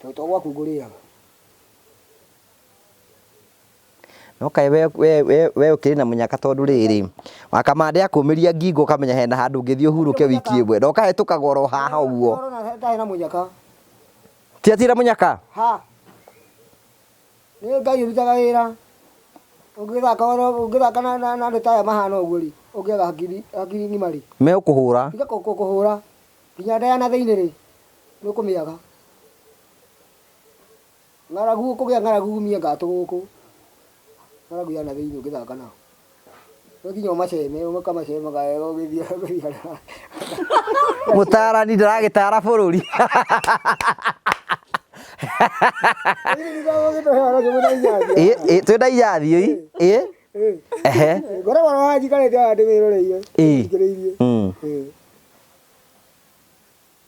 Tondũ to gwaku ngũrĩaga. No kaĩ we we we we ũkĩrĩ na mũnyaka tondũ rĩrĩ wakamande akũmĩria ngingo ũkamenya hena handũ ũngĩthiĩ ũhurũke wiki ĩmwe na ũkahĩtũka goro haha ũguo. Ũrona ndarĩ na mũnyaka. Ti atira mũnyaka? Ha. Nĩ Ngai ũrutaga wĩra. Ũngĩthaka ũngĩthaka na na andũ ta aya mahana ũguo rĩ, ũngĩaga hakiri hakiri ng'ima rĩ. Megũkũhũra. Tiga kũkũhũra. Nginya nda ya na thĩinĩ rĩ, nĩ ũkũmĩaga. Ng'aragu ũkũgĩa ng'aragu umie ngatũ gũkũ. Ng'aragu ya na thĩinĩ ũngĩthaka nao. No nginya ũmaceme, ũkamacemaga wega ũgĩthiaga. Mũtaarani ndaragĩtara bũrũri. Ĩ ĩ twĩna iyathi ĩ ĩ ehe Ngoragwo haha njikarĩte haha ndĩmĩroreire. Thikĩrĩirie.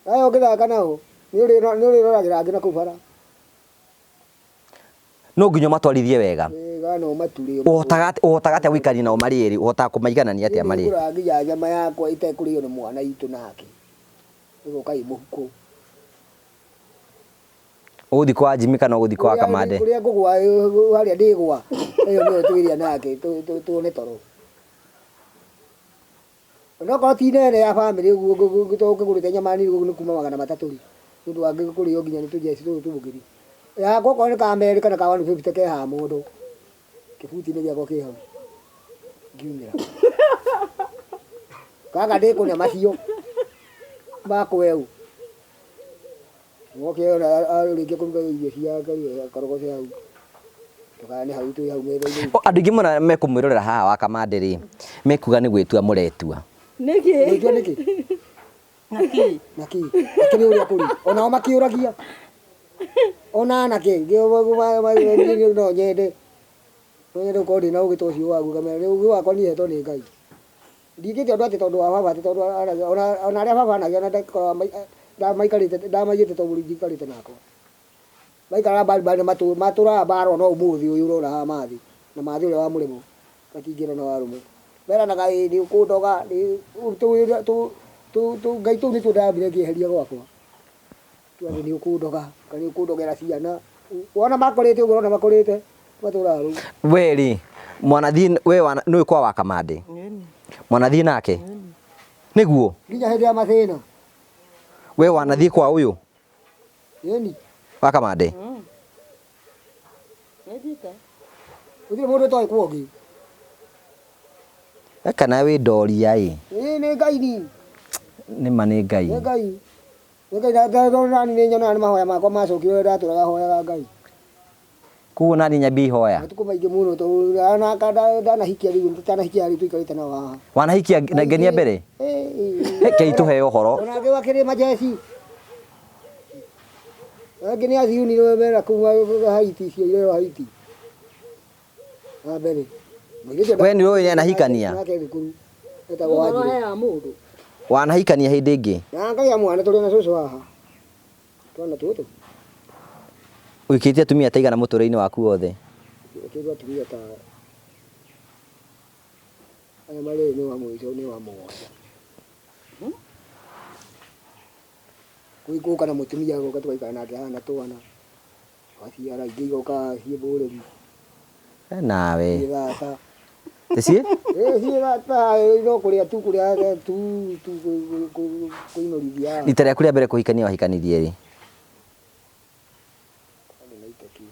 Aya ũngĩthaka nao nĩ ũrĩroragĩra angĩ na kũu bara. No nginya ũmatwarithie wega. Wega na ũmature. Ũhotaga ũhotaga atĩa gũikarania nao marĩ erĩ? Ũhotaga kũmaiganania atĩa marĩ erĩ? Nĩngũraga nginya nyama yakwa ĩtekũrĩo nĩ mwana itũ nake, ĩgoka ĩ mũhuko. Ũgũthiĩ kwa Jimmy kana ũgũthiĩ kwa Kamande? Kũrĩa ngũgwa harĩa ndĩgwa ĩyo nĩyo twĩrĩa nake tuone toro. Onokorwo ti nene ya bamĩrĩ ũguo ũkĩgũrĩte nyama nini ũguo nĩ kuma 300 rĩ, nĩ ũndũ wa kũrĩo nginya nĩ tũjeci tũtũ tũngĩ rĩ, yakwa okorwo nĩ ka merĩ kana ka 150 ke haha mondo, kĩbuti-inĩ gĩakwa kĩ hau, ngiumĩra. Gaka ndĩkũrĩa macio ma kweũ. Woke arĩkia kũruga irio ciake akorogoce hau. Tũkane hau twĩ hau metha-inĩ. Andũ aingĩ mũno mekũmwĩrorera haha wa Kamande rĩ, mekuga nĩ gwĩtua mũretua. Nĩkĩ? Gwĩtua nĩkĩ? Nakĩ? Nakĩ? Akĩrĩ ũrĩa kũrĩ. Onao makĩũragia. Ona anake no nyende. No nyende gũkorwo ndĩna ũgĩ ta ũcio waku ngamera ũgĩ wakwa niĩ hetwo nĩ Ngai. Ndingĩte ũndũ atĩ tondũ wa baba atĩ tondũ aragia ona ona arĩa baba anagia ona ndakoragwo ndamaikarĩte ndamaiyĩte ta ũguo njikarĩte nakwa. Maikaraga mbari mbari na matũraga mbara ona ũmũthĩ ũyũ ũrona haha mathĩ na mathĩ ũrĩa wa mũrĩmo matingĩrwo na warũme. Meranaga ĩ nĩ ũkũndoga tũ ngai tũu nĩtuo ndambire ngĩeheria gwakwa. Atĩ nĩ ũkũndoga kana nĩ ũkũndogera ciana. Wona makũrĩte ũguo ũrona makũrĩte matũraga rũu. We rĩ mwanathiĩ we wana nĩũĩ kwa wa Kamande? Mwanathiĩ nake? Nĩguo? Nginya hĩndĩ ya mathĩna. We wanathiĩ kwa ũyũ? Ĩni. Wa Kamande? Nĩthiĩte. Gũtirĩ mũndũ ũtoĩ kwa ũngĩ. Kana wĩ ndoria ĩ. Ĩĩ nĩ Ngai ni. Nĩma nĩ Ngai. Nĩ Ngai. Nĩ Ngai nani nĩ nyonaga nĩ mahoya makwa macokire ũrĩa ndatũraga hoyaga Ngai. Koguo nani nyambie ihoya. Matukũ maingĩ mũno tondũ ona ndanahikia rĩu ndanahikia rĩu tũikarĩte nao haha. Wanahikia na ngenia mbere? Rekei tũheo ũhoro. Ona angĩ wakĩrĩ majeci. Angĩ nĩ athiuni mera kũu Haiti icio irero Haiti. Wa mbere. We nĩ ũĩ nĩanahikania? Nake thukuru. Etagwo Ũhoro Wanjirũ. heaga mũndũ. Wanahikania hĩndĩ ĩngĩ? Na ngagĩa mwana tũrĩ na cũcũ haha. Twana tũtũ. Ũhikĩtie atumia ta aigana mũtũrĩre-inĩ waku wothe? Kĩndũ atumia ta aya marĩ nĩ wa mũico nĩ wa mũgwanja. Gũka na mũtumia agoka tũgaikara nake haha na twana. Waciara ingĩ igoka ciĩ mbũrĩri. Nawe. Ciĩ thata. Ciĩ? Ciĩ thata no kũrĩa tu kũrĩa tu tu kũinũrithia. Rita rĩaku rĩa mbere kũhikania wahikanirie rĩ? Kwarĩ 90 kĩ.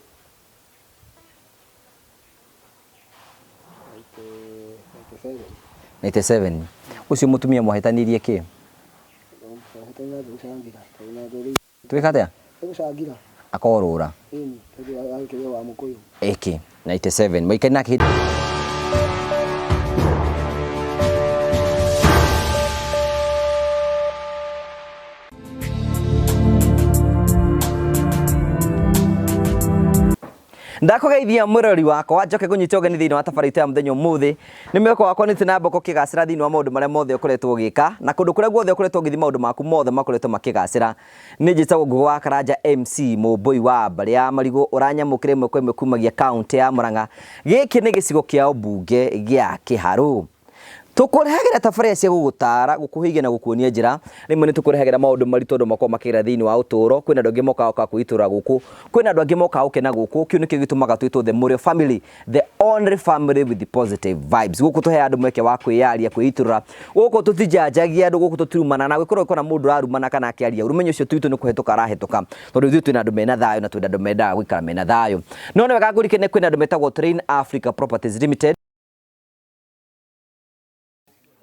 97. Ũcio mũtumia mwahĩtanirie kĩ? Twĩka atĩa? Gũcangira. Akorũra. Ĩni, tondũ arĩ wa Mũkũyũ. Ĩkĩ, 97. Mwaikari nake hĩndĩ Ndakũgeithia mwĩroreri wakwa njoke ngũnyite ũgeni thĩinĩ wa tabarĩra itũ ya mũthenya ũmũthĩ. Nĩ mwĩhoko wakwa nĩ na mboko ũkĩgacĩra thĩinĩ wa maũndũ marĩa mothe ũkoretwo ũgĩka na kũndũ kũrĩa guothe ũkoretwo ũgĩthiĩ maũndũ maku mothe makoretwo makĩgacĩra. Nĩ njĩtagwo Ngũgĩ wa Karanja MC Mũmbũi wa mbarĩ ya Marigũ ũranyamũkĩra ĩmwe kwa ĩmwe kumagia kaũntĩ ya Murang'a. Gĩkĩ nĩ gĩcigo kĩa ũmbunge gĩa Kĩharũ. Tũkũrehagĩra tabarĩra cia gũgũtara, gũkũhĩgia na gũkuonia njĩra. Rĩmwe nĩ tũkũrehagĩra maũndũ maritũ andũ makoragwo makĩgerera thĩinĩ wa ũtũũro. Kwĩna andũ angĩ mokaga gũka kwĩitũrũra gũkũ, kwĩna andũ angĩ mokaga gũkena gũkũ. Kĩu nĩkĩo gĩtũmaga twĩtwo The Mũrĩo Family, the only family with the positive vibes. Gũkũ tũheaga andũ mweke wa kwĩyaria, kwĩitũrũra. Gũkũ tũtijanjagia andũ, gũkũ tũtirumana, na gwĩkorwo ũkĩona mũndũ ũrarumana kana akĩaria ũru, ũmenye ũcio ti witũ nĩ kũhetũka arahĩtũka, tondũ ithuĩ twĩna andũ mena thayũ na twĩna andũ mendaga gũikara mena thayũ. No nĩ wega ngũririkanie kwĩna andũ metagwo Train Africa Properties Limited.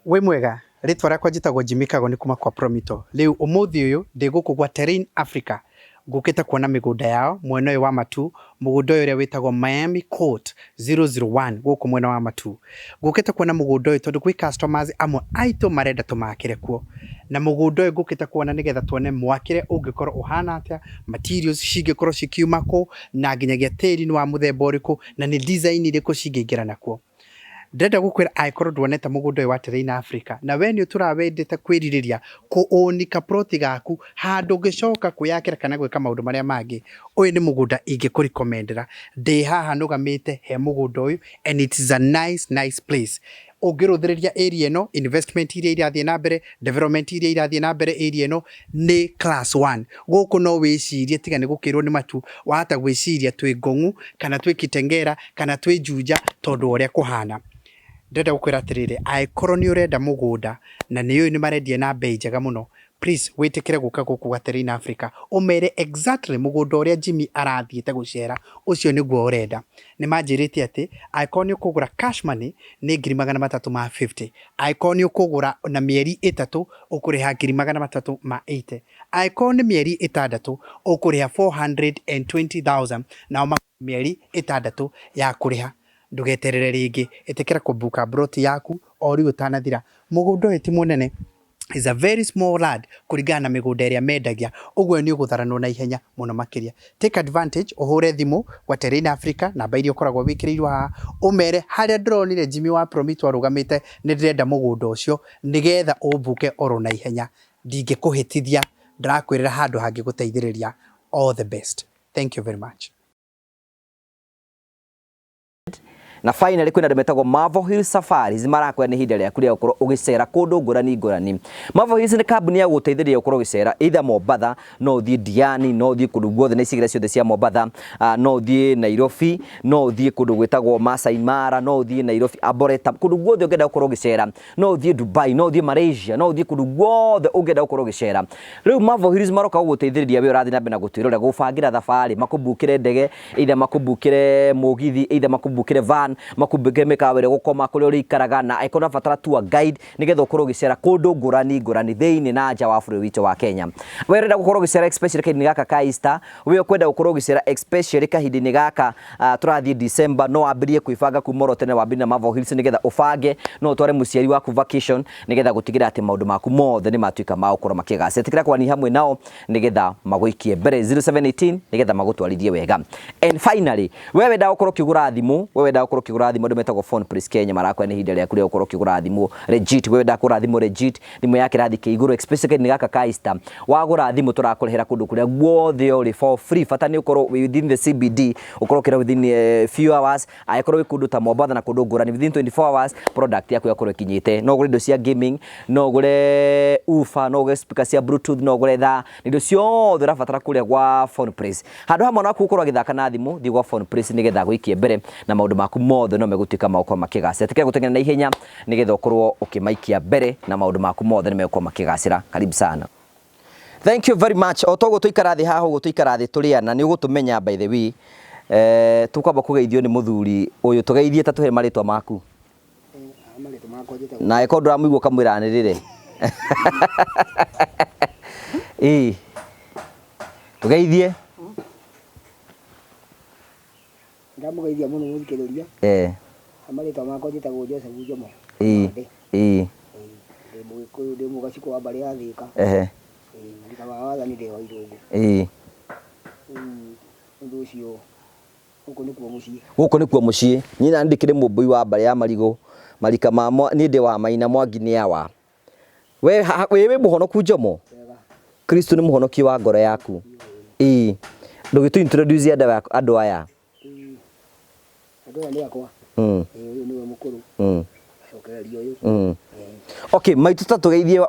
Wĩ mwega, rĩtwa rĩakwa njĩtagwo Jimmy Kagoni kuma kwa Promito. Rĩu ũmũthĩ ũyũ ndĩ gũkũ gwa Terrain Africa, ngũkĩte kuona mĩgũnda yao mwena ũyũ wa Matu, mũgũnda ũyũ ũrĩa wĩtagwo Miami Court 001 gũkũ mwena wa Matu. Ngũkĩte kuona mũgũnda ũyũ tondũ gwĩ customers amwe aitũ marenda tũmakĩre kuo. Na mũgũnda ũyũ ngũkĩte kuona nĩgetha tuone mwakĩre ũngĩkorwo ũhana atĩa, materials cingĩkorwo cikiuma kũ, na nginyagia tĩri nĩ wa mũthemba ũrĩkũ, na nĩ design irĩkũ cingĩingĩrana kuo. Ndĩrenda gũkwĩra angĩkorwo nduonete mũgũnda ũyũ wa Terrain Africa na we nĩ ũtũraga wendete kwĩrirĩria kũ-own kaploti gaku handũ ũngĩcoka kwĩyakĩra kana gwĩka maũndũ marĩa mangĩ, ũyũ nĩ mũgũnda ingĩkũrecommendera. Ndĩ haha nũgamĩte he mũgũnda ũyũ and it is a nice nice place. Ũngĩrũthĩrĩria area ĩno, investment iria irathiĩ na mbere, development iria irathiĩ na mbere area ĩno nĩ class one. Gũkũ no wĩcirie tiga nĩ gũkĩrwo nĩ matu, wahota gwĩciria twĩ Ngong'u kana twĩ Kitengela kana twĩ Juja tondũ wa ũrĩa kũhana. Ndĩrenda gũkwĩra atĩrĩrĩ, angĩkorwo nĩ ũrenda mũgũnda na nĩ ũĩ nĩ marendia na mbei njega mũno, please wĩtĩkĩre gũka gũkũ gwa Terrain Africa, ũmere exactly mũgũnda ũrĩa Jimmy arathiĩte gũcera, ũcio nĩguo ũrenda. Nĩ manjĩrĩte atĩ angĩkorwo nĩ ũkũgũra cash money nĩ 350,000, angĩkorwo nĩ ũkũgũra na mĩeri ĩtatũ ũkũrĩha 380,000, angĩkorwo nĩ mĩeri ĩtandatũ ũkũrĩha 420,000, nao mĩeri ĩtandatũ ya kũrĩha. Ndũgeterere rĩngĩ, ĩtĩkĩra kũbuka plot yaku o rĩu ũtanathira. Mũgũnda ũyũ ti mũnene, is a very small land kũringana na mĩgũnda ĩrĩa mendagia, ũguo nĩ ũgũtharanwo na ihenya mũno makĩria. Take advantage, ũhũre thimũ gwa Terrain Africa, namba iria ũkoragwo wĩkĩrĩirwo haha, ũmere harĩa ndĩronire Jimmy wa Promito arũgamĩte nĩ ndĩrenda mũgũnda ũcio nĩgetha ũmbuke oro na ihenya. Ndingĩkũhĩtithia, ndĩrakwĩrĩra handũ hangĩgũteithĩrĩria. All the best. Thank you very much. Na finally kwĩna andũ metagwo Marvel Hills Safaris marakwĩra nĩ ihinda rĩaku rĩa gũkorwo ũgĩcera kũndũ ngũrani ngũrani. Marvel Hills nĩ kambuni ya gũgũteithĩrĩria gũkorwo ũgĩcera either Mombatha, no ũthiĩ Diani, no ũthiĩ kũndũ guothe na icigĩrĩra ciothe cia Mombatha, no ũthiĩ Nairobi, no ũthiĩ kũndũ gwĩtagwo Masai Mara, no ũthiĩ Nairobi Arboretum, kũndũ guothe ũngĩenda gũkorwo ũgĩcera, no ũthiĩ Dubai, no ũthiĩ Malaysia, no ũthiĩ kũndũ guothe ũngĩenda gũkorwo ũgĩcera. Rĩu Marvel Hills maroka gũgũteithĩrĩria we ũrathiĩ na mbere na gũtwĩrorera gũbangĩra thabarĩ, makũbukĩre ndege, either makũbukĩre mũgithi, either makũbukĩre van, makũbukĩre mĩkawa ĩrĩa ũgũkoma, kũrĩa ũrĩikaraga, na angĩkorwo ũrabatara tour guide nĩgetha ũkorwo ũgĩcera kũndũ ngũrani ngũrani thĩinĩ na nja wa bũrũri witũ wa Kenya. We ũrenda gũkorwo ũgĩcera especially kahinda-inĩ gaka ka Easter, we ũkwenda gũkorwo ũgĩcera especially kahinda-inĩ gaka tũrathiĩ December, no wambĩrĩrie kwĩbanga kuma oro tene wambĩrĩrie na Marvel Hills nĩgetha ũbange no ũtware mũciari waku vacation nĩgetha gũtigĩrĩra atĩ maũndũ maku mothe nĩ matuĩka ma gũkorwo makĩgacĩra. Ĩtĩkĩra kwaria hamwe nao nĩgetha magũikie mbere 0718 nĩgetha magũtwarithie wega. And finally, we wendaga gũkorwo ũkĩgũra thimũ, we wendaga gũkorwo ũkĩgũra thimũ, andũ metagwo Phone Place Kenya marakwĩra nĩ ihinda rĩaku rĩa gũkorwo ũkĩgũra thimũ legit. We wendaga kũgũra thimũ legit, thimũ ya kĩrathi kĩa igũrũ especially kahinda gaka ka Easter, wagũra thimũ tũrakũrĩhĩra kũndũ kũrĩa guothe ũrĩ for free, bata nĩ ũkorwo within the CBD, ũkorwo ũkĩra within few hours, angĩkorwo wĩ kũndũ ta Mombatha na kũndũ ngũrani within 24 hours product yaku yakorwo ĩkinyĩte. No ũgũre indo cia gaming, no ũgũre woofer, no ũgũre speaker cia bluetooth, no ũgũre thaa, indo ciothe ũrabatara kũrĩa gwa Phone Place. Handũ ha mwana waku gũkorwo agĩthaka na thimũ, thiĩ gwa Phone Place nĩgetha agũikie mbere na maũndũ maku mothe no megũtuĩka ma gũkorwo makĩgacĩra. Ĩtĩkĩra gũteng'era na ihenya nĩgetha ũkorwo ũkĩmaikia mbere na maũndũ maku mothe nĩ megũkorwo makĩgacĩra. Karibu sana. Thank you very much. O toguo tũikara thĩ haha ũguo tũikara thĩ tũrĩ ana nĩ ũgũtũmenya by the way. Tũkwamba kũgeithio nĩ mũthuri ũyũ, tũgeithie ta tũhe marĩtwa maku. Marĩtwa makwa njĩtagwo Na angĩkorwo ndũramũigua ũkamwĩra anĩrĩre. Ĩĩ. Tũgeithie. Ndamũgeithia mũno mũthikĩrĩria. Marĩtwa makwa njĩtagwo Joseph Njomo. Ĩĩ. Ĩĩ. Ndĩ Mũgĩkũyũ, ndĩ Mũgacikũ wa mbarĩ ya Thĩka. Thutha wa wathani ndĩ wa Irũngũ. Rĩu ũndũ ũcio gũkũ nĩkuo mũciĩ. Gũkũ nĩkuo mũciĩ. Niĩ nani ndĩkĩrĩ mũmbũi wa mbarĩ ya Marigũ. Marika ma niĩ ndĩ wa Maina Mwangi nĩ awa. We wĩ mũhonoku Njomo? Kristo nĩ mũhonokia wa ngoro yaku. Ĩĩ. Ndũgĩtũ introduce andũ aya. Andũ aya nĩ akwa. Ũyũ nĩwe mũkũrũ. Cokereria ũyũ. Okay, maitũ ta tũgeithie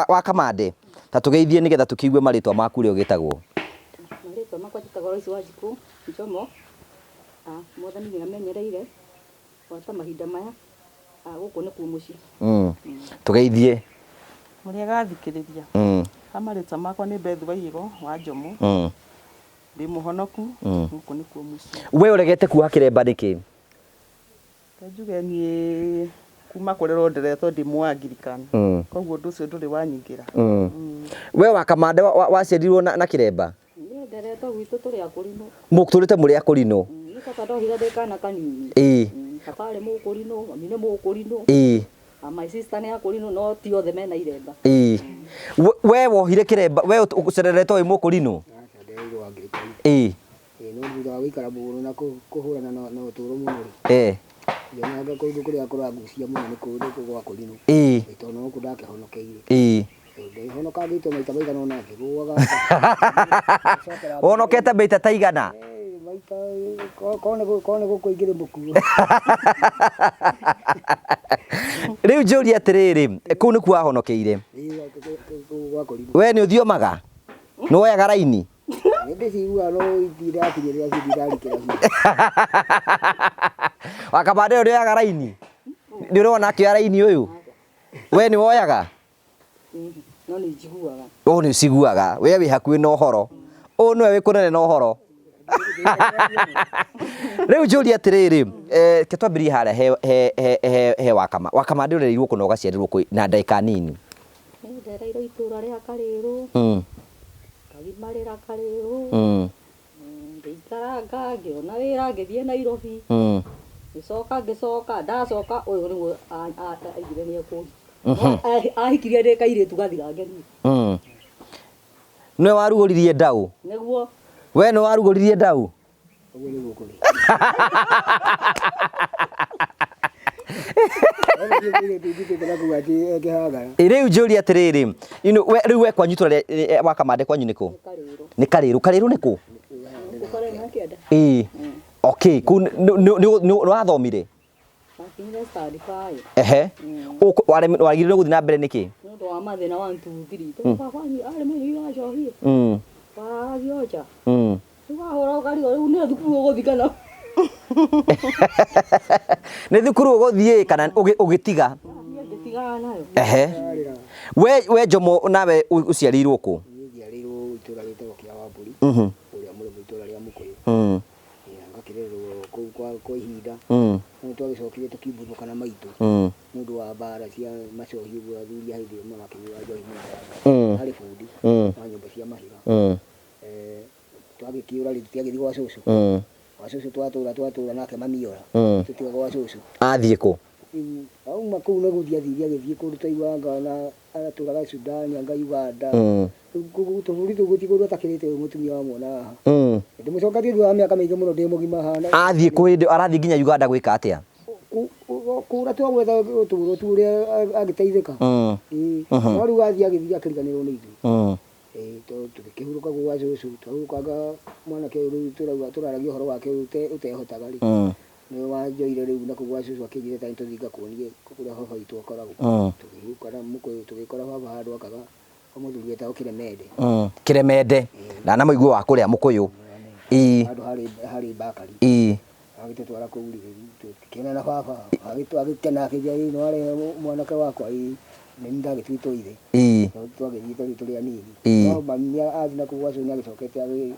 wa Kamande, ta tũgeithie nĩgetha tũkĩigue marĩtwa maku ũrĩa ũgĩtagwo. Marĩtwa makwa njĩtagwo Lois Wanjikũ Njomo. Mwathani nĩ amenyereire gwata mahinda maya. Gũkũ nĩkuo mũciĩ. Tũgeithie. Mũrĩega athikĩrĩria. Ha marĩtwa makwa nĩ Beth Waigũ wa Njomo. Ndĩ mũhonoku, gũkũ nĩkuo mũciĩ. We ũregete kuoha kĩremba nĩkĩ? Reke njuge niĩ kuma kũrerwo nderetwo ndĩ Mũangirikani. Koguo ũndũ ũcio ndũrĩ wanyingĩra. We wa Kamande waciarirwo na kĩremba? Niĩ nderetwo gwitũ tũrĩ akũrinũ. Mũtũrĩte mũrĩ akũrinũ? Niĩ baba ndohire ndĩ kana kanini. Baba arĩ mũkũrinũ, mami nĩ mũkũrinũ. My sister nĩ akũrinũ, no ti othe mena iremba. We wohire kĩremba, we ũcereretwo wĩ mũkũrinũ? Aca, ndereirwo Angirikani. No thutha wa gũikara mũno na kũhũrana na ũtũũro mũno rĩ. Ngĩonanga kũndũ kũrĩa kũrangucia mũno nĩ kũndũ gwa kũrinũ. Tondũ no gũkũ ndakĩhonokeire. Ndĩhonokangĩtwo maita maigana ũna ngĩgũaga. Wonokete maita ta igana? Maita, korwo nĩ gũkũ ingĩrĩ mũkuo. Rĩu njũrie atĩrĩrĩ, kũu nĩkuo wahonokeire? Kũu gwa kũrinũ. We nĩ ũthiomaga? Nĩ woyaga raini? Nĩ ndĩciguaga no ndirakinyĩrĩra biũ, ndirarikĩra biũ. Wakamande ũyũ nĩoyaga raini? Nĩ ũrona akĩoya raini ũyũ? We nĩ woyaga? No nĩ njiguaga. Ũũ nĩ ũciguaga. We wĩ hakuhĩ na ũhoro. Ũũ nĩwe wĩ kũnene na ũhoro. Rĩu njũrie atĩrĩrĩ, reke twambĩrĩrie harĩa he Wakama. Wakamande ũrereirwo kũ na ũgaciarĩrwo kũ na ndagĩka nini? Niĩ ndereirwo itũra rĩa Karĩrũ. Ngagimarĩra Karĩrũ. Ngĩikaranga, ngĩona wĩra, ngĩthiĩ Nairobi. Ngĩcoka, ngĩcoka, ndacoka ũyũ nĩguo aigire nĩ ekũhikia. Ahikirie ndĩ kairĩtu gathirange niĩ. Nĩwe warugũririe ndau? Nĩguo. We nĩwe warugũririe ndau? Ũguo nĩguo kũrĩ. Rĩu njũrie atĩrĩrĩ, rĩu we kwanyu itũra rĩa Wakamande kwanyu nĩ kũ? Nĩ Karĩrũ. Karĩrũ nĩ kũ? Okay, kũu nĩ wathomire? Ndakinyire standard 5. Wagĩrĩirwo gũthiĩ na mbere nĩkĩ? Nĩ ũndũ wa mathĩna 1 2 3. Tondũ baba wanyu arĩ mũnyui wa njohi. Wararagio nja. Rĩu wahũra ũkarigwo rĩu nĩ thukuru ũgũthiĩ kana? Nĩ thukuru ũgũthiĩ kana ũgĩtiga? Niĩ ngĩtigana nayo. We Njomo nawe ũciarĩirwo kũ? Niĩ njiarĩirwo itũra rĩtagwo Kĩawambũri, kũrĩa mũrĩmo itũra rĩa Mũkũyũ. Ngakĩrererwo kũu kwa ihinda. No twagĩcokire tũkĩmbuthũka na maitũ. Nĩ ũndũ wa mbara cia macohi ũguo athuri a hĩndĩ ĩyo marakĩnyua njohi mũno. Harĩ bundi wa nyũmba cia mahiga. Twagĩkĩũra rĩ, tũtiagĩthiĩ gwa cũcũ. Gwa cũcũ twatũra nake mami ora. Tũtiga gwa cũcũ. Athiĩ kũ? Rĩu auma kũu nĩ gũthiĩ athire agĩthiĩ kũndũ twaiguaga na aratũraga Sudan anga Uganda. Rĩu tũbũrũri tũu gũtirĩ kũndũ atakĩrĩte ũyũ mũtumia wa mwana haha. Ndĩmũcoketie thutha wa mĩaka mĩingĩ mũno ndĩ mũgima haha. Athiĩ kũ hĩndĩ arathiĩ nginya Uganda gwĩka atĩa? Kũra twagwetha ũtũũro tu ũrĩa angĩteithĩka. No rĩu athiĩ agĩthiĩ akĩriganĩrwo nĩ ithuĩ. Tũgĩkĩhurũka gwa cũcũ, twahurũkanga mwanake ũyũ rĩu tũrauga tũraragia ũhoro wake ũyũ ũtehotaga rĩ. Nĩwe wanjoire rĩu na kũu gwa cũcũ akĩnjĩra ta nĩtũthiĩ ngakuonie kũrĩa baba witũ akoragwo. Tũkĩhurũka na Mũkũyũ tũgĩkora baba handũ akaga mũthuri wetagwo Kĩremende. Kĩremende. Ndanamũigua wa kũrĩa Mũkũyũ. Handũ harĩ bakari. Agĩtũtwara kũu rĩ, tũgĩkena na baba, agĩkena akĩnjĩra ĩ no arehe mwanake wakwa ĩ, nĩ niĩ ndagĩtuĩtwo ithe. No twagĩthiĩte rĩu tũrĩ anini. No mami athiĩ na kũu gwa cũcũ nĩagĩcokete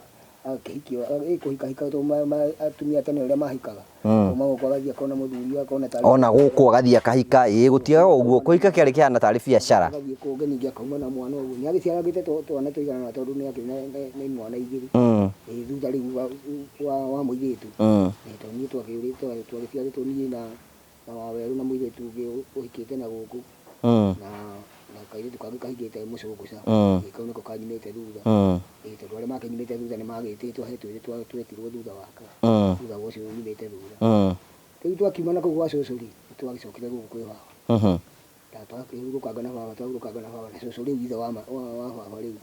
akĩhikio, kũhikahika tondũ atumia tene ũrĩa mahikaga. Kuma gũkũ agathiĩ akona mũthuri akona tarĩ Ona gũkũ agathiĩ akahika, gũtiaga ũguo, kũhika kĩarĩ kĩhana tarĩ biacara. Agathiĩ kũngĩ ningĩ akauma na mwana ũguo. Nĩagĩciarangĩte twana tũigana ũna tondũ nĩakĩrĩ na imwana igĩrĩ. Thutha rĩu wa mũirĩtu. Tondũ niĩ twagĩciarĩtwo niĩ na Wawerũ na mũirĩtu ũngĩ ũhikĩte na gũkũ. Na kairĩtu kangĩ kahikĩte mũcũngũ ca. Kau nĩko kanyumĩte thutha. Tondũ arĩa makĩnyumĩte thutha nĩmagĩtĩtwo he twĩrĩ twetirwo thutha wake. Thutha wa ũcio ũnyumĩte thutha. Rĩu twakiuma na kũu gwa cũcũ rĩ, nĩtwagĩcokire gũkũ kwĩ baba. Twakĩhurũkanga na baba, twahurũkanga na baba, na cũcũ rĩu ithe wa baba rĩu.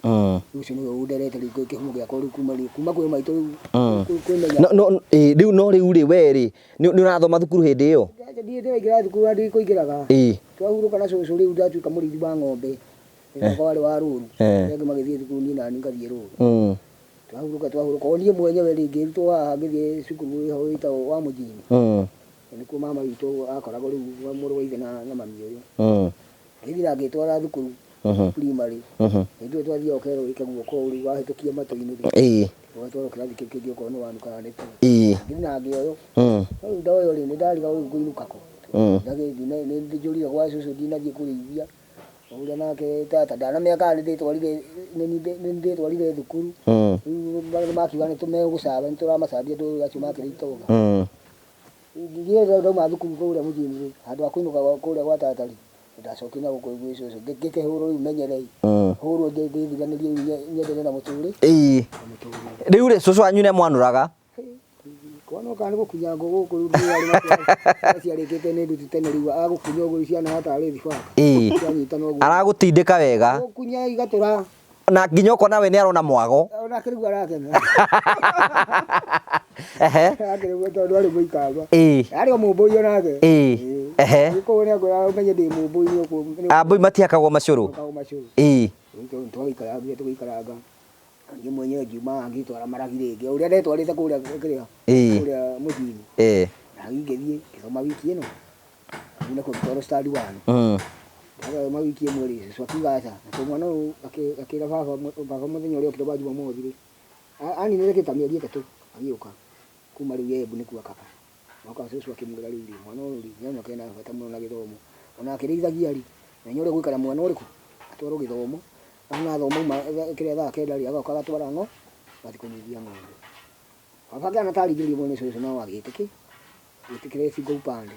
Rĩu ũcio nĩwe ũnderete rĩu kĩhumo gĩakwa rĩu kuma rĩ, kuma kwĩ maitũ rĩu kwĩmenya. No, rĩu no rĩu rĩ, we rĩ, nĩ ũrathoma thukuru hĩndĩ ĩyo? Niĩ Ndĩraingĩra thukuru na ndikũingĩraga. Twahurũka na cũcũ rĩu ndatuĩka mũrĩithi wa ng'ombe. Wakwa warĩ wa rũru. Arĩa angĩ magĩthiĩ thukuru niĩ nani ngathiĩ rũru. Twahurũka o niĩ mwenyewe rĩ ngĩrutwo haha ngĩthiĩ cukuru ĩho ĩtagwo wa mũjini. Nĩkuo mama witũ akoragwo rĩu mũrũ wa ithe na mami ũyũ. Ngĩthiĩ na ngĩtwara thukuru primary. Hĩndĩ ĩyo twathiaga ũkerwo wĩke guoko rĩu wahĩtũkia matũ-inĩ rĩ. Ũgatwarwo kĩrathi kĩu kĩngĩ okorwo nĩ wanu kana nĩ two. Ngĩthiĩ na ngĩoywo. Rĩu ndoywo rĩ nĩ ndarigagwo rĩu ngũinũka kũ. Ndagĩthiĩ nĩ njũrire gwa cũcũ ndinathiĩ kũrĩithia. Ũrĩa nake tata ndanamenya kana nĩ ndĩtwarire nĩ ndĩtwarire thukuru. Rĩu makiuga nĩ tũmegũcaba nĩ tũramacambia andũ acio makĩrĩ itonga. Ngĩgĩra ndauma thukuru kũrĩa mũciĩ-inĩ rĩ handũ ha kũinũka kũrĩa gwa tata rĩ ndacokire na gũkũ gwĩ cũcũ ngĩkĩhũrwo rĩu menyerei. Hũrwo ndĩthiranĩrie rĩu nyendane na mũtũrĩ. Rĩu rĩ cũcũ wanyu nĩ mwanũraga? Kwana kana nĩ gũkunya ngũ gũkũ rĩu ndĩarĩ ciarĩkĩte nĩ nduti tene rĩu agũkunya ũguo ciana hatarĩ thibaka. Cianyitana ũguo. Aragũtindĩka wega. Gũkunya igatũra. Na nginya ũkona we nĩ arona mwago. Onake rĩu arakena. Akĩrĩ tondũ arĩ mũikamba. Arĩ o mũmbũi onake. Gĩkũyũ nĩ akwĩra ũmenye ndĩ mũmbũi nĩ ũkũ. Ambũi matihakagwo macũrũ. Twagĩikaranga tũgĩikaranga. Niĩ mwenyewe ngiuma ngĩtwara maragi rĩngĩ. Ũrĩa ndetwarĩte kũrĩa kĩrĩa. Kũrĩa mũciĩ-inĩ. Maragi ngĩthiĩ ngĩthoma wiki ĩno. Rĩu nakuo ngĩtwarwo standard one. Ndathoma wiki ĩmwe rĩ, cũcũ akiuga aca. Nakĩo mwana ũyũ akĩra baba mũthenya ũrĩa okire wa Jumamothi rĩ, aninire kĩndũ ta mĩeri 3 agĩũka. Kuma rĩu Embu nĩkuo akaga. Oka cũcũ akĩmwĩra rĩu rĩ, mwana ũyũ rĩ, nĩarona kena bata mũno na gĩthomo. Ona akĩrĩithagia rĩ, menya ũrĩa ũgũikara mwana ũrĩkũ, atwarwo gĩthomo. Ona athoma auma kĩrĩa thaa 9 rĩ, agoka agatwara ng'ombe, agathiĩ kũnyuithia ng'ombe. Baba akĩhana ta aringĩrĩirio mũno nĩ cũcũ no agĩtĩkĩra. Agĩtĩkĩra ĩbingo upande.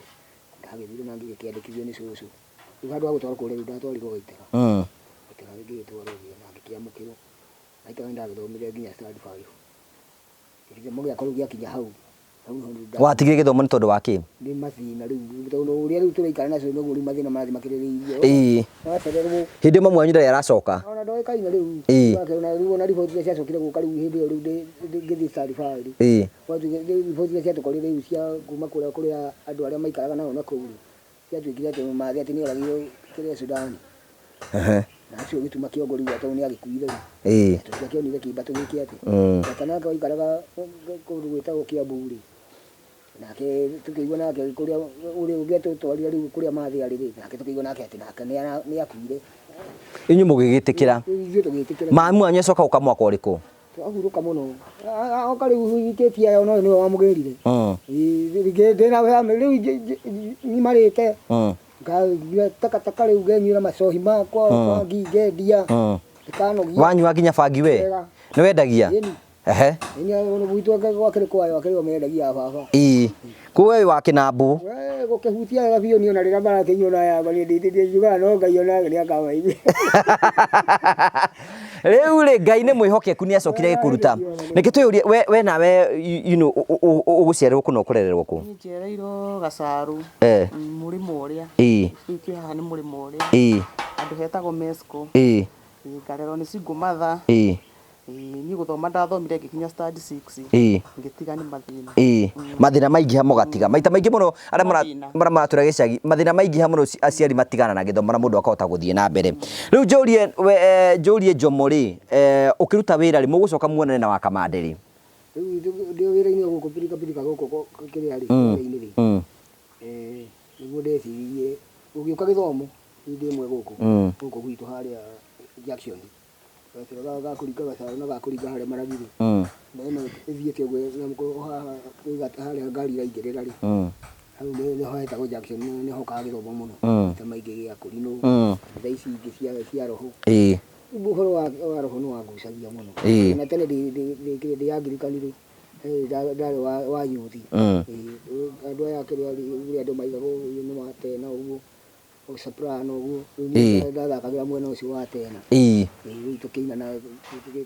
Ndagĩthire na ngĩkĩandĩkithio nĩ cũcũ. Rĩu handũ ha gũtwarwo kũrĩa rĩu ndatwarirwo Gaitega. Gaitega ngĩgĩtwarwo na ngĩkĩamũkĩrwo. Gaitega nĩndagĩthomire nginya standard 5. Gĩthomo gĩakwa rĩu gĩakinya hau. Watigire gĩthomo nĩ tondũ wa kĩ? Nĩ mathĩna rĩu tondũ ũrĩa rĩu tũraikara nacio noguo rĩu mathĩna marathiĩ makĩrĩrĩirie. Wacererwo. Hĩndĩ ĩyo mamu wanyu ndarĩ aracoka. Ona ndoĩkaine rĩu. Rĩu ona riboti iria ciacokire gũka rĩu hĩndĩ ĩyo rĩu ngĩthiĩ standard 5 rĩ. Riboti iria ciatũkorire rĩu cia kuma kũrĩa kũrĩa andũ arĩa maikaraga nao na kũu rĩ. Ciatuĩkire atĩ mathĩ atĩ nĩoragirwo kĩrĩa Sudani. Na acio gĩtuma kĩongo rĩu tondũ nĩagĩkuire rĩ. Tũtiakĩonire kĩmbatũ gĩkĩ atĩ. Tata nake waikaraga kũndũ gwĩtagwo Kiambu rĩ. Nake tũkĩigua nake kũrĩa ũrĩa ũngĩatũtwarire rĩu kũrĩa mathĩ arĩ rĩ, nake tũkĩigua nake atĩ nake nĩakuire. Inyuĩ mũgĩgĩtĩkĩra. Ithuĩ tũgĩtĩkĩra. Mamu wanyu acoka gũka mwaka ũrĩkũ? Twahurũka mũno. Oka rĩu hikĩtie aya no nĩwe wamũgĩrire. Ndĩna rĩu nyimarĩte. Nganyua takataka rĩu ngenyuĩra macohi makwa, bangi ngendia. Ndikanogia. Wanyua nginya bangi we? Nĩ wendagia? Ĩni gwitũ gwakĩrĩ kwayo akĩrĩ o mendagia baba. Kũu we wĩ wa Kĩnambũ. We gũkĩhutia wega biũ niĩ ona rĩrĩa marakĩnyua na yakwa niĩ ndingiugaga no Ngai onake nĩakamaigua. Rĩu rĩ Ngai nĩ mwĩhokeku nĩ acokire agĩkũruta. Reke twĩyũrie we nawe you know ũgũciarĩrwo kũ na ũkũrererwo kũ? Niĩ njiarĩirwo Gacarũ. Mũrĩmo ũrĩa. Rĩu twĩ haha nĩ mũrĩmo ũrĩa. Handũ hetagwo Mesco. Ngarerwo nĩ single mother. Niĩ gũthoma ndathomire ngĩkinya standard 6. Ngĩtiga nĩ mathĩna. Mathĩna maingĩha mũgatiga. Maita maingĩ mũno arĩa maratũra gĩcagi, mathĩna maingĩha mũno aciari matigana na gĩthomo na mũndũ akahota gũthiĩ na mbere. Rĩu njũrie Njomo rĩ, ũkĩruta wĩra rĩ, mũgũcoka muonane na Wakamande rĩ? Rĩu ndĩ wĩra-inĩ gũkũ pirika pirika gũkũ kĩrĩa rĩ, wĩra-inĩ rĩ. Nĩguo ndeciririe gũgĩũka gĩthomo hĩndĩ ĩmwe gũkũ. Gũkũ gwitũ harĩa Junction. Gacĩra gakũringa Gacarũ na gakũringa harĩa Maragi rĩ. Na ĩno ĩthiĩte ũguo na haha harĩa ngari iraingĩrĩra rĩ. Hau nĩho hetagwo Junction nĩho hokaga gĩthomo mũno. Maita maingĩ gĩa kũrinũ, thaa ici ingĩ cia roho. Ũhoro wa roho nĩ wangucagia mũno. Na tene ndĩ Anglican rĩ, ndarĩ wa youth. Andũ aya kĩrĩa ũrĩa andũ maigagwo nĩ matena ũguo. Soprano ũguo. Rĩu niĩ ndathakagĩra mwena ũcio wa tena. Rĩu tũkĩina na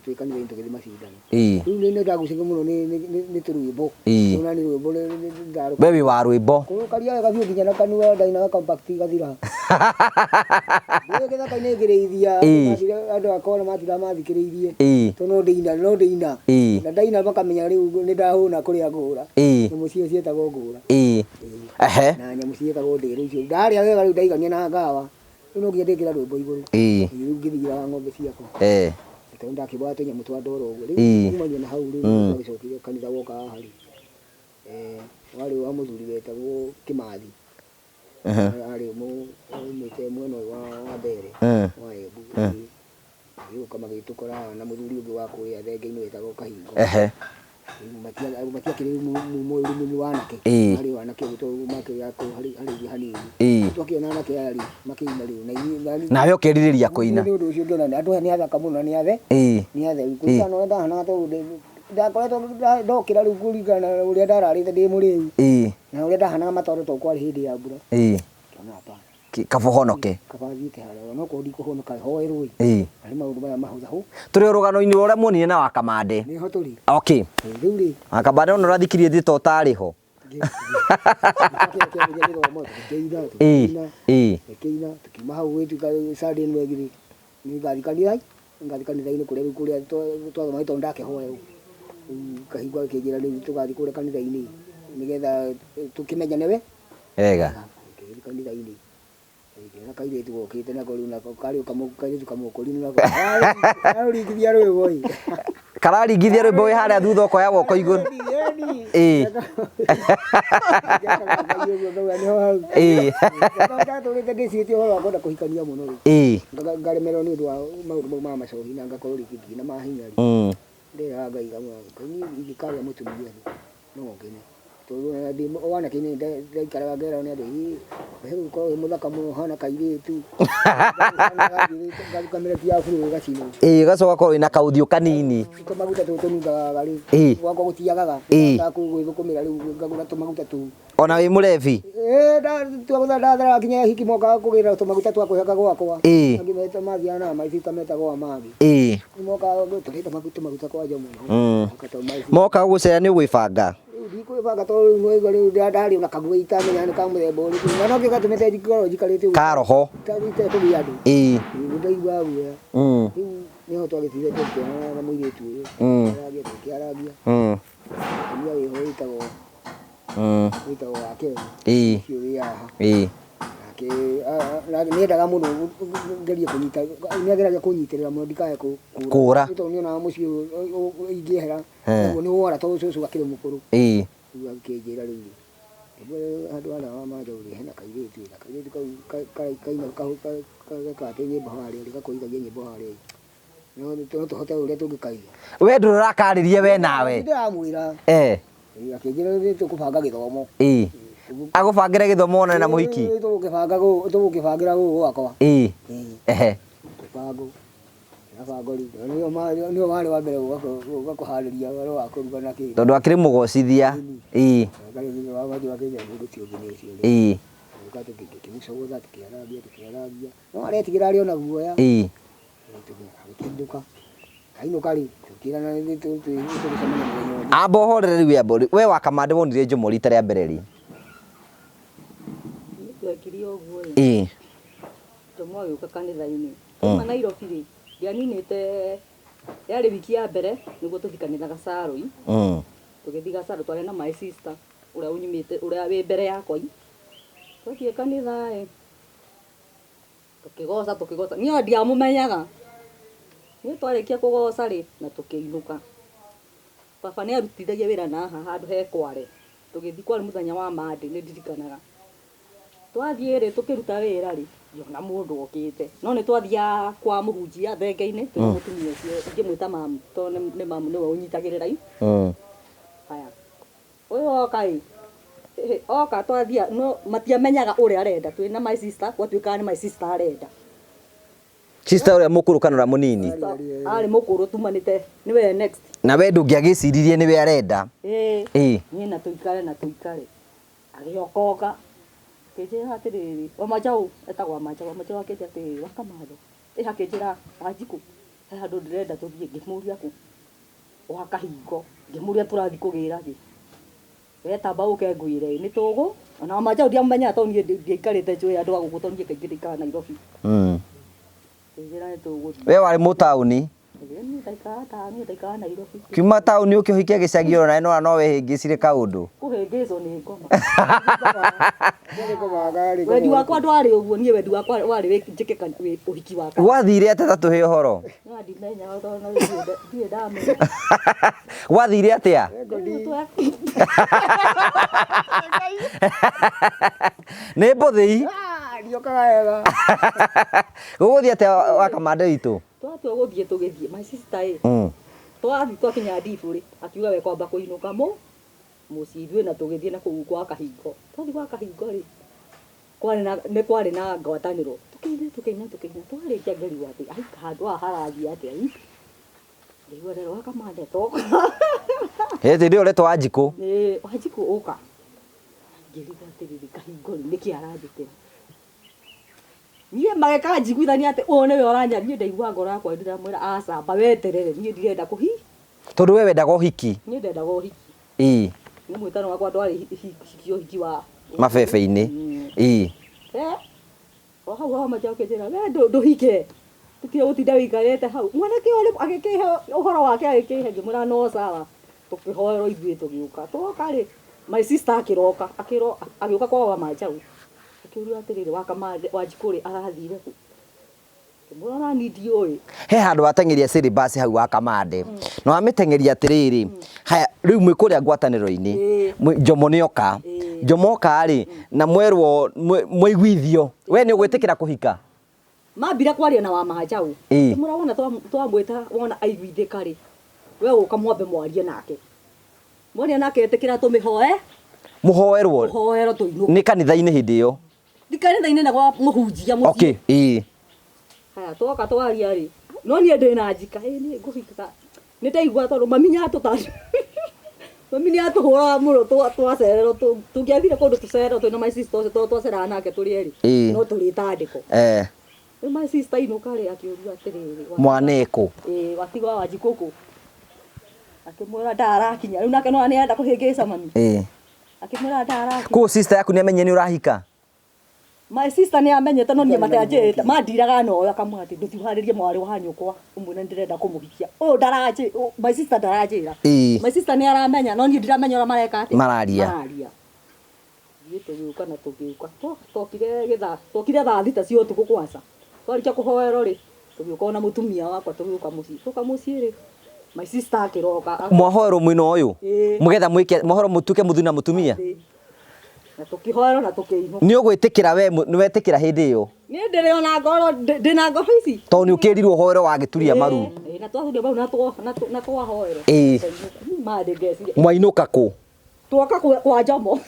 twĩ kanitha-inĩ tũgĩthiĩ macindano. Rĩu nĩ ndagucĩrĩirio mũno nĩ tũrwĩmbo. Ona nĩ rwĩmbo We wĩ wa rwĩmbo. Kũrũkaria wega biũ nginya na kanua ndainaga compact igathira. Ndĩ gĩthaka-inĩ ngĩrĩithia andũ akwa ona matindaga mathikĩrĩirie. Tondũ no ndĩina no ndĩina. Na ndaina makamenya rĩu nĩ ndahũna kũrĩa ngũra. Nyamũ cio ciĩtagwo ngũra. Na nyamũ ciĩtagwo ndĩrũ icio. Ndarĩa wega rĩu ndaigania na ngawa. Rĩu no nginya ndĩkĩra rwĩmbo igũrũ. Rĩu ngĩthiaga ng'ombe ciakwa. Tondũ ndakĩmbaga tũnyamũ twa ndoro ũguo. Rĩu kumania na hau rĩu twagĩcokire kanitha woka haha rĩ. Warĩ wa mũthuri wetagwo Kĩmathi. Arĩ aumĩte mwena ũyũ wa Mbere wa Embu. Magĩũka magĩtũkora haha na mũthuri ũngĩ wa kũrĩa Thenge-inĩ wetagwo Kahingo. Rĩu matiakĩrĩ mumo ũyũ wa anake. Marĩ o anake ũguo tondũ makĩrĩ akũrũ harĩ ithuĩ hanini. Twakĩona anake aya rĩ makĩina rĩu na ithuĩ Nawe ũkerirĩria kũina. Nĩ ũndũ ũcio ngĩona andũ aya nĩ athaka mũno na nĩ athe. Nĩ atheru. Kũringana na ũrĩa ndahanaga tondũ ndakoretwo ndokĩra rĩu kũringana na ũrĩa ndararĩte ndĩ mũrĩu. Na ũrĩa ndahanaga matoro tondũ kwarĩ hĩndĩ ya mbura. Ngĩona hapana. Kaba ũhonoke. Kaba thiĩte harĩa ona okorwo ndikũhonoka hoerwo ĩ. Na nĩ maũndũ maya mahũthahũ. Tũrĩ o rũgano-inĩ rwa ũrĩa muonire na Wakamande. Nĩho tũrĩ. Okay. Rĩu rĩ. Wakamande ona ũrathikirie thĩ ta ũtarĩ ho. Tũkĩina tũkiuma hau gũgĩtuĩka Sunday ĩno ĩngĩ nĩ ngathiĩ kanitha ngathiĩ kanitha-inĩ kũrĩa rĩu kũrĩa twathomaga tondũ ndakĩhoerwo. Rĩu Kahingo agĩkĩnjĩra rĩu tũgathiĩ kũrĩa kanitha-inĩ nĩgetha tũkĩmenyane we wega. Ngĩthiĩ kanitha-inĩ ngĩona kairĩtu gokĩte nako rĩu nako karĩ o kairĩtu kamũkũrinũ nako karũringithia rwĩmbo ĩ. Kararingithia rwĩmbo wĩ harĩa thutha ũkoya guoko igũrũ. Ndatũrĩte ndĩcirĩtie ũhoro wa kwenda kũhikania mũno rĩ. Ngaremererwo nĩ ũndũ wa maũndũ mau ma macohi na ngakorwo rĩngĩ ndirĩ na mahinya rĩ. Ndĩraga Ngai ngamwĩra Ngai niĩ ingĩkagĩa mũtumia rĩ no ngene. Tondũ ona ndĩ wanake-inĩ ndaikaraga ngeragwo nĩ andũ ĩ we ũkoragwo wĩ mũthaka mũno ũhana kairĩtu. Ngaruka mĩreti ya burũ ĩgacinwo. Ũgacoka ũgakorwo wĩna kaũthiũ kanini. Tũmaguta tũtũ tũnungaga rĩ gwakwa gũtiagaga. Nĩhotaga gwĩthũkũmĩra rĩu ngagũra tũmaguta tũu. Ona wĩ mũrebi? Ndatheraga nginya ahiki mokaga kũgĩra tũmaguta twa kwĩhaka gwakwa. Angĩ mathiaga na my sister metagwo Amagi. Nĩmokaga tũrenda tũmaguta kwa Njomo. Moka gũgũcera nĩ ũgwĩbanga? Rĩu ndikwĩbanga tondũ rĩu nĩwaigua rĩu ndarĩ ona kaguo itamenya nĩ ka mũthemba ũrĩkũ. Na nokĩo gatũmĩte ngorwo njikarĩte ũguo. Ka roho. Itekũgia andũ. Nĩndaiguaga guoya. Rĩu nĩho twagĩthire tũkĩonana na mũirĩtu ũyũ. Tũkĩarangia tũkĩarangia. Mũtumia wĩho wĩtagwo wĩtagwo Wakeri. Ũcio wĩ haha. Nake nĩendaga mũno ngerie kũnyita nĩageragia kũnyitĩrĩra mũno ndikae kũra. Nĩ tondũ nĩonaga mũciĩ ũyũ ingĩehera ũguo nĩ wora tondũ cũcũ akĩrĩ mũkũrũ. Rĩu akĩnjĩra rĩu handũ harĩa wa Manjaũ rĩ hena kairĩtu na kairĩtu kau kaina gekaga nyĩmbo harĩa rĩ gakũithagia nyĩmbo harĩa no tũhote ũrĩa tũngĩkaiga. We ndũrĩ ũrakarĩria we nawe? Ndĩramwĩra. Akĩnjĩra nĩ tũkũbanga gĩthomo. Agũbangĩre gĩthomo wonane na mũhiki? Tũgũkĩbanga tũgũkĩbangĩra gũkũ gwakwa. Mũbango. Mũbango rĩu nĩo warĩ wa mbere gũka kũharĩria ũhoro wa kũruga na kĩ. Tondũ akĩrĩ mũgocithia. Mũndũ ti ũngĩ nĩ ũcio. Tũgĩũka tũkĩmũcogotha tũkĩarangia tũkĩarangia. No aretigĩra arĩ ona guoya. Agĩkĩinũka. Ainũka rĩ tũkĩrana tũgĩcemania mũthenya ũngĩ. Amba ũhorere rĩu amba we wa Kamande wonire Njomo rita rĩa mbere rĩ? Twekire ũguo ĩ. Njomo agĩũka kanitha-inĩ. Kuma Nairobi rĩ, ndianinĩte yarĩ wiki ya mbere nĩguo tũthiĩ kanitha Gacarũi. Tũgĩthiĩ Gacarũ twarĩ na my sister ũrĩa ũnyumĩte ũrĩa wĩ mbere yakwa. Twathiĩ kanitha ĩ, tũkĩgoca tũkĩgoca, niĩ ona ndiamũmenyaga. Niĩ twarĩkia kũgoca rĩ, na tũkĩinũka. Baba nĩ arutithagia wĩra na haha handũ he kware. Tũgĩthiĩ kwarĩ mũthenya wa Monday nĩ ndirikanaga. Twathiĩ rĩ, tũkĩruta wĩra rĩ, ngĩona mũndũ okĩte. No nĩ twathiaga kwa mũhunjia thenge-inĩ, twĩna mũtumia ũcio, ingĩmwĩta mamu, tondũ nĩ mamu nĩwe ũnyitagĩrĩra. Haya, ũyũ oka ĩ, oka twathiĩ, no matiamenyaga ũrĩa arenda. Twĩna my sister, gwatuĩkaga nĩ my sister arenda. Sister ũrĩa mũkũrũ kana ũrĩa mũnini? Arĩ mũkũrũ tumanĩte, nĩwe next. Na we ndũngĩagĩciririe nĩwe arenda? Niĩ na tũikare na tũikare. Agĩoka oka. Akĩnjĩra atĩrĩrĩ, Wamajau, etagwo Wamajau, Wamajau akĩnjĩra atĩrĩrĩ, Wakamatho, ĩ akĩnjĩra Wanjikũ, he handũ ndĩrenda tũthiĩ, ngĩmũria kũ, gwa Kahingo, ngĩmũria tũrathiĩ kũgĩra kĩ, we tamba ũke ngwĩre ĩ, nĩ tũgũ, ona Wamajau ndiamũmenyaga tondũ niĩ ndiaikarĩte njũĩ andũ a gũkũ tondũ niĩ kaingĩ ndikaraga Nairobi. Akĩnjĩra nĩ tũgũthiĩ. We warĩ mũtaũni? Ĩĩ niĩ ndaikaraga taũni, niĩ ndaikaraga Nairobi. Kiuma taũni ũkĩhikia gĩcagi ona no no wĩhĩngĩcire kaũndũ. Kũhĩngĩcwo nĩ ngoma. Wendi wakwa ndwarĩ ũguo, niĩ wendi wakwa warĩ njĩke ũhiki wa kanitha. Gwathire atĩa ta tũhe ũhoro? No ndimenyaga tondũ no ndirĩ ndamenya. Gwathire atĩa? Nĩ mbũthĩi. Ndiokaga wega. Gũgũthiĩ atĩa wa kamande witũ? Twatua gũthiĩ tũgĩthiĩ, my sister ĩ, twathiĩ twakinya ndibũ rĩ, akiuga we kwamba kũinũka mũ mũciĩ ithuĩ na tũgĩthiĩ na kũu gwa Kahingo. Twathiĩ gwa Kahingo rĩ, kwarĩ na nĩ kwarĩ na ngwatanĩro, tũkĩina tũkĩina tũkĩina, twarĩkia ngĩrigwo atĩ ai handũ haha harathiĩ atĩa ii, ngĩigua ndĩrwo Wakamande toka. Hĩndĩ ĩyo ũretwo Wanjikũ. Ĩĩ Wanjikũ ũka. Ngĩrigwo atĩrĩrĩ Kahingo rĩ, nĩkĩ aranjĩtĩra? Niĩ magĩkanjiguithania atĩ ũyũ nĩwe ũranya niĩ ndaigua ngoro yakwa ndĩramwĩra aca amba weterere niĩ ndirenda kũhi Tondũ we wendaga ũhiki. Niĩ ndendaga ũhiki. Ĩĩ. Nĩ mwĩtano wakwa ndwarĩ hiki ũhiki wa mabebe-inĩ. Ĩĩ. Eh, o hau hau macha ũkĩnjĩra we ndũhike tũtige gũtinda wĩikarĩte hau mwanake ũyũ agĩkĩhe ũhoro wake agĩkĩhe ngĩmwĩra no sawa tũkĩhoerwo ithuĩ tũgĩũka twoka rĩ my sister akĩroka akĩro agĩũka kwa Wamajau Akĩũria atĩrĩrĩ, Wakamande, Wanjikũ rĩ, arathire kũ? Ngĩmwĩra ona niĩ ndiũĩ. He handũ wateng'eria syllabus hau Wakamande. Na wamĩteng'eria atĩrĩrĩ, haya rĩu mwĩ kũrĩa ngwatanĩro-inĩ, Njomo nĩoka. Njomo oka rĩ, na mwerwo mwaiguithio, we nĩ ũgwĩtĩkĩra kũhika? Mambire kwaria na Wamajau. Ngĩmwĩra wona twamwĩta wona aiguithĩka rĩ, we ũka mwambe mwarie nake. Mwaria nake etĩkĩra tũmĩhoe. Mũhoerwo. Mũhoerwo tũinũke. Nĩ kanitha-inĩ hĩndĩ ĩyo. Ti kanitha-inĩ na gwa mũhunjia mũciĩ. Okay, ĩĩ. Haya twoka twaria rĩ, no niĩ ndĩ na njika, ĩ niĩ ngũhika. Nĩ ndaigua tondũ mami nĩ atũta mami nĩ atũhũraga mũno twacererwo tũngĩathire kũndũ tũcererwo twĩna my sister ũcio tondũ twaceraga nake tũrĩ erĩ no tũrĩtandĩkwo. Rĩu my sister ainũka rĩ akĩũria atĩrĩrĩ, Mwana ekũ? Ĩĩ watigwo Wanjikũ kũ? Akĩmwĩra ndarakinya. Rĩu nake no nĩ arenda kũhĩngĩca mami. Akĩmwĩra ndarakinya. Kũu sister yaku nĩ amenyire nĩ ũrahika? My sister nĩ amenyete no niĩ matanjĩrĩte. Mandiraga na ũyũ akamwĩra atĩ ndũthiĩ ũharĩrie mwarĩ wa nyũkwa ũmwĩre nĩ ndĩrenda kũmũhikia. Ũyũ ndaranjĩra, my sister ndaranjĩra. My sister nĩ aramenya no niĩ ndiramenya ũrĩa mareka atĩa? Mararia. Mararia. Ithuĩ tũgĩũka na tũgĩũka. Twokire gĩthaa, twokire thaa thita cia ũtukũ kwanza. Twarĩkia kũhoerwo rĩ, tũgĩũka ona mũtumia wakwa tũgĩũka mũciĩ. Twoka mũciĩ rĩ, my sister akĩroka. Mwahoerwo mwĩna ũyũ? Ĩĩ. Mũgetha mwĩke, mwahoerwo mũtuĩke mũthuri na mũtumia? Ĩĩ. Na tũkĩhoerwo na tũkĩinũka. Nĩ ũgwĩtĩkĩra we, nĩ wetĩkĩra hĩndĩ ĩyo? Niĩ ndĩrĩ ona ngoro, ndĩna ngoro ici. Tondũ nĩ ũkĩrirwo ũhoerwo wagĩturia maru. Ĩĩ, na twaturia maru na twahoerwo. Ĩĩ. Twainũka. Rĩu ma ndĩngeciria. Mwainũka kũ? Twoka kwa Njomo.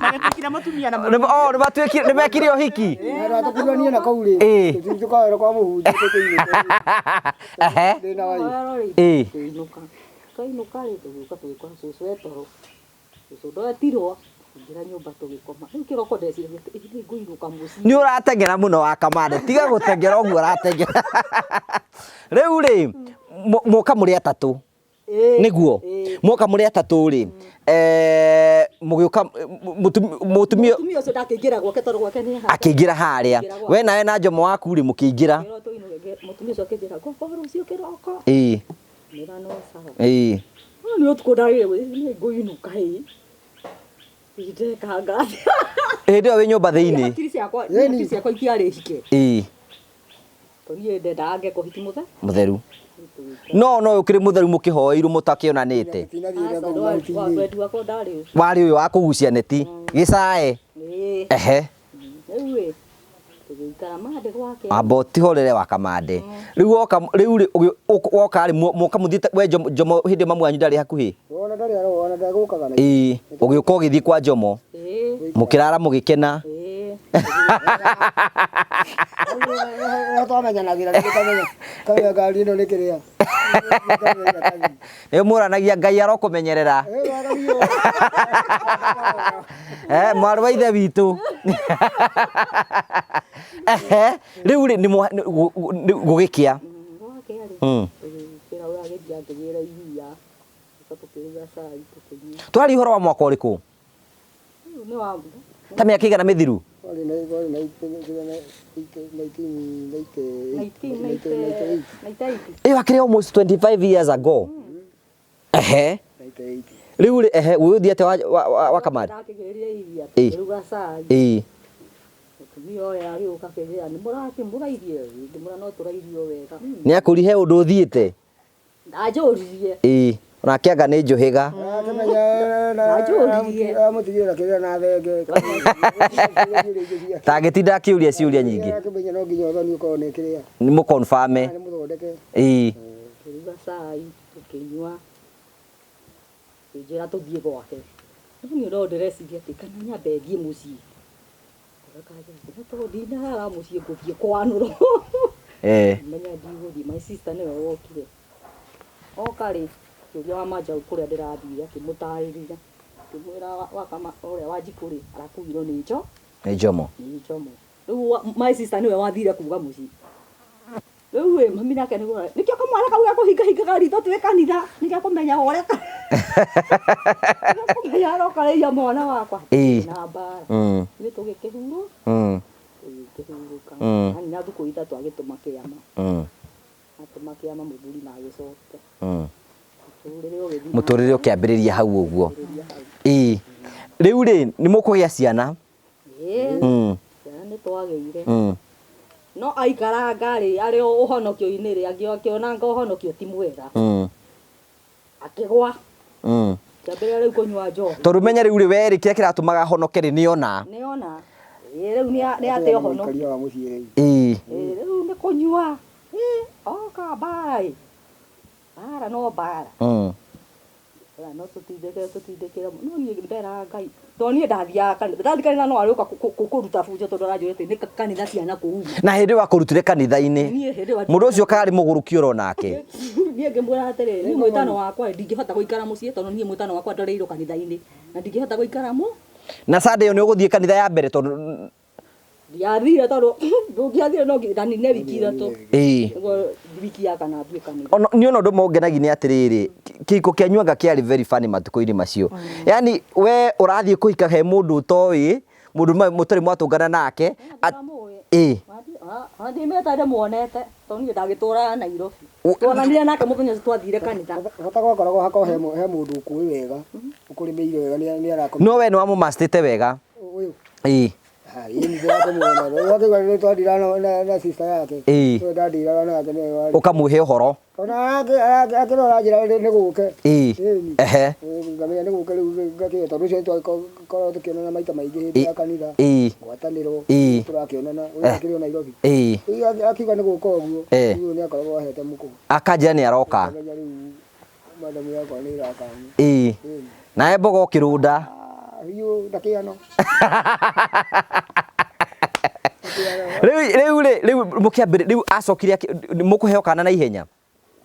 Magĩtuĩkire mũtumia na Nĩ- oh, nĩ matuĩkire nĩ mekire ũhiki. Na tũkuranie na kũu rĩ. Ĩĩ. Tũthiĩ tũkahoerwo kwa mũhunjia tũkĩinũka. Ehe. Ndĩna waifu. Twahoerwo rĩ, Ĩĩ. tũkĩinũka. Twainũka rĩ, tũgĩũka tũgĩkora cũcũ e toro. Cũcũ ndetirwo, tũkĩingĩra nyũmba tũgĩkoma. Rĩu kĩroko ndeciragia atĩ ĩ nĩ ngũinũka mũciĩ. Nĩ ũrateng'era mũno wa Kamande. Tiga gũteng'era ũguo ũrateng'era. Rĩu rĩ, mwoka mũrĩ atatũ. Nĩguo mwoka mũrĩ atatũ rĩ, mũgĩũka mũtumia Mũtumia ũcio ndakĩingĩra gwake tondũ gwake nĩ haha. Akĩingĩra harĩa. We nawe na Njomo waku rĩ mũkĩingĩra. Ngĩrwo tũinũke, mũtumia ũcio akĩnjĩra ngũkorwo rũciũ kĩroko. Ngĩmwĩra no sawa. No nĩ ũtukũ ndarĩire nĩ ngũinũka ĩ. Ndekanga atĩa. Hĩndĩ ĩyo wĩ nyũmba thĩinĩ. Hakiri ciakwa, hakiri ciakwa itiarĩ hike. Tondũ niĩ ndendaga ngeka ũhiki mũtheru. No no ũkĩrĩ mũtheru mũkĩhoeirwo mũtakĩonanĩte. Aca, wendi wakwa ndarĩ ũcio. Warĩ ũyũ wa kũgucia neti. Gĩcae. Ehe. Rĩu ĩ, tũgĩikara mande gwake. Amba ũtihorere wa Kamande. Rĩu woka rĩu rĩ woka rĩ mwoka mũthiĩte we Njomo hĩndĩ ĩyo mamu wanyu ndarĩ hakuhĩ? Ona ndarĩ aro ona ndagũkaga na. Ĩĩ, ũgĩũka ũgĩthiĩ kwa Njomo. Mũkĩrara mũgĩkena. Ĩĩ. Twamenyanagĩra nĩ kamenya ngari ĩno nĩ kĩrĩa. Nĩ mũranagia Ngai arokũmenyerera. Ĩĩ wega biũ. Eh, mwarĩ wa ithe witũ. Ehe, rĩu rĩ nĩ gũgĩkĩa. Gwakĩa rĩ, tũgĩkĩra ũrĩa agĩthiĩ akĩgĩra iria, tũgĩcoka tũkĩruga cai tũkĩnyua. Tũraria ũhoro wa mwaka ũrĩkũ? Rĩu nĩ wa Ta mĩaka ĩigana mĩthiru? Kwarĩ na kwarĩ na 1998. 1998. Ĩyo akĩrĩ almost 25 years ago. Ehe. 98. Rĩu rĩ ehe ũgĩthiĩ atĩa wa Kamande? Ndakĩgĩrire iria, Ĩĩ. tũkĩruga cai. Ĩĩ. Mũtumia ũrĩa agĩũka akĩnjĩra nĩ mũrairie? Ngĩmwĩra no tũrairie o wega. Nĩ akũri he ũndũ ũthiĩte? Ndanjũririe. Ĩĩ. Onake anga nĩ njũhĩga. Nanjũririe. Amũtigĩra kĩrĩa na thenge. Tangĩtinda akĩũria ciũria nyingĩ. Akĩmenya no nginya ũthoni ũkorwo nĩ kĩrĩa. Nĩ mũkonfame. Nĩ mũthondeke. Ĩĩ. Tũkĩruga cai, tũkĩnyua. Akĩnjĩra tũthiĩ gwake. Rĩu niĩ no ndĩreciria atĩ kana nyambe thiĩ mũciĩ. Ngoro ĩkanjĩra atĩ no tondũ ndinarara mũciĩ ngũthiĩ kwanũrwo. Eh. Menya ndigũthiĩ, my sister nĩwe wokire. Oka rĩ, akĩũria wa Manjaũ kũrĩa ndĩrathire, akĩmũtarĩria. Akĩmwĩra wakama ũrĩa Wanjikũ rĩ, arakuirwo nĩ njo. Nĩ Njomo. Nĩ Njomo. Rĩu my sister nĩwe wathire kuga mũciĩ. Rĩu ĩ, mami nake nĩguo, nĩkĩo kamwana kau gakũhingahingaga ritho twĩ kanitha, nĩkĩo kũmenya ũrĩa kũmenya arokarĩria mwana wakwa. Ĩĩ. Na mbara. Ithuĩ tũgĩkĩhurwo, tũgĩkĩhurũka. Anina thukũ ithatũ agĩtũma kĩama. Atũma kĩama mũthuri na agĩcoka. Mũtũrĩre ũgĩthiĩ na Mũtũrĩre ũkĩambĩrĩria hau ũguo. mbere hau. Ĩĩ. Rĩu rĩ, nĩ mũkũgĩa ciana? Ĩĩ. Ciana nĩ twagĩire. No aikaranga rĩ, arĩ o ũhonokio-inĩ rĩ, akĩonanga ũhonokio ti mwega. Akĩgwa. Akĩambĩrĩria rĩu kũnyua njohi. Tondũ menya rĩu rĩ, we rĩ, kĩrĩa kĩratũmaga ahonoke rĩ, nĩ ona. Nĩ ona. Ĩĩ, rĩu nĩ atĩ ũhonokio. Mũikaria wa mũciĩ rĩu. Ĩĩ. Ĩĩ, rĩu nĩ kũnyua. Ĩĩ, oka mbara ĩ. Mbara no mbara. No tũtindĩkĩre, tũtindĩkĩre. No niĩ mberaga Ngai. Tondũ niĩ ndathiaga kanitha. Ndathiĩ kanitha no arĩũka kũruta bunjo tondũ aranjũria atĩ nĩ kanitha ciana kũu. Na hĩndĩ ĩyo akũrutire kanitha-inĩ. Niĩ hĩndĩ ĩyo Mũndũ ũcio karĩ mũgũrũki oro nake. Niĩ ngĩmwĩra atĩrĩrĩ, niĩ mwĩtano wakwa ndingĩhota gũikara mũciĩ tondũ niĩ mwĩtano wakwa ndoreirwo kanitha-inĩ. Na ndingĩhota gũikara mũ. Na Sunday ĩyo nĩ ũgũthiĩ kanitha ya mbere tondũ Ndiathire tondũ ndũngĩathire no nginya ndanine wiki ithatũ. Ĩĩ. Nĩguo wiki ya kana thiĩ kanitha. Ono niĩ ona ũndũ ũmwe ũngenagia nĩ atĩrĩrĩ, kĩhiko kĩanyu anga kĩarĩ very funny matukũ-inĩ macio. Yaani we ũrathiĩ kũhika he mũndũ ũtoĩ, mũndũ mũtarĩ mwatũngana nake. Ĩĩ. Ndimĩte ndĩmuonete tondũ niĩ ndagĩtũraga Nairobi. Tuonanire nake mũthenya ũcio twathire kanitha. Bata gwakoragwo hakorwo he mũndũ ũkũĩ wega, ũkũrĩmĩire wega nĩ arakũ. No we nĩ wamũmastĩte wega. Ũyũ. Ĩĩ. Ĩĩ nĩ ndĩrakĩmuona. Wakĩigua nĩ twandiraga na sister yake. Ĩĩ. Nĩwe ndandiraga nake nĩwe warĩ. Ũkamũhe ũhoro. Ona akĩrora njĩra nĩ gũke. Ĩĩ. Ĩni. Ehe. Ngamenya nĩ gũke rĩu ngakĩona tondũ ũcio twakoragwo tũkĩonana maita maingĩ hĩndĩ ya kanitha. Ĩĩ. Ngwatanĩro. Ĩĩ. Tũrakĩonana. Ũyũ akĩrĩ o Nairobi. Ĩĩ. Rĩu akiuga nĩ gũka ũguo. Eh. Rĩu nĩ akoragwo ahete mũkũ. Akanjĩra nĩ aroka. Ngamenya rĩu madamu yakwa nĩ ĩrakania. Ĩĩ. Nawe mboga ũkĩrũnda. Biũ ndakĩano. Rĩu rĩ, rĩu mũkĩambĩrĩria, rĩu acokire mũkũheo kana na ihenya?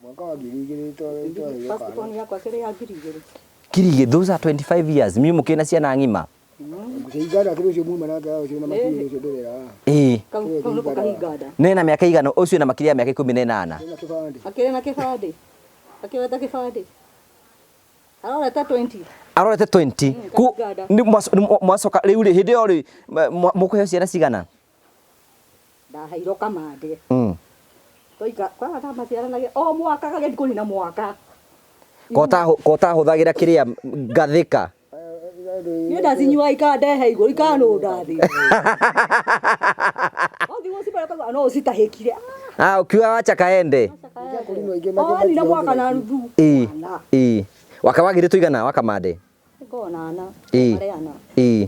Mwaka wa ngiri igĩrĩ twaheirwo First kana. born yakwa ĩkĩrĩ ya ngiri igĩrĩ. Ngiri igĩrĩ, those are 25 years. Inyuĩ mũkĩrĩ na ciana ng'ima? Ngũcaigana kĩrĩ ũcio muma nake ũcio na makinyĩ ũcio ndĩrera. Ĩĩ. Kau nĩko kahinganda. Nĩ na mĩaka igana, ũcio na makĩria ya mĩaka 18. Ena kĩbandĩ. Akĩrĩ na kĩbandĩ. Akĩweta kĩbandĩ. Arorete 20. Arorete 20. Ku Kahinganda. nĩ mwacoka rĩu rĩ, hĩndĩ ĩyo rĩ, mũkũheo ciana cigana? Ndaheirwo kamande. Twaika, kwaga ndamaciaranagia o mwaka kageni kũnina mwaka. Kota hũthagĩra kĩrĩa ngathĩka. Niĩ ndacinyuaga ikandehe igũrũ ikanũnda thĩ. Wathiĩ gũcimera ũkaigua no ũcitahĩkire. Ah, ukiuga wacha kaende. O nina mwaka na nuthu. Ĩĩ. Ana. Ĩĩ. Waka wagĩrĩtwo igana wakamande? Ngona ana. Ĩĩ. Marĩ ana. Ĩĩ.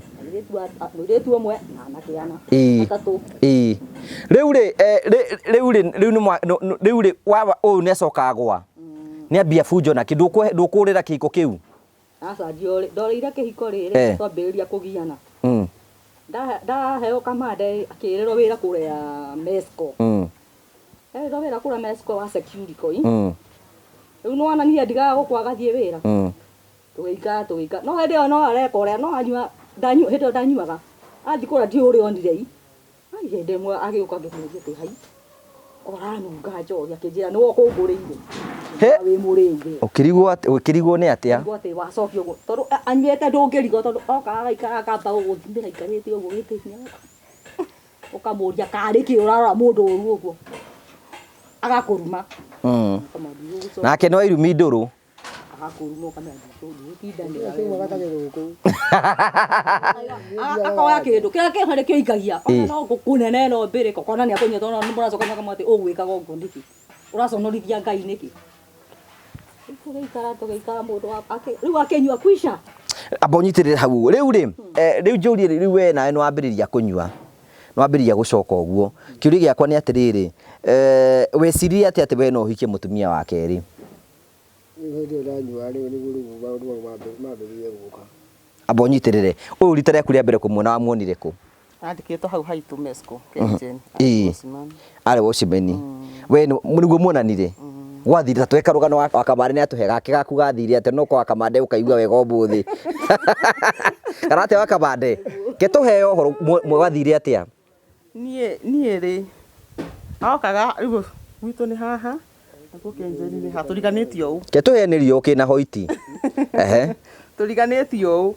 Mũirĩtu ũmwe na anake ana. Ĩĩ. Atatũ. Ĩĩ. Rĩu rĩ, rĩu rĩ, rĩu nĩ rĩu rĩ, wawa ũyũ nĩ acoka agwa. Nĩ ambia bunjo nake, ndũkũrĩra kĩhiko kĩu? Aca ndorĩire kĩhiko rĩrĩ twambĩrĩria kũgiana. Ndaheo kamande akĩrĩrwo wĩra kũrĩa Mesco. Erĩrwo wĩra kũrĩa Mesco wa Securicon. Rĩu nĩwona niĩ ndigaga gũkũ agathiĩ wĩra. Tũgĩikara tũgĩikara. No hĩndĩ ĩyo no areka ũrĩa no anyua ndanyua hĩndĩ ĩyo ndanyuaga. Athiĩ kũrĩa ndiũĩ ũrĩa onire i. Ai hĩndĩ ĩmwe agĩũka ngĩmũria atĩ hai ũranunga njohi akĩnjĩra nĩwe ũkũngũrĩire. He. Wĩ mũrĩu we. Ũkĩrigwo atĩ ũkĩrigwo nĩ atĩa? Ũkĩrigwo atĩ wacokia ũguo tondũ anyuĩte ndũngĩrigwo tondũ okaga agaikara akamba gũgũthimĩra aikarĩte ũguo gĩtĩ-inĩ ũkamũria karĩ kĩ ũrarora mũndũ ũru ũguo agakũruma. Ũkamwambia Nake no irumi ndũrũ. Agakũruma ũkamenya ndũgũtindanĩra Acio magata gĩthũkũ. Akoya kĩndũ kĩrĩa kĩho nĩkĩo aikagia ona no ngũkũ nene ĩno mbĩrĩka ũkona nĩ akũnyua tondũ nĩ mũracoka mũkamwĩra atĩ ũgwĩkaga ũguo nĩkĩ ũraconorithia Ngai nĩkĩ Rĩu tũgĩikara tũgĩikara mũndũ rĩu akĩnyua kwisha Amba ũnyitĩrĩre hau ũguo. Rĩu rĩ, rĩu njũrie rĩ, rĩu we nawe nĩ wambĩrĩria kũnyua. Nĩ wambĩrĩria gũcoka ũguo. Kĩũria gĩakwa nĩ atĩrĩrĩ, weciririe atĩa atĩ we no ũhikie mũtumia wa kerĩ? Rĩu hĩndĩ ĩyo ndanyua rĩu nĩguo rĩu maũndũ mau mambĩrĩrie gũka. Amba ũnyitĩrĩre. Ũyũ rita rĩaku rĩa mbere kũmuona wamuonire kũ? Andĩkĩtwo hau haitũ Mesco, Kengen. Ĩĩ. Arĩ watchman. We nĩguo muonanire? Gwathire ta tweka rũgano wa Kamande nĩ atũhe gake gaku gathire atĩa no kwa Kamande ũkaigua wega ũmũthĩ. Kana atĩa wa Kamande? Ke tũheo ũhoro gwathire atĩa? Niĩ niĩ rĩ okaga rĩu gwitũ nĩ haha nakuo Kengen nĩ haha tũriganĩtie ũũ. Ke tũheanĩrio ũkĩ na hoiti. Ehe. Tũriganĩtie ũũ.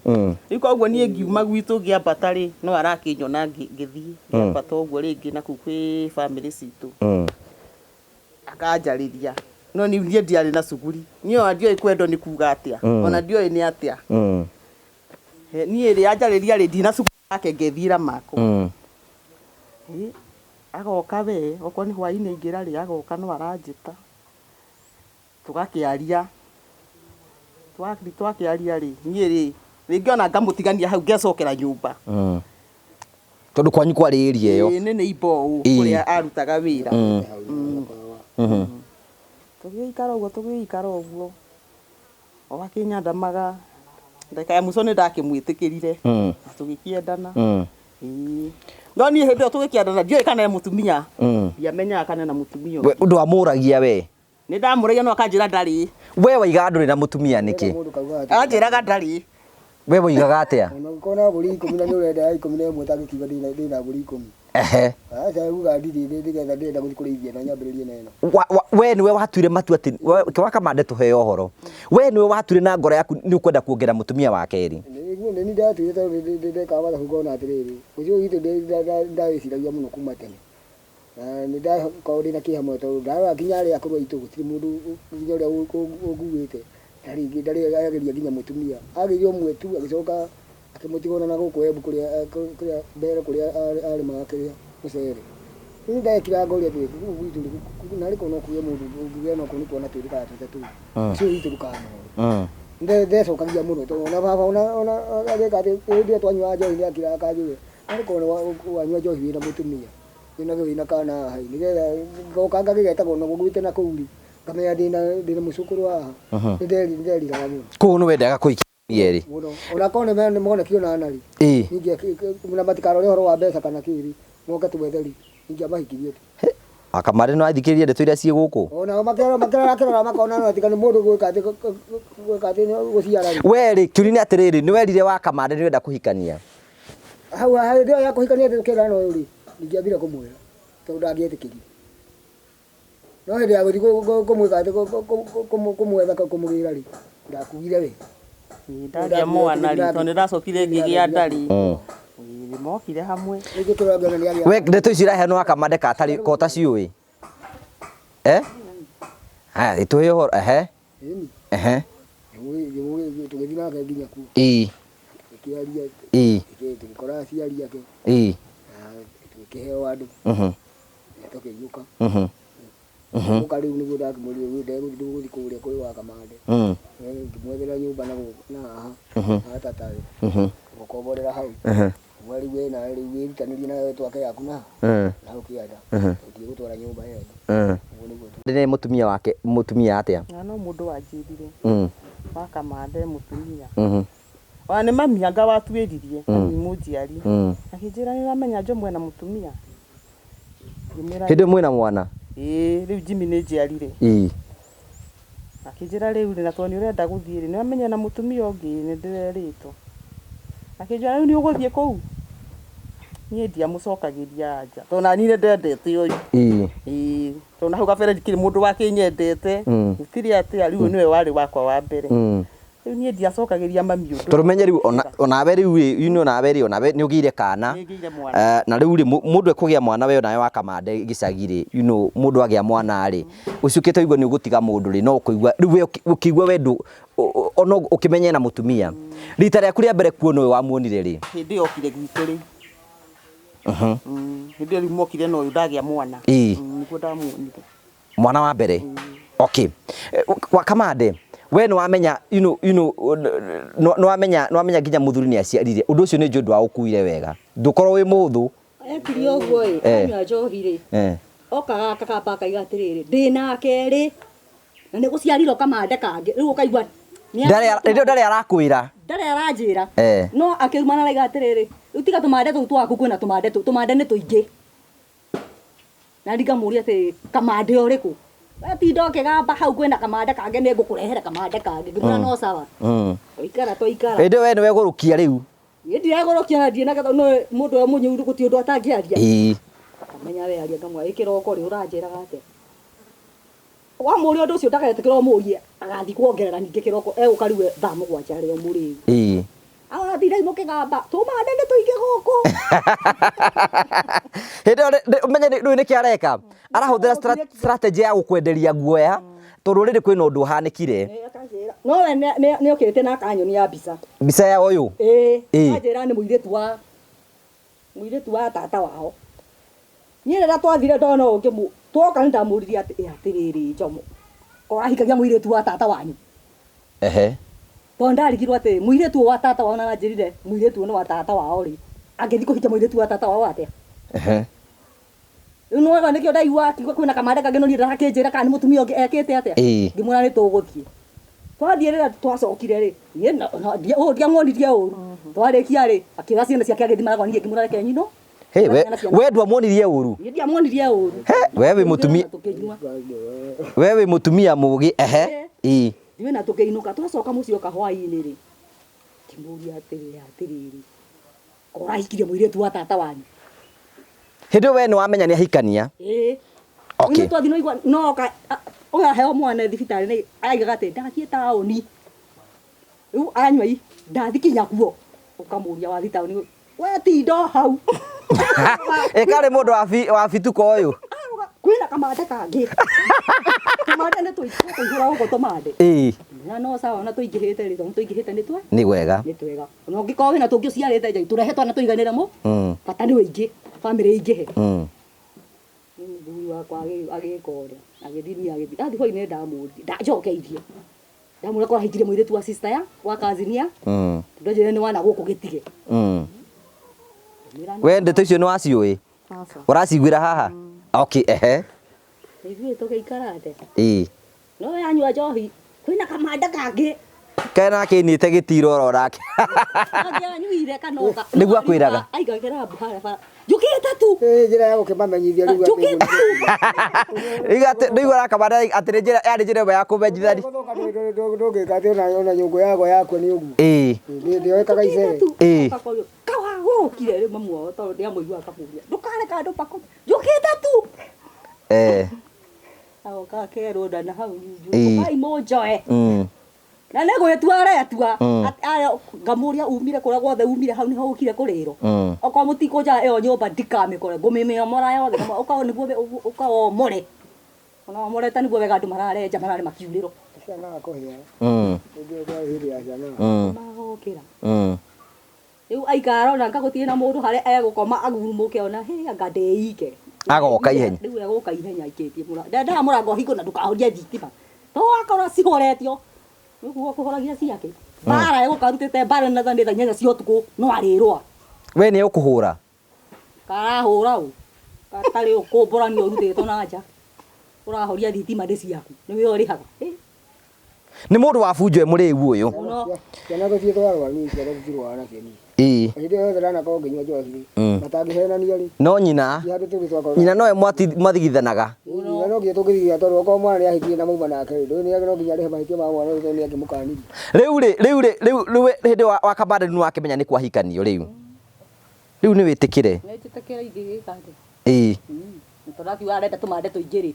Rĩu koguo niĩ ngiuma gwitũ ngĩambata rĩ no arakĩnyona ngĩthiĩ ngĩambata ũguo rĩngĩ na kũu kwĩ bamĩrĩ citũ. Akanjarĩria no niĩ ndiarĩ na cuguri niĩ ona ndioĩ kwendwo nĩ kuga atĩa ona ndioĩ nĩ atĩa. Niĩ rĩ anjarĩria rĩ ndina cuguri yake ngethiĩra makwa. Agoka we okorwo nĩ hwainĩ aingĩra rĩ agoka no aranjĩta tũgakĩaria twakĩaria rĩ niĩ rĩ rĩngĩ ona ngamũtigania hau ngecokera nyũmba. Tondũ kwanyu kwarĩ area ĩyo. Ĩĩ nĩ neighbor ũũ kũrĩa arutaga wĩra. Tũgĩikara ũguo tũgĩikara ũguo o akĩnyandamaga ndagĩka ya mũico nĩ ndakĩmwĩtĩkĩrire na tũgĩkĩendana. Ĩĩ. No niĩ hĩndĩ ĩyo tũgĩkĩendana ndiũĩ kana e mũtumia. Ndiamenyaga kana ena mũtumia ũngĩ. Ũndũ wamũragia we? Nĩ ndamũragia no akanjĩra ndarĩ. We waigaga ndũrĩ na mũtumia nĩkĩ? Anjĩraga ndarĩ. We woigaga atĩa? Ona ũngĩkorwo na mbũri ikũmi na nĩ ũrenda ya ikũmi na ĩmwe ũtangĩkiuga ndĩna mbũri ikũmi. Ehe. Aca uga ndirĩ nĩgetha ndĩrenda gũthiĩ kũrĩithia na nyambĩrĩrie na ĩno. We nĩwe watuire matua atĩ we Kamande tũheo ũhoro. We nĩwe watuire na ngoro yaku nĩ ũkwenda kuongerera mũtumia wa kerĩ. Nĩguo nĩ niĩ ndatuire tondũ ndekaga mathabu ngona atĩrĩrĩ, ũcio witũ ndawĩciragia mũno kuma tene. Na nĩ ndakoragwo ndĩna kĩeha mũno tondũ ndarora nginya arĩa akũrũ aitũ gũtirĩ mũndũ nginya ũrĩa ũnguĩte ndarĩ ndarĩ ageria nginya mũtumia. Agĩire ũmwe tu agĩcoka akĩmũtiga ona na gũkũ Embu kũrĩa kũrĩa mbere kũrĩa arĩmaga kĩrĩa mũcere. Rĩu ndekira ngoria atĩrĩ gũkũ gwitũ rĩ narĩ korwo no kũgĩe mũndũ ũngĩgĩa no nĩ kuona twĩrĩkaga twĩ ta tũu. Ũcio witũ ndũkanore. Ndecokagia mũno tondũ ona baba ona ona agĩka atĩ hĩndĩ ĩrĩa twanyuaga njohi nĩ akiraga akanjũria narĩ korwo wanyua njohi wĩna mũtumia wĩna wĩna kana haha ĩ nĩgetha ngoka ngagĩgetagwo na gũgwĩte na kũu rĩ ngamenya ndĩna ndĩna mũcũkũrũ haha. Nĩ nderiraga mũno. Koguo nĩ wendaga kũhikia erĩ? Mũno. Ona korwo nĩ monekire ona ana rĩ. Ningĩ na matikarore ũhoro wa mbeca kana kĩ rĩ moke twethe rĩ ingĩamahikirie tu. Kamande no athikĩrĩrie ndeto iria ciĩ gũkũ? Ona makĩrora makĩrora makona no tiga nĩ mũndũ gwĩka atĩ gwĩka atĩ gũciara rĩ. We rĩ kĩũria nĩ atĩrĩrĩ nĩ werire wa Kamande nĩ ũrenda kũhikania? Hau hĩndĩ ĩyo ya kũhikania tũkĩrana ũyũ rĩ ndingĩambire kũmwĩra tondũ ndangĩetĩkĩrire. No hĩndĩ ya gũthiĩ kũmwĩka atĩ kũmwetha kũmũgĩra rĩ ndakuire we. Ndagĩa mwana rĩ tondũ nĩ ndacokire ngĩgĩa nda rĩ. Nĩ mokire hamwe. Rĩngĩ kĩrora ngĩona nĩ agĩa. We ndeto icio iraheanwo wa Kamande ka tarĩ ko ũtaciũĩ? Eh? Haya tũhe ũhoro ehe. Ĩni. Ehe. Tũgĩthiĩ nake nginya kuo. Ĩĩ. Tũkĩaria. Ĩĩ. Tũgĩkora aciari ake. Ĩĩ. Na tũgĩkĩheo andũ. Na tũkĩinũka. Gũka rĩu nĩguo ndakĩmwĩrire rĩu ndegũthiĩ kũrĩa kwĩ wa Kamande. Ngĩmwethera nyũmba na gũkũ na haha. Ha tata we. Ngĩmũkomborera hau. Ngĩmwĩra rĩu we nawe rĩu wĩrutanĩrie nawe twake yaku na na hau kĩanda. Tũtigũtwara nyũmba yene. Ũguo nĩguo Nĩ mũtumia wake mũtumia atĩa? Na no mũndũ wanjĩrire. Wa Kamande mũtumia. Ona nĩ mami anga watuĩririe mami mũnjiari. Akĩnjĩra nĩ ũramenya Njomo ena mũtumia. Ngĩmwĩra Hĩndĩ ĩyo mwĩna mwana? Ĩĩ rĩu Jimmy nĩ njiarire. Ĩĩ. Akĩnjĩra rĩu rĩ, na tondũ nĩ ũrenda gũthiĩ rĩ, nĩ wamenya na mũtumia ũngĩ nĩ ndĩrerĩtwo. Akĩnjĩra rĩu nĩ ũgũthiĩ kũu? Niĩ ndiamũcokagĩria anja tondũ nani nĩ ndendete ũyũ. Ĩĩ, tondũ na hau kabere ndikĩrĩ mũndũ wakĩnyendete, gũtirĩ atĩa, rĩu nĩwe warĩ wakwa wa mbere. Rĩu niĩ ndiacokagĩria mami ũndũ. Tondũ menye rĩu onawe rĩu rĩ, you know nawe rĩ, onawe nĩ ũgĩire kana. Nĩ ngĩire mwana. Na rĩu rĩ, mũndũ ekũgĩa mwana we onawe wa Kamande gĩcagi rĩ, you know, mũndũ agĩa mwana rĩ, ũcukĩte ũigue nĩ ũgũtiga mũndũ rĩ, no ũkũigua, rĩu we ũkĩigua we ndũ, ona ũkĩmenye na mũtumia. Rita rĩaku rĩa mbere kuona ũyũ wamuonire rĩ? Hĩndĩ ĩyo okire gwitũ rĩ. Hĩndĩ ĩyo rĩu mokire na ũyũ ndagĩa mwana. Nĩguo ndamuonire. Mwana wa mbere. Okay. Kwa Kamande, we nĩ wamenya, you know, you know, nĩ wamenya, nĩ wamenya nginya mũthuri nĩ aciarire. Ũndũ ũcio nĩ njũĩ ndwaũkuire wega. Ndũkorwo wĩ mũhũthũ. Ekire ũguo ĩ, anyua njohi rĩ. Okaga akakamba akaiga atĩrĩrĩ, ndĩ nake rĩ, na nĩ gũciarirwo kamande kangĩ. Rĩu ũkaigua nĩ Ndarĩ rĩu ndarĩ arakwĩra. Ndarĩ aranjĩra. No akĩrumana araiga atĩrĩrĩ, rĩu tiga tũmande tũu twaku kwĩna tũmande tũu, tũmande nĩ tũingĩ. Na ndikamũria atĩ kamande ũrĩkũ? We tinda ũkĩgamba hau kwĩna kamande kangĩ nĩ ngũkũrehere kamande kangĩ. Ngĩmwĩra no sawa. Twaikara twaikara. Hĩndĩ ĩyo we nĩwe gũrũkia rĩu. Niĩ ndiragũrũkia na ndirĩ na gatho, no mũndũ ũyũ mũnyũru gũtirĩ ũndũ atangĩaria. Kamenya we aria ngamwĩra, ĩ kĩroko rĩ ũranjĩraga atĩa? Wamũria ũndũ ũcio ndagetĩkĩra ũmũrie, agathiĩ kuongerera ningĩ kĩroko, egũka rĩu thaa mũgwanja rĩ o mũrĩu. Arathiĩ mũkĩgamba, tũmande nĩ tũingĩ gũkũ. Hĩndĩ ĩyo ũmenye rĩu nĩkĩ areka? Arahũthĩra strategy ya gũkwenderia guoya, tondũ rĩrĩ kwĩna ũndũ ũhanĩkire. No we nĩ okĩte na akanyonia mbica. Mbica ya ũyũ? Ĩĩ. Anjĩra nĩ mũirĩtu wa tata wao. Niĩ rĩrĩa twathire ndona ũũ twoka nĩ ndamũririe atĩ, atĩrĩrĩ Njomo, ũrahikagia mũirĩtu wa tata wanyu? Tondũ ndarigirwo atĩ mũirĩtu wa tata wao na aranjĩrire mũirĩtu nĩ wa tata wao rĩ, angĩthiĩ kũhikia mũirĩtu wa tata wao atĩa? Rĩu nĩ wona nĩkĩo ndaigua akiuga kwĩna kamande kangĩ no niĩ ndarakĩnjĩra kana nĩ mũtumia ũngĩ ekĩte atĩa? Ngĩmwĩra nĩ tũgũthiĩ. Twathiĩ rĩrĩa twacokire rĩ, niĩ ndiamuonirie ũru. Twarĩkia rĩ, akĩoya ciana ciake agĩthiĩ maragwa, niĩ ngĩmwĩra reke nyino. Hey, we ndwamuonirie ũru? Niĩ ndiamuonirie ũru. He, we wĩ mũtumia. We wĩ mũtumia mũgĩ, ehe. Ithuĩ na tũkĩinũka, twacoka mũciĩ oka hwaĩ-inĩ rĩ, ngĩmũria atĩrĩ, atĩrĩrĩ, ũrahikirie mũirĩtu wa tata wanyu? Hĩndĩ ĩyo we nĩ wamenya nĩ ahikania? Ĩĩ. Nĩ twathiĩ no igua, no oka, ũyũ aheo mwana thibitarĩ nĩ araigaga atĩ ndathiĩ taũni. Rĩu anyua i, ndathiĩ kinya kuo. Ũkamũria wathiĩ taũni, we tinda o hau. Ĩkarĩ mũndũ wa bituko ũyũ. Kwĩna kamande kangĩ. Tũmande nĩ tũihũra gũkũ tũmande. Na no sawa, ona tũingĩhĩte rĩ, tondũ tũingĩhĩte nĩ twe. Nĩ wega. Nĩ twega. Ona ũngĩkorwo wĩna tũngĩ ũciarĩte nja, tũrehe twana tũiganĩre mũ. Bata nĩ ũingĩ, bamĩrĩ ĩingĩhe. Nĩ mũthuri wakwa agĩka ũrĩa, agĩthiĩ niĩ agĩthiĩ. Ndathiĩ hwaĩ-inĩ ndamũririe, ndanjokeirie. Ndamwĩra korwo ahikire mũirĩtu wa sister ya, wa cousin ya. Tondũ anjĩrire nĩ wana gũkũ gĩtige. We ndeto icio nĩ waciũĩ? Aca. Ũraciguĩra haha? Okay, ehe. Ithuĩ tũgĩikara atĩa? No we anyua njohi, kwĩna kamande kangĩ. Kena akĩinĩte gĩtiro oro nake. Angĩanyuire kana oka. Nĩguo akwĩraga. Aigagĩra mbu harĩa bara. Njũkĩte tu. Ĩĩ, njĩra ya gũkĩmamenyithia rĩu atĩ Njũkĩte tu. Rĩu atĩ, rĩu arakamanda atĩ nĩ njĩra, yarĩ njĩra ĩmwe ya kũmenyithania. Ndũngĩka atĩ ona nyũngũ yakwa yakua nĩ ũguo. Ndĩoĩkaga icere. Kawagũrũkire rĩu mamu wao tondũ ndĩamũigua akamũria. Ndũkareka andũ makome. Njũkĩte tu. Agoka akerwo nda na hau ũkai mũnjoe. Na nĩ gwĩtua aretua. Ngamũria umire kũrĩa guothe umire hau nĩho ũkire kũrĩrwo. Okorwo mũtikũnjoya ĩyo nyũmba ndikamĩkore, ngũmĩmomora yothe. Ũka nĩguo ũka womore. Ona womorete nĩguo wega andũ mararenja mararĩ makiurĩrwo. Ciana kũhĩa. Hĩndĩ ĩyo kwarĩ hĩndĩ ya ciana. Magokĩra. Rĩu aikara ona anga gũtirĩ na mũndũ harĩa egũkoma agurumũke ona hĩ anga ndĩike. Agoka ihenya. Rĩu egũka ihenya aikĩtie mũrango. Ndendaga mũrango ũhingwo na ndũkahorie thitima. To wakorwo cihoretio. Nĩguo kũhoragia ciake. Mbara egũka arutĩte mbara na thaa 8 cia ũtukũ no arĩrũa. We nĩ ũkũhũra? Karahũra ũ? Gatarĩ ũkũmbũranio ũrutĩtwo na nja. Ũrahoria thitima ndĩ ciaku. Nĩwe ũrĩhaga. Nĩ mũndũ wa bunjo e mũrĩu ũyũ. Mũno. Ciana tũthiĩ twarũa niĩ ciana tũtirũaga nacio niĩ. Ĩĩ. Hĩndĩ ĩyo yothe ndanakorwo ngĩnyua njohi rĩ, Mm. matangĩhenania rĩ, No nyina ti handũ tũrĩ twakorwo. nyina nowe mwathigithanaga. Nyina no nginya tũngĩthigithana tondũ okorwo mwana nĩahĩtirie na mauma nake rĩ, ndũĩ no nginya arĩhe mahĩtia ma mwana ũyũ tondũ nĩangĩmũkanirie. Rĩu rĩ rĩu rĩ rĩu rĩu hĩndĩ wa wa Kamande nĩ wakĩmenya nĩ kwahikanio rĩu. Rĩu nĩ wĩtĩkĩre. Nĩnjĩtĩkĩra ingĩgĩka atĩa. Ĩĩ. Tondũ akiuga arenda tũmande tũingĩ rĩ,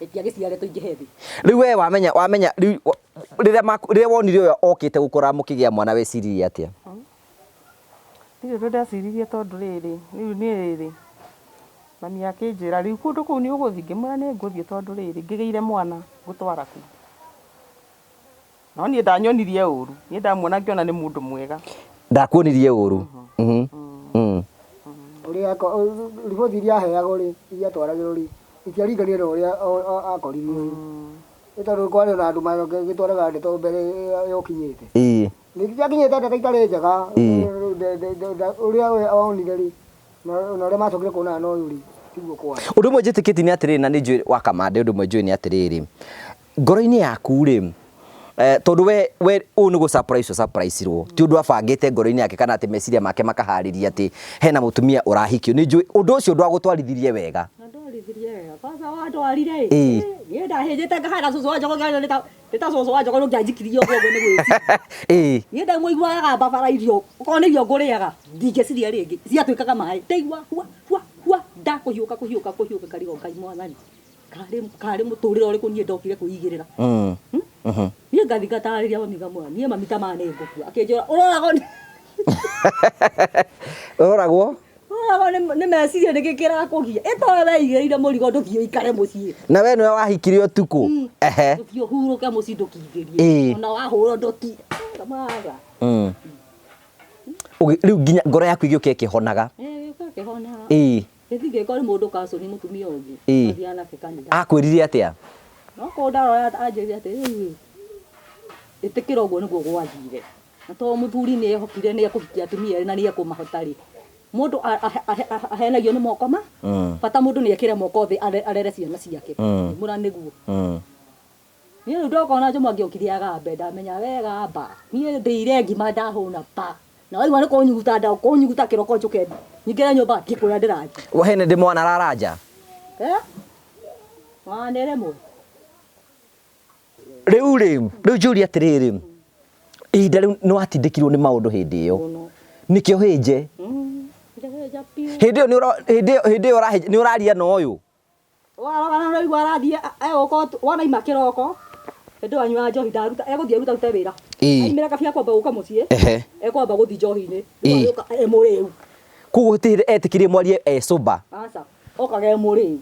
ĩtiagĩciare tũingĩhe thĩ. Rĩu we wamenya wamenya rĩu rĩrĩa rĩrĩa wonire ũyũ okĩte gũkora mũkĩgĩa mwana weciririe atĩa? Ndirĩ ũndũ ndeciririe tondũ rĩrĩ, rĩu nĩ rĩrĩ, mami akĩnjĩra rĩu kũndũ kũu nĩ ũgũthiĩ, ngĩmwĩra nĩ ngũthiĩ tondũ rĩrĩ, ngĩgĩire mwana ngũtwara kũ? No niĩ ndanyonirie ũru, niĩ ndamuona ngĩona nĩ mũndũ mwega. Ndakuonirie ũru. Ũrĩa riboti iria aheagwo rĩ, iria atwaragĩrwo rĩ, itiaringanire na ũrĩa akorirwo. Nĩ tondũ kwarĩ na andũ magĩtwaraga ndeto mbere yokinyĩte. Ĩĩ. Nĩciakinyĩte ndeto itarĩ njega, Ĩĩ. ũrĩa we onire rĩ, na ũrĩa macokire kuonana na ũyũ rĩ, tiguo kwarĩ. Ũndũ ũmwe njĩtĩkĩtie nĩ atĩrĩrĩ na nĩ njũĩ wa Kamande ũndũ ũmwe njũĩ nĩ atĩrĩrĩ, ngoro-inĩ yaku rĩ, tondũ we we ũũ nĩ gũ surprise surprise irwo ti ũndũ abangĩte ngoro-inĩ yake kana atĩ meciria make makaharĩria atĩ hena mũtumia ũrahikio nĩ njũĩ ũndũ ũcio ndwagũtwarithirie wega. Ndwarithirie wega. Kwanza wandwarire ĩ. Ĩĩ. Niĩ ndahĩnjĩte ngahana cũcũ wa Njogu ngĩona nĩ ta cũcũ wa Njogu ũngĩanjikirie ũguo ũguo nĩ gwĩciria. Ĩĩ. Niĩ ndamũiguaga ngamba irio, okorwo nĩ irio ngũrĩaga, ndingĩcirĩa rĩngĩ, ciatuĩkaga maĩ. Ndaigua hua hua hua ndakũhiũka kũhiũka kũhiũka ngarigwo Ngai mwathani. Karĩ karĩ mũtũrĩre ũrĩkũ niĩ ndokire kwĩigĩrĩra. Niĩ ngathiĩ ngatarĩria mami ngamwĩra niĩ mami ta ma nĩ ngũkua. Akĩnjĩra ũroragwo nĩ Ũroragwo? Ũroragwo nĩ meciria nĩkĩ kĩrakũgia. Ĩ towe weigĩrĩire mũrigo ndũthiĩ ũikare mũciĩ. Na we nĩwe wahikirie ũtukũ? Ehe. Ndũthiĩ ũhurũke mũciĩ ndũkindĩrie. Ĩĩ. Ona wahũrwo ndũti. Ngamwĩra. Rĩu nginya ngoro yaku ĩgĩũka ĩkĩhonaga. Ĩĩ gĩũka ĩkĩhonaga. Ĩĩ. Gĩthiĩ ngĩkora nĩ mũndũ kacũni mũtumia ũngĩ. Ĩĩ. Athiaga nake kanitha. Akwĩrire atĩa? No kũndarora anjĩrire atĩrĩrĩ, ĩtĩkĩra ũguo nĩguo gwathire. Na to mũthuri nĩ ehokire nĩ ekũhikia atumia erĩ na nĩ ekũmahota rĩ, mũndũ ahenagio nĩ moko ma? Bata mũndũ nĩ ekĩre moko thĩ arere ciana ciake. Ngĩmwĩra nĩguo. Niĩ rĩu ndoka ona Njũmũ angĩokire agambe ndamenya we gamba. Niĩ ndĩire ngima ndahũna pa. Na waigua nĩ kũnyuguta nda kũnyuguta kĩroko njũke nyingĩre nyũmba thiĩ kũrĩa ndĩrathiĩ. He nĩ ndĩ mwana araranja? Eh? Mwana ĩremwo. Rĩu rĩ, rĩu njũrie atĩrĩrĩ, ihinda rĩu nĩ watindĩkirwo nĩ maũndũ hĩndĩ ĩyo. Mũno. Nĩkĩo hĩnje. Ndĩhĩnja biũ. Hĩndĩ ĩyo hĩndĩ ĩyo hĩndĩ ĩyo ũrahĩnja nĩ ũraria na ũyũ? Warora na ũraigua arathiĩ egũka wanaima kĩroko. Hĩndĩ ĩyo anyuaga njohi ndaruta egũthiĩ arutarute wĩra. Ĩĩ. Aimĩra kabia kwamba gũka mũciĩ. Ehe. Ekwamba gũthiĩ njohi-inĩ. Ĩĩ. Rĩu agĩũka e mũrĩu. Koguo gũtirĩ hĩndĩ etĩkĩrie mwarie e sober. Aca, okaga e mũrĩu.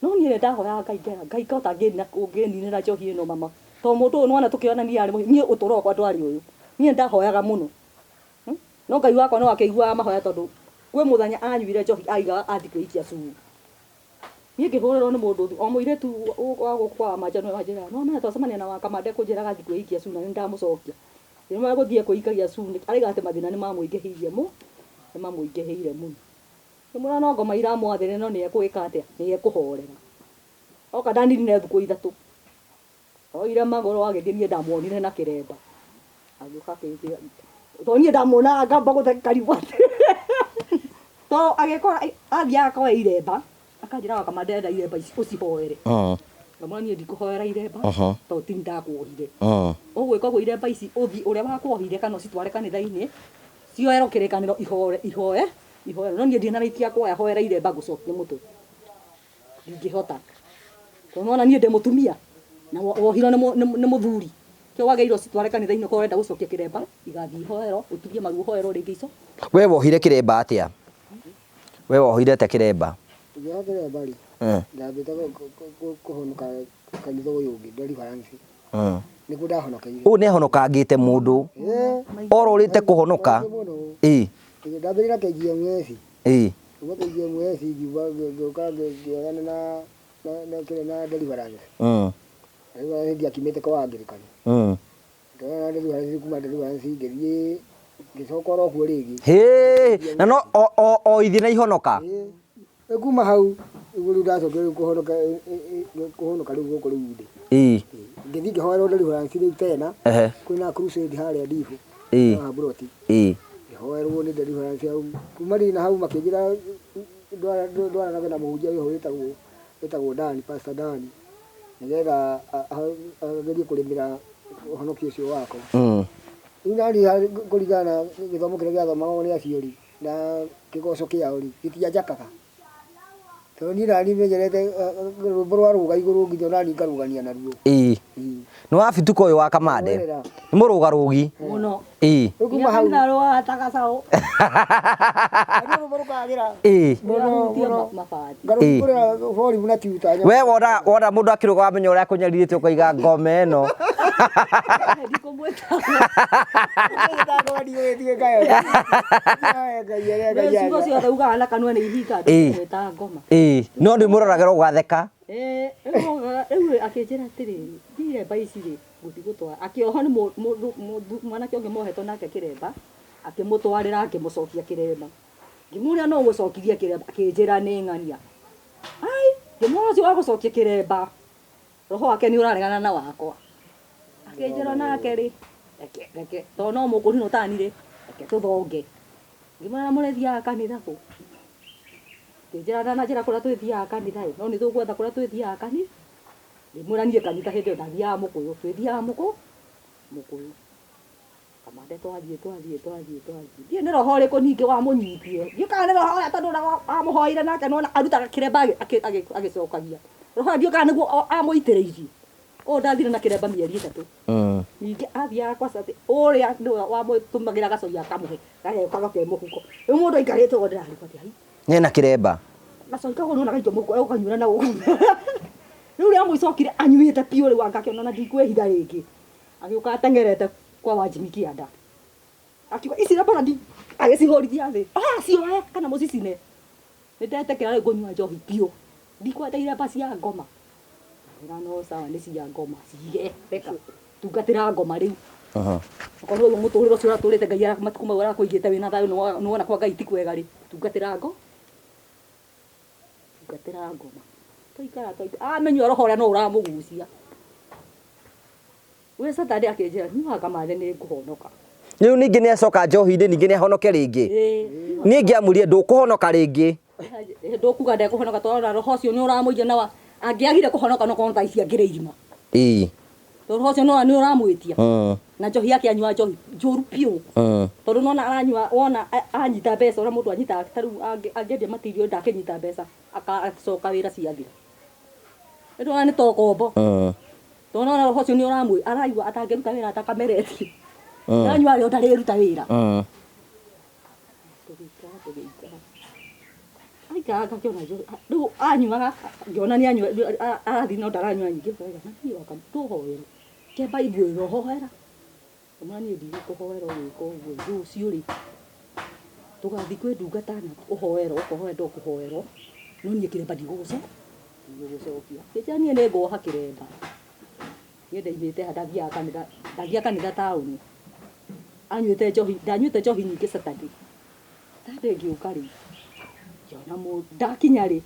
No niĩ rĩ ndahoyaga Ngai ngera Ngai kota ũngĩninĩra njohi ĩno mama. To mũndũ ũyũ nĩwona tũkĩonania arĩ mũhiũ, niĩ ũtũro wakwa ndwarĩ ũyũ. Niĩ ndahoyaga mũno. No Ngai wakwa no akĩiguaga mahoya tondũ kwĩ mũthenya anyuire njohi aigaga athiĩ kwĩikia cumu. Niĩ ngĩhũrĩrwo nĩ mũndũ o mũirĩtu wa gũkũ kwa Wamanja nĩwe wanjĩraga, nĩwamenya twacemania na Wakamande ekũnjĩraga athiĩ kwĩikia cumu na nĩ ndamũcokia. Ngĩmwĩra gũthiĩ kwĩikagia cumu arauga atĩ mathĩna nĩ mamũingĩhĩire mũno, nĩ mamũingĩhĩire mũno. Ngĩmwĩra no ngoma iramwathĩrĩra no nĩ egwĩka atĩa, nĩ ekũhorera. Oka ndaninire thikũ ithatũ. Oire magũrũ agĩthiĩ niĩ ndamuonire na kĩremba. Agĩũka akĩnjĩra, tondũ niĩ ndamuonaga ngamba gũtheka karigwo atĩrĩ. Tondũ agĩkora athiaga akoya iremba, akanjĩra Wakamande ndĩrenda iremba ici ũcihoere. Ngamwĩra niĩ ndikũhoera iremba, tondũ ti ndakuohire. Ũgwĩka ũguo iremba ici ũthiĩ ũrĩa wakuohire kana ũcitware kanitha-inĩ, cioerwo kĩrĩkanĩro ihoe ihoe ihoe. No niĩ ndirĩ na right ya kuoya hoera iremba ngũcokie mũtwe. Ndingĩhota. Tondũ nĩwona niĩ ndĩ mũtumia na wohirwo nĩ mũthuri. Kĩo wagĩrĩirwo ũcitware kanitha-inĩ okorwo ũrenda gũcokia kĩremba, igathiĩ ihoerwo, ũturie maru ũhoerwo rĩngĩ ico. We wohire kĩremba atĩa? We wohire atĩa kĩremba? Ngĩoha kĩremba rĩ, ndambĩte kũhonoka kanitha ũyũ ũngĩ, deliverance. Nĩkuo ndahonokeire. Ũyũ nĩ ahonokangĩte mũndũ. Ĩĩ. Orũrĩte kũhonoka. Mũno. Ĩĩ. Ndambĩrĩria na KGMS. Ĩĩ. Kuma KGMS ngiuga ngĩũka ngĩoyana na na kĩrĩa na deliverance. Deliverance ndiakiumĩte kwa Anglican. Ngĩoyana na deliverance kuma deliverance ngĩthiĩ ngĩcoka oro kuo rĩngĩ. Hĩ, na no o ithiĩ na ihonoka. Ĩĩ. Rĩu kuma hau nĩguo rĩu ndacokire rĩu kũhonoka kũhonoka rĩu gũkũ rĩu ndĩ. Ĩĩ. Ngĩthiĩ ngĩhoerwo deliverance rĩu tena. Kwĩna crusade harĩa Ndibu. Haha Buroti. Ngĩhoerwo nĩ deliverance hau. Kuma rĩ na hau makĩnjĩra ndwaranage na mũhunjia wĩho wĩtagwo Dan, Pastor Dan. Nĩgetha agerie kũrĩmĩra ũhonokio ũcio wakwa. Rĩu naniĩ kũringana na gĩthomo kĩrĩa gĩathomagwo nĩ acio rĩ, na kĩgoco kĩao rĩ, gĩtianjakaga. Tondũ niĩ naniĩ menyerete rwĩmbo rwa rũga igũrũ nginya onaniĩ ngarũgania naruo. Ĩĩ. Nĩ wa bituko ũyũ wa Kamande. Nĩ mũrũgarũgi. Mũno. Ĩĩ. Rĩu kuma hau. Kanitha rũgata gacaũ. Rwĩmbo rũkagĩra. Ĩĩ. Mũno mũno. Mabati. Ngarũhingũrĩra volume na tuta. We wona wona mũndũ akĩrũga wamenya ũrĩa akũnyarirĩte ũkaiga ngome ĩno. Ndikũmwĩta. Ciugo ciothe ugaga na kanua nĩ ihinga ndikũmwĩta ngoma. Ĩĩ. No nĩ mũroragĩra ũgatheka. Rĩu akĩnjĩra atĩrĩrĩ, iremba ici rĩ, ngũthiĩ gũtwara. Akĩohwo nĩ mũndũ mwanake ũngĩ mohetwo nake kĩremba, akĩmũtwarĩra akĩmũcokia kĩremba. Ngĩmũria no ũgũcokirie kĩremba, akĩnjĩra nĩ ng'ania. Ai, ngĩmwĩra ũcio wa gũcokia kĩremba, roho wake nĩ ũraregana na wakwa. Akĩnjĩra nake rĩ, reke reke, tondũ no mũkũrinwo tani rĩ, reke tũthonge. Ngĩmwĩra mũrĩthiaga kanitha kũ? Akĩnjĩra ndananjĩra kũrĩa twĩthiaga kanitha ĩ, no nĩ tũgwetha kũrĩa twĩthiaga kanitha. Ngĩmwĩra niĩ kanitha hĩndĩ ĩyo ndathiaga Mũkũyũ, twĩthiaga Mũkũyũ. Kamande twathiĩ twathiĩ twathiĩ twathiĩ. Ndiũĩ nĩ roho ũrĩkũ ningĩ wamũnyitire. Ndiũĩ kana nĩ roho ũrĩa tondũ ũrĩa wamũhoeire nake nĩwona arutaga kĩremba agĩcokagia. Roho ũrĩa ndiũĩ kana nĩguo amũitĩrĩirie. Ũyũ ndathire na kĩremba mĩeri ĩtatũ. Ningĩ athiaga kwa Saturday, ũrĩa nĩwe wamũtũmagĩra gacoi akamũhe, gagoka gake mũhuko. Rĩu mũndũ aikarĩte ũguo ndĩrarigwo atĩ ai. Ena kĩremba. Gacoi kau nĩwona gaikio mũhuko egũkanyuĩra na gũkũ. Rĩu rĩa mũico okire anyuĩte biũ rĩu anga akĩona ona ndikwĩhitha rĩngĩ. Agĩũka ateng'erete kwa Wanjimi kĩanda. Akiuga ici iremba ona ndi agĩcihũrithia thĩ. Oya cioe kana mũcicine. Nĩndetĩkĩra rĩu ngũnyua njohi biũ. Ndikwenda iremba cia ngoma. Ngĩmwĩra no sawa nĩ cia ngoma cige reka tungatĩra ngoma rĩu. Okorwo ũguo mũtũrĩre ũcio ũratũrĩte Ngai matukũ mau arakũigĩte wĩna thayũ nĩwona kwa Ngai ti kwega rĩ, tungatĩra ngo tungatĩra ngoma. Twaikara twaikara amĩnyua roho ũrĩa no ũramũgucia. We Saturday akĩnjĩra nyuaga kamande nĩ ngũhonoka. Rĩu ningĩ nĩ acoka njohi-inĩ ningĩ nĩ ahonoke rĩngĩ. Niĩ ingĩamwĩrire ndũkũhonoka rĩngĩ. Ndũkuga ndekũhonoka tondũ roho ũcio nĩ ũramũiya na angĩagire kũhonoka no korwo thaa ici angĩrĩ irima. Ĩĩ. Tondũ roho ũcio nĩ ũramwĩtia. Na njohi yake anyua njohi njũru biũ. Tondũ nĩwona aranyua wona anyita mbeca ũrĩa mũndũ anyitaga ta rĩu angĩendia material ndakĩnyita mbeca agacoka wĩra ciathira. Rĩu ndũrona nĩ ta ũkombo. Tondũ nĩwona roho ũcio nĩ ũramwĩ araigua atangĩruta wĩra atakameretie. Anyua rĩo ndarĩruta wĩra. Tũgĩikara tũgĩikara. Aikara ngakĩona rĩu anyuaga ngĩona nĩ anyua arathiĩ no ndaranyua nyingĩ ngauga na niĩ waka ndũhoerwo. Ke Bible ĩno hoera. Ngĩmwĩra niĩ ndigũkũhoera ũgĩka ũguo rũciũ rĩ tũgathiĩ kwĩ ndungata na ũhoerwo okorwo wenda ũkũhoerwo no niĩ kĩremba ndigũgũcokia. Akĩnjĩra niĩ nĩ nguoha kĩremba. Niĩ ndaimĩte haha ndathiaga kanitha ndathiaga kanitha taũni. Anyuĩte njohi ndanyuĩte njohi nyingĩ Saturday. Sunday ngĩũka rĩ ngĩona mũndũ ndakinya rĩ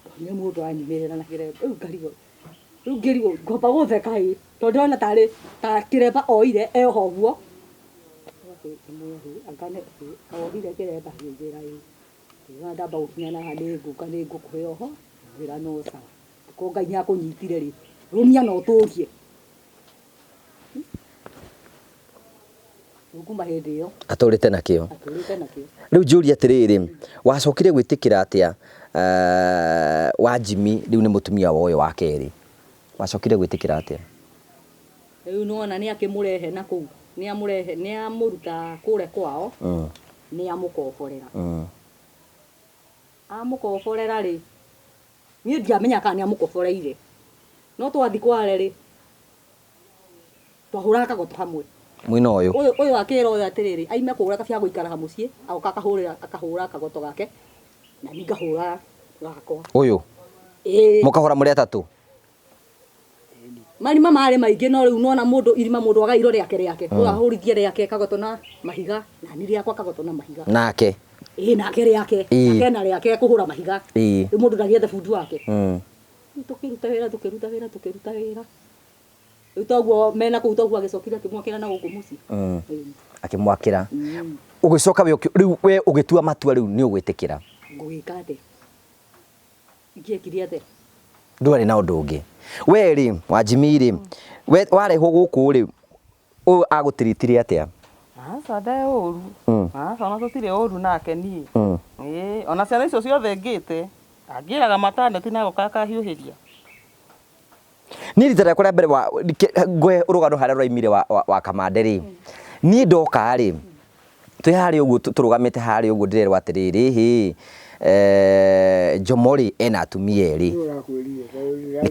ndonire mũndũ anyumĩrĩra na kĩremba rĩu ngarigwo rĩu ngĩrigwo ngwamba gũtheka ĩ tondũ ndĩrona tarĩ ta kĩremba oire eyoha ũguo. Anga wohire kĩremba akĩnjĩra ĩĩ. Ngĩmwĩra ndamba gũkinya na haha nĩ ngũka nĩ ngũkũhe oho ngĩmwĩra no sawa. Angĩkorwo Ngai nĩ akũnyitire rĩ rũmia na ũtũrie. Rĩu kuma hĩndĩ ĩyo Atũrĩte nakĩo. Atũrĩte nakĩo. Rĩu njũrie atĩrĩrĩ, wacokire gwĩtĩkĩra atĩa Wanjimi rĩu nĩ mũtumia wa ũyũ wa kerĩ? Wacokire gwĩtĩkĩra atĩa? Rĩu nĩwona nĩ akĩmũrehe na kũu, nĩ amũrehe, nĩ amũruta kũrĩa kwao, nĩ amũkomborera. Amũkomborera rĩ, niĩ ndiamenya kana nĩ amũkomboreire, no twathiĩ kware rĩ, twahũraga kagoto hamwe. Mwena ũyũ. Ũyũ ũyũ akĩra ũyũ atĩrĩrĩ, aime kũhũra kabia gũikaraga mũciĩ, agoka akahũrĩra akahũra kagoto gake, na niĩ ngahũra gakwa. Ũyũ? Ĩĩ. Mũkahũra mũrĩ atatũ? Marima marĩ maingĩ no rĩu nona mũndũ irima mũndũ agairwo rĩake rĩake. Ũyũ ahũrithie rĩake kagoto na mahiga, na niĩ rĩakwa kagoto na mahiga. Nake? Ĩĩ nake rĩake. Nake ena rĩake kũhũra mahiga. Rĩu mũndũ ndagĩethe bundi wake. Rĩu tũkĩruta wĩra tũkĩruta wĩra tũkĩruta wĩra. Rĩu toguo mena kũu toguo agĩcokire akĩmwakĩra na gũkũ mũciĩ. Akĩmwakĩra. Ũgĩcoka we rĩu we ũgĩtua matua rĩu nĩ ũgwĩtĩkĩra. Ngũgĩka atĩa? Ingĩekire atĩa? Ndwarĩ na ũndũ ũngĩ. We rĩ, Wanjimi rĩ, we warehwo gũkũ rĩ, ũyũ agũtiritire atĩa? Aca nde ũru. Aca ona tũtirĩ ũru nake niĩ. Ĩĩ, ona ciana icio ciothe ngĩte, angĩraga mataneti na agoka akahiũhĩria. Niĩ rita rĩakwa rĩa mbere wa ngwe rũgano harĩa rũraimire wa Kamande rĩ, niĩ ndoka rĩ, twĩ harĩa ũguo tũrũgamĩte harĩa ũguo ndĩrerwo atĩrĩrĩ, hĩ, Njomo rĩ ena atumia erĩ.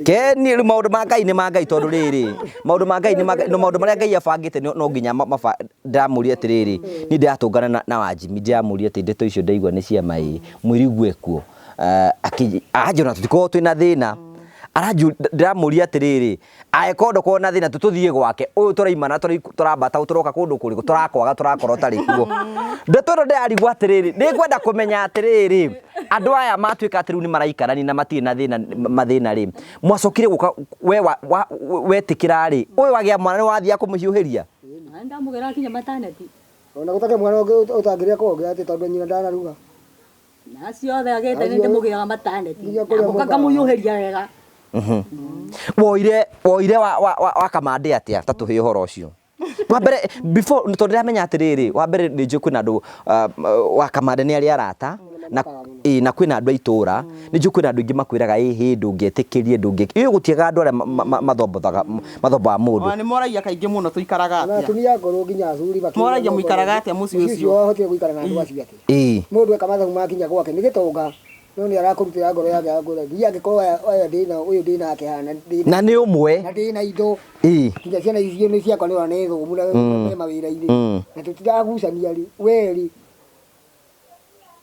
Ke niĩ rĩu maũndũ ma Ngai nĩ ma Ngai tondũ rĩrĩ, maũndũ ma Ngai nĩ ma Ngai, no maũndũ marĩa Ngai abangĩte no nginya ndĩramũria atĩrĩrĩ, niĩ ndĩratũngana na Wanjimi ndĩramũria atĩ ndeto icio ndaigua nĩ ciama ĩ, mũirigu ekuo. Anjĩra tũtikoragwo twĩna thĩna. Ndĩramũria atĩrĩrĩ, angĩkorwo ndũkoragwo na thĩna tũthiĩ gwake, ũyũ tũraimana tũrambata tũroka kũndũ kũrĩkũ, tũrakwaga tũrakora ũtarĩ kuo. Ndeto ĩno ndĩrarigwo atĩrĩrĩ, nĩngwenda kũmenya atĩrĩrĩ, andũ aya matuĩka atĩ rĩu nĩ maraikarania na matirĩ na thĩna mathĩna rĩ, mwacokire gũka we wetĩkĩra rĩ, ũyũ wagĩa mwana nĩ wathiaga kũmũhiũhĩria? Na ndamũgera nginya mataneti. Ona gũtakĩrĩ mwana ũngĩ ũtangĩrĩa kwonge atĩ tondũ nyina ndanaruga. Na ciothe agĩte nĩ ndĩmũgĩraga mataneti. Na ngoka ngamũhiũhĩria wega. Woire woire wa Kamande atĩa? Ta tũhe ũhoro ũcio. Wa mbere before tondũ ndĩramenya atĩrĩrĩ, wa mbere nĩ njũĩ kwĩna andũ wa Kamande nĩ arĩ arata na na kwĩna andũ a itũra, nĩ njũĩ kwĩna andũ aingĩ makwĩraga ĩhĩ ndũngĩetĩkĩrie ndũngĩ ĩĩ gũtiaga andũ arĩa mathombothaga mathomboga mũndũ. Ona nĩ moragia kaingĩ mũno tũikaraga atĩa. Atumia akũrũ nginya athuri makĩũria Moragia mũikaraga atĩa mũciĩ ũcio. Wahotire gũikara na andũ acio atĩa? Mũndũ eka mathabu makinya gwake nĩ gĩtonga no nĩ arakũrutĩra ngoro yake agakwĩra nginya angĩkorwo aya ndĩna ũyũ ndĩna nake haha na nĩ ũmwe na ndĩna indo nginya ciana icio nĩ ciakwa nĩ ona nĩ thomu na me mawĩra-inĩ na tũtiragucania rĩ we rĩ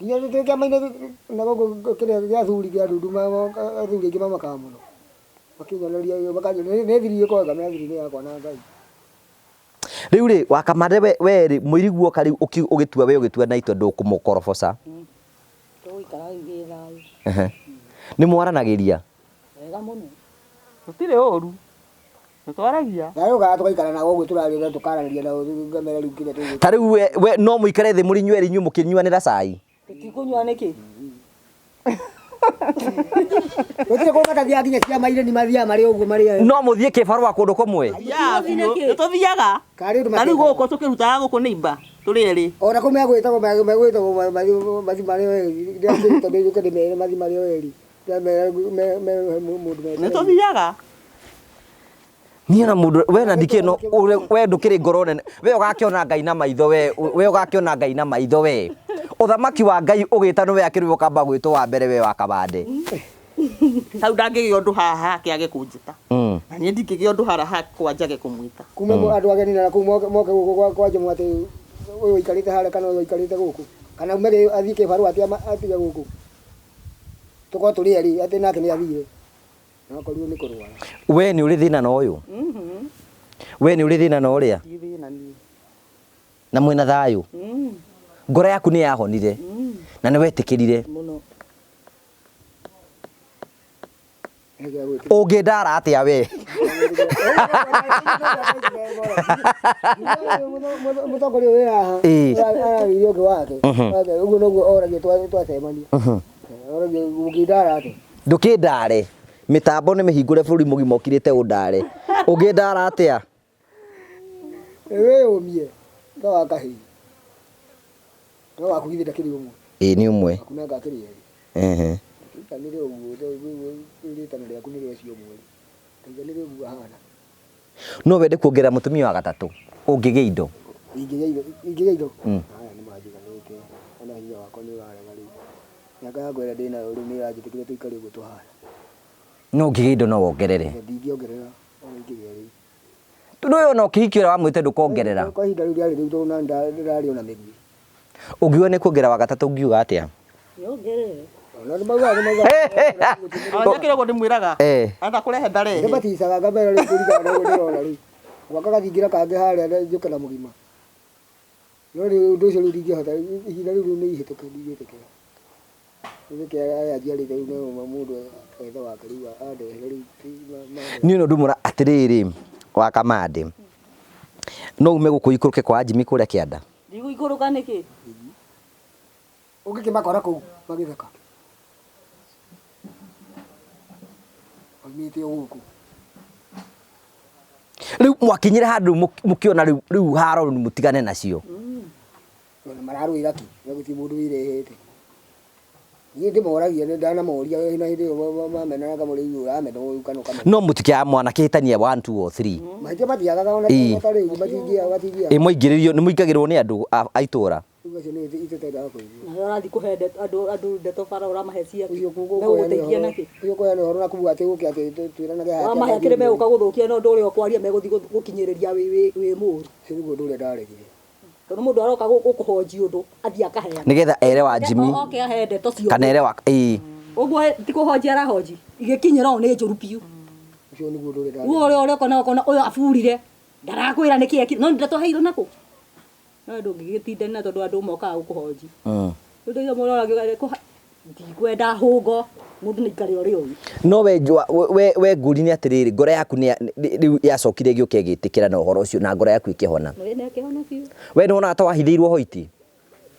nginya twĩ kĩama-inĩ na gũkũ kĩrĩa gĩa athuri kĩa ndundu athuri aingĩ mamakaga mũno makĩnyoneria makanyoneria nĩ thiri ĩkoragwo ngamera thiri nĩ yakwa na Ngai. Rĩu rĩ wa Kamande we rĩ mũirigu oka rĩu ũgĩtua we ũgĩtua na itua ndũkũmũkoroboca. Tũgũikara rĩu gĩ thayũ. Nĩ mwaranagĩria? Wega mũno. Tũtirĩ ũru. Nĩtwaragia. Na rĩu tũgaikara nao ũguo tũraria tũkaranĩria nao ngamera rĩu kĩrĩa tũgwĩka. Ta rĩu we no mũikare thĩ mũrĩ inyuĩ erĩ inyuĩ mũkĩnyuanĩra cai? Tũtikũnyua nĩkĩ? Gũtirĩ kũndũ matathiaga nginya ciama-inĩ nĩ mathiaga marĩ ũguo marĩ. No mũthiĩ kĩbarũa kũndũ kũmwe? Nĩ tũthiaga. Ta rĩu gũkũ tũkĩrutaga gũkũ nĩ imba tũrĩ erĩ. Ona kũu megwĩtagwo megwĩtagwo mathi marĩ erĩ tondũ yũke ndĩmere mathi marĩ erĩ. Nĩ tũthiaga. Niĩ na mũndũ we na ndikĩ no we ndũkĩrĩ ngoro nene we ũgakĩona Ngai na maitho we we ũgakĩona Ngai na maitho we ũthamaki wa Ngai ũgĩtanwo we akĩrĩ ũkamba gwĩtwo wa mbere we wa Kamande. Hau ndangĩgĩa ũndũ haha hake age kũnjĩta. Na niĩ ndingĩgĩa ũndũ haha hakwa njage kũmwĩta. Kuma andũ ageni na kũu moke gũkũ kwa Njomo atĩ ũyũ ũikarĩte harĩa kana ũyũ ũikarĩte gũkũ kana ume athiĩ kĩbarũa atige gũkũ tũkorwo tũrĩ erĩ atĩ nake nĩ athire. We nĩ ũrĩ thĩna na ũyũ? We nĩ ũrĩ thĩna na ũrĩa? Na mwĩna thayũ? Ngoro yaku nĩ yahonire na nĩ wetĩkĩrire? Ũngĩndara atĩa we? Mũtongoria ũyũ haha ararĩria ũngĩ wake ũguo noguo oragia twacemania oragia ũngĩndara atĩa? Ndũkĩndare mĩtambo nĩ mĩhingũre bũrũri mũgima ũkirĩte ũndare ũngĩndara atĩa? Wĩyũmie ta wa kahĩĩ no waku githĩ ndakĩrĩ ũmwe? Ĩĩ nĩ ũmwe. Waku nanga akĩrĩ erĩ. Tũiganĩre ũguo rĩtana rĩaku nĩ rĩa ũcio ũmwe rĩ tũiganĩre ũguo ahana. No wende kuongerera mũtumia wa gatatũ ũngĩgĩa indo? Ingĩgĩa indo? Aya nĩ manjiganĩte ona hinya wakwa nĩ ũrarega rĩu. Mĩaka yakwa ĩrĩa ndĩnayo rĩu nĩ ĩranjĩtĩkĩria tũikare ũguo tũhana. No ũngĩgĩa indo no wongerere? Ndingĩongerera ona ingĩgĩa rĩu. Tondũ ũyũ ona ũkĩhikia ũrĩa wamwĩte ndũkongerera. Kwa ihinda rĩu rĩarĩ rĩu tondũ nani ndĩrarĩ ona mĩthiĩ. Ũngiuga nĩ kuongerera wa gatatũ ũngiuga atĩa? Nyongerere. Ona nĩ maugaga nĩ maugaga. Ona kĩrĩa ũguo ndĩmwĩraga. Enda kũrehe ndarehe. Ndĩbaticaga ngamera rĩu kũringana na ũguo ndĩrona rĩu. Gwaka gathingira kangĩ harĩa njũke na mũgima. No rĩu ũndũ ũcio rĩu ndingĩhota ihinda rĩu nĩ ihĩtũke ndingĩtĩkĩra. Nĩkĩ aya njiarĩte rĩu no mũndũ ethe wake rĩu andehere rĩu. Niĩ no ndũmũra atĩrĩrĩ Wa Kamande, no ume gũkũ ikũrũke kwa Jimmy kũrĩa kĩanda? Ndigũikũrũka nĩkĩ? Ũngĩkĩmakora kũu magĩtheka maumĩte o gũkũ. Rĩu mwakinyire handũ mũkĩona rĩu rĩu haro rĩu mũtigane nacio? Ona mararũĩra kĩ na gũtirĩ mũndũ wĩrehete. Niĩ ndĩmoragia, nĩ ndanamoria na hĩndĩ ĩyo mamenaga ngamũria rĩu ũramena ũyũ kana ũkamena. No mũtikĩaga mwanakĩhĩtania 1 2 or 3. Mahĩtia matiagaga ona ta rĩu matingĩa matingĩa. Ĩ mũingĩrĩrio nĩ mũingagĩrwo nĩ andũ a itũra? Rĩu acio nĩ itũtendaga kũigua. Na ũrathiĩ kũhe andũ andũ ndeto bara ũramahe cia kĩ? Megũgũteithia nakĩ? Ũcio kũheana ũhoro na kuga atĩ ũke atĩ twĩranage haha. Wamahe kĩrĩa megũka gũthũkia no ũndũ ũrĩa ũkwaria megũthiĩ gũkinyĩrĩria wĩ mũru. Ũcio nĩguo ũndũ ũrĩa ndaregire. Tondũ mũndũ aroka gũkũhonji ũndũ athiĩ akaheana. Nĩgetha ere wa Jimmy. Oke ahe ndeto ciothe. Kana ere wa ĩĩ. Ũguo ti kũhonji arahonji. Igĩkinyĩra ũũ nĩ njũru biũ. Ũcio nĩguo ũndũ ũrĩa ndaregire. Ũguo ũrĩa ũkona ũkona ũyũ aburire ndarakwĩra nĩkĩ ekire no ndeto aheirwo nakũ? No ndũngĩgĩtindanĩra tondũ andũ mokaga gũkũhonji. Rĩu ndaigua mũndũ arakiuga ndikwenda hũngo mũndũ nĩ aikare ũrĩa ũĩ. No we we we ngũri nĩ atĩrĩrĩ, ngoro yaku nĩ rĩu yacokire ĩgĩũka ĩgĩtĩkĩra na ũhoro ũcio na ngoro yaku ĩkĩhona. Ĩĩ na ĩkĩhona biũ. We nĩ wonaga ta wahithĩirwo hoiti?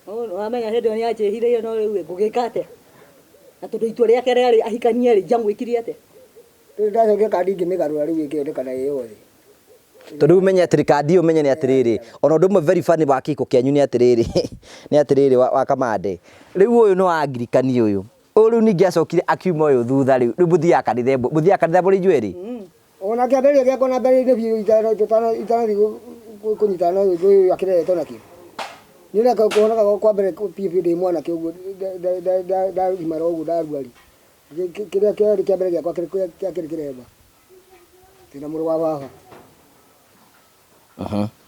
Wamenya hĩndĩ ĩyo nĩ anjĩhithĩire no rĩu ngũgĩka atĩa? Na tondũ itua rĩake rĩarĩ ahikanie rĩ, ingĩamwĩkire atĩa? Rĩu ndacokia kandi ngĩmĩgarũra rĩu ĩkĩonekana ĩ yothe. Tondũ rĩu ũmenye atĩrĩ kandi ĩyo ũmenye nĩ atĩrĩrĩ, ona ũndũ ũmwe very funny wa kĩhiko kĩanyu nĩ atĩrĩrĩ, nĩ atĩrĩrĩ wa Kamande, rĩu ũyũ nĩ wa Angirikani ũyũ, ũyũ rĩu ningĩ acokire akiuma ũyũ thutha rĩu, rĩu mũthiaga kanitha ĩmwe, mũthiaga kanitha mũrĩ inyuĩ erĩ? Ona kĩambĩrĩria gĩakwa na mbere-inĩ biũ itanathiĩ kũnyitana na ũyũ ũyũ akĩreretwo nakĩo. Niĩ na kũhonoka kwa mbere biũ biũ ndĩ mwanake ũguo ndagimara ũguo ndarua rĩ, kĩrĩa kĩarĩ kĩa mbere gĩakwa kĩarĩ kĩremba. Ndĩna mũrũ wa baba.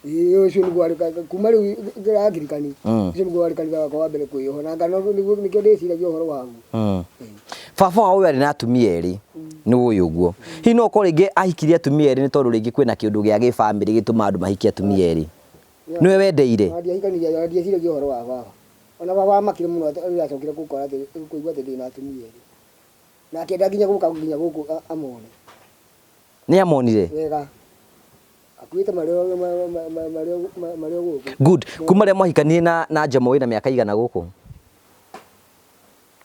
Ĩĩ ũcio nĩguo warĩ kuma rĩu ndĩrangirikani ũcio nĩguo warĩ kanitha wakwa wa mbere kwĩyoha na ngano nĩguo nĩkĩo ndĩciragia ũhoro waguo. Baba wao ũyũ arĩ na atumia erĩ nĩ ũyũ ũguo. Hihi no ũkorwo rĩngĩ ahikirie atumia erĩ nĩ tondũ rĩngĩ kwĩna kĩũndũ gĩa gĩbamĩrĩ gĩtũmaga andũ mahikie atumia erĩ. Nĩwe wendeire? Ndiahikanirie, ndieciragia ũhoro wa baba. Ona baba amakire mũno rĩrĩa acokire gũkora atĩ kũigua atĩ ndĩna atumia erĩ. Na akĩenda nginya gũka nginya gũkũ amone. Nĩ amonire? Wega. Akuĩte marĩ o gũkũ. Good. Kuma rĩrĩa mwahikanirie na Njomo wĩna mĩaka igana gũkũ?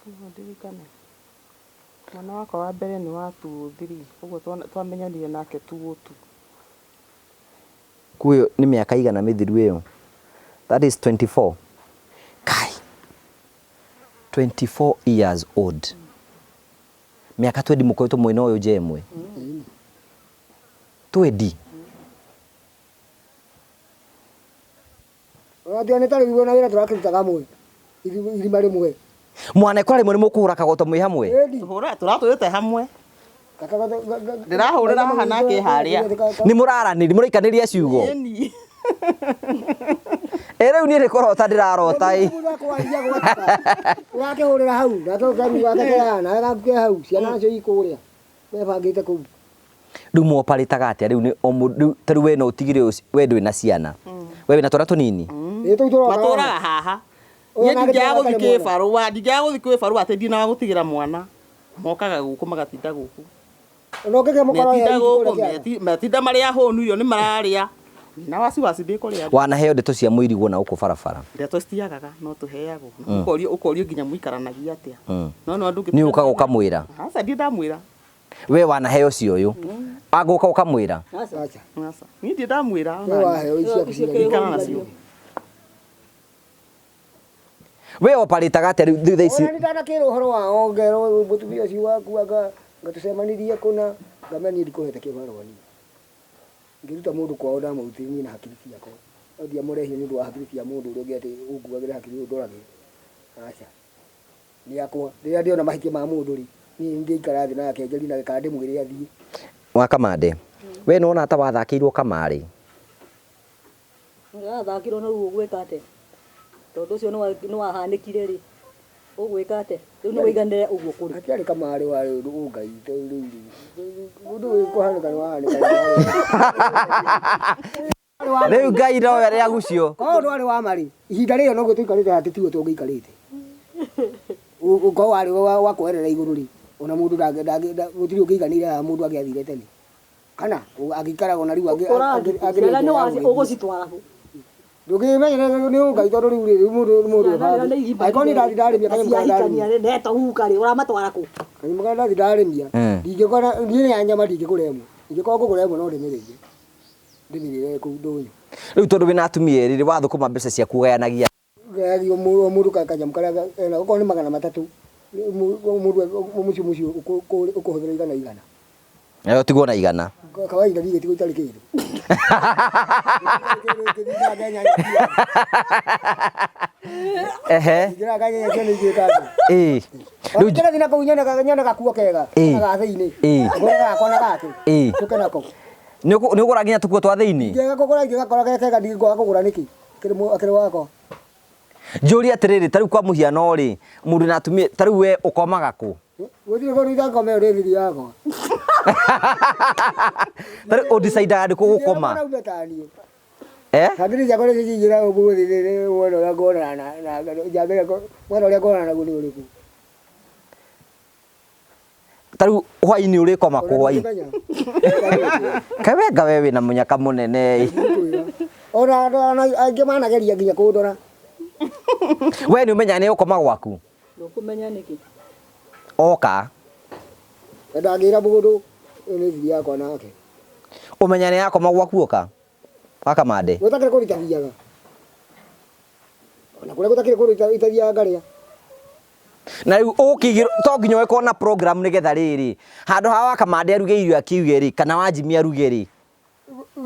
Ndirikane. Mwana wakwa wa mbere nĩ wa 203, ũguo twamenyanire nake 202. Kuo nĩ mĩaka igana mĩthiru ĩyo. That is 24. Kai. 24 years old. Mĩaka 20 mũkoretwo mwĩna ũyũ nja ĩmwe. 20. Ũratiga nĩ ta rĩu ona wĩra tũrakĩrutaga hamwe. Irima rĩmwe. Mwanekora rĩmwe nĩ mũkũhũra kagoto mwĩ hamwe? Tũhũra tũratũrĩte hamwe. Ndĩrahũrĩra haha nake harĩa. Nĩ mũraranĩria, mũraikanĩria ciugo? Ĩni. Ĩ rĩu niĩ nĩ kũrota ndĩrarota ĩ. Ũrakĩhũrĩra hau, nake ũkaru gake ke haha, nawe gaku ke hau, ciana nacio i kũrĩa. Mebangĩte kũu. Rĩu mwoparĩtaga atĩa rĩu nĩ o mũndũ rĩu ta rĩu we no ũtigire we ndũrĩ na ciana. We wĩna twana tũnini? Ĩ tũu tũroka. Matũraga haha. Niĩ ndingĩaga gũthiĩ kĩbarũa, ndingĩaga gũthiĩ kĩbarũa atĩ ndirĩ na wa gũtigĩra mwana. Mokaga gũkũ magatinda gũkũ. Ona ũngĩgĩa mũkora Metinda gũkũ, metinda marĩ ahũnu irio nĩ mararĩa. Na wasiwasi ndĩkũrĩa. Wanaheo ndeto cia mũirigwo na gũkũ barabara? Ndeto citiagaga no tũheagwo. Ũkorio ũkorio nginya mũikaranagia atĩa. No no andũ Nĩ ũkaga ũkamwĩra? Aca ndirĩ ndamwĩra. We wanaheo cio ũyũ. Agũka ũkamwĩra? Aca. Aca. Niĩ ndirĩ ndamwĩra. We waheo ici ciaku cigana. Ikara nacio. We oparĩtaga atĩa rĩu thaa ici? Ona nĩ ndanakĩrwo ũhoro wao ngerwo mũtumia ũcio waku anga ngatũcemanirie kũna ngamenya niĩ ndikũhete kĩbarũa niĩ. Ngĩruta mũndũ kwao ndamũrutire niĩ na hakiri ciakwa. No ndiamũrehire nĩ ũndũ wa hakiri cia mũndũ ũrĩa ũngĩ atĩ ũnguagĩre hakiri ũndoragĩre. Aca. Nĩ akwa. Rĩrĩa ndĩona mahĩtia ma mũndũ rĩ, niĩ ndĩikara thĩ nake njarie nake kana ndĩmwĩre athiĩ. Wa Kamande, we nĩ wona ta wathakĩirwo kamarĩ? Wathakĩirwo no rĩu ũgwĩka atĩa? Tondũ ũcio nĩ wahanĩkire rĩ, ũgwĩka atĩa? Rĩu nĩ wĩiganĩre ũguo kũrĩ. Hatiarĩ kamarĩ warĩ ũndũ ũngai rĩu ũndũ ũyũ kũhanĩka nĩ wahanĩka. Rĩu Ngai nowe arĩa gucio. Korwo ndwarĩ wa marĩ, ihinda rĩrĩ noguo tũikarĩte haha tiguo tũngĩikarĩte. Ũkorwo warĩ wa kweherera igũrũ rĩ, ona mũndũ gũtirĩ ũngĩiganĩire haha mũndũ angĩathire tene. Kana angĩikaraga ona rĩu Ũrathiĩ ciana nĩ waci ũgũcitwara kũ? Ndũngĩmenya nĩ Ngai tondũ rĩu rĩ mũndũ mũndũ Ciana nĩ igimba. Angĩkorwo niĩ ndathi ndarĩmia kanyamũ karĩa Ciahikania ndarĩmia. nĩ netohuka rĩ ũramatwara kũ? Kanyamũ karĩa ndathi ndarĩmia. Ndingĩkora niĩ ya nyama ndingĩgũra ĩmwe. Ingĩkorwo ngũgũra ĩmwe no ndĩmĩrĩie. Ndĩmĩrĩre kũu ndũnyũ. Rĩu tondũ wĩna atumia erĩ rĩ wathũkũma mbeca ciaku ũgayanagia Ngayagio o mũndũ kanyamũ karĩa ena okorwo nĩ 300 mũndũ mũciĩ mũciĩ ũkũhũthĩra 100 100. Nawe ũtigwo na 100. Kawaida niĩ gĩtigwo itarĩ kĩndũ. Ehe. Ingĩraga nyanya ciana igĩka atĩa? Ĩĩ. Rĩu kĩrathi na kũu nyone gakuo kega ga thĩinĩ. Ngore gakwa na gake. Tũke nako. Nĩ ũgũra nginya tũkuo twa thĩinĩ? Ingĩaga kũgũra ingĩgakora ge kega ndingĩaga kũgũra nĩkĩ? Akĩrĩ wakwa. Njũrie atĩrĩrĩ, ta rĩu kwa mũhiano rĩ, mũndũ na atumia, ta rĩu we ũkomaga kũ? Gũtirĩ kũndũ itangoma ĩyo nĩ thiri yakwa. Ta rĩu ũndecidaga nĩ kũ gũkoma? Ndingĩona ta niĩ. Eh? Hakiri ciakwa nĩcio cingĩra ũmũthĩ mwena ũrĩa nguonana na njambĩre mwena ũrĩa nguonana naguo nĩ ũrĩkũ? Ta rĩu hwainĩ ũrĩkoma kũ hwainĩ? Kaĩ we nga we wĩna mũnyaka mũnene ĩ. Ona aingĩ manageria nginya kũndora. We nĩ ũmenyaga nĩ ũkoma gwaku? Ndũkũmenya nĩkĩ? Oka. Ndangĩra mũndũ ĩyo nĩ thiri yakwa nake. Ũmenya nĩ akoma gwaku oka? Wakamande. Gũtakĩrĩ kũndũ itathiaga. Ona kũrĩa gũtakĩrĩ kũndũ itathiaga ngarĩa. Na rĩu ũkĩigĩrwo to nginya ũgĩkorwo na program nĩgetha rĩrĩ handũ ha Wakamande aruge irio akiuge rĩ kana Wanjimi aruge rĩ.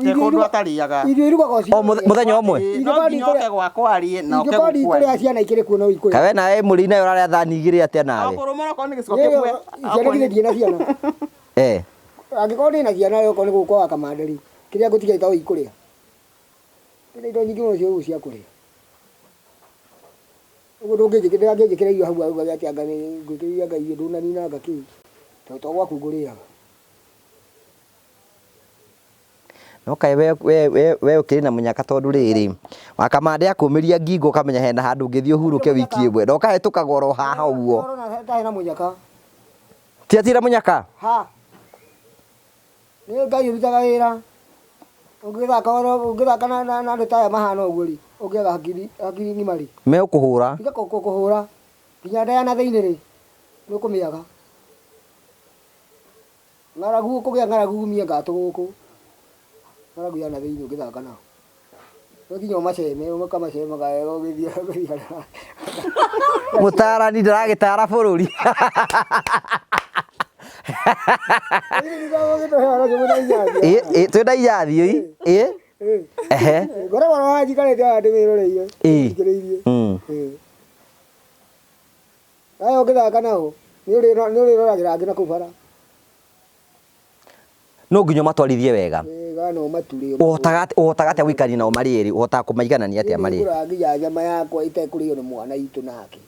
Te kũndũ atarĩaga. Irio irugagwo O mũthenya ũmwe. No nginya oke gwakwa arĩe na oke Ingĩkorwo gũkũ ndikũrĩa arĩe. ciana ikĩrĩ kuo no ikũrĩa. Kaĩ we nawe mũrĩi nawe ũrarĩa thani igĩrĩ atĩa nawe? Okorwo mũno okorwo nĩ gĩciko kĩmwe. Ciana githĩ ndirĩ na ciana. Eh. Angĩkorwo ndĩ na ciana okorwo nĩ gũkũ kwa Wakamande rĩ, kĩrĩa ngũtigia to ikũrĩa. Ndĩna indo nyingĩ mũno cia cia kũrĩa. Ũguo ndũngĩnjĩkĩra irio hau augage atĩ anga ngwĩkĩrĩire anga irio ndũnanina anga kĩ. Tondũ to gwaku ngũrĩaga. No kaĩ we we we we ũkĩrĩ na mũnyaka tondũ rĩrĩ Wakamande akũmĩria ngingo ũkamenya hena handũ ũngĩthiĩ ũhurũke wiki ĩmwe na ũkahĩtũka goro haha ũguo. Ũrona ndarĩ na mũnyaka. Ti atira mũnyaka? Ha. Nĩ Ngai ũrutaga wĩra. Ũngĩthaka ũngĩthaka na andũ ta aya mahana ũguo rĩ, ũngĩaga hakiri hakiri ng'ima rĩ. Megũkũhũra. Tiga kũhũra. Nginya nda ya na thĩinĩ rĩ, nĩ ũkũmĩaga. Ng'aragu ũkũgĩa ng'aragu umie ngatũ gũkũ. Ng'aragu ya na thĩinĩ ũngĩthaka nao. No nginya ũmaceme, ũkamacema wega ũgĩthiĩ ũgĩthiĩ. Mũtaarani ndaragĩtara bũrũri. Ĩ twĩna iyathi ĩ ĩ ehe Ngoragwo na wanjikarĩte haha ndĩmĩroreirie. Thikĩrĩirie. Aya ũngĩthaka nao nĩ ũrĩroragĩra angĩ na kũu bara. No nginya ũmatwarithie wega. Wega no ũmature. Ũhotaga ũhotaga atĩa gũikarania nao marĩ erĩ? Ũhotaga kũmaiganania atĩa marĩ erĩ? Nĩngũraga nginya nyama yakwa ĩtekũrĩo nĩ mwana itũ nake.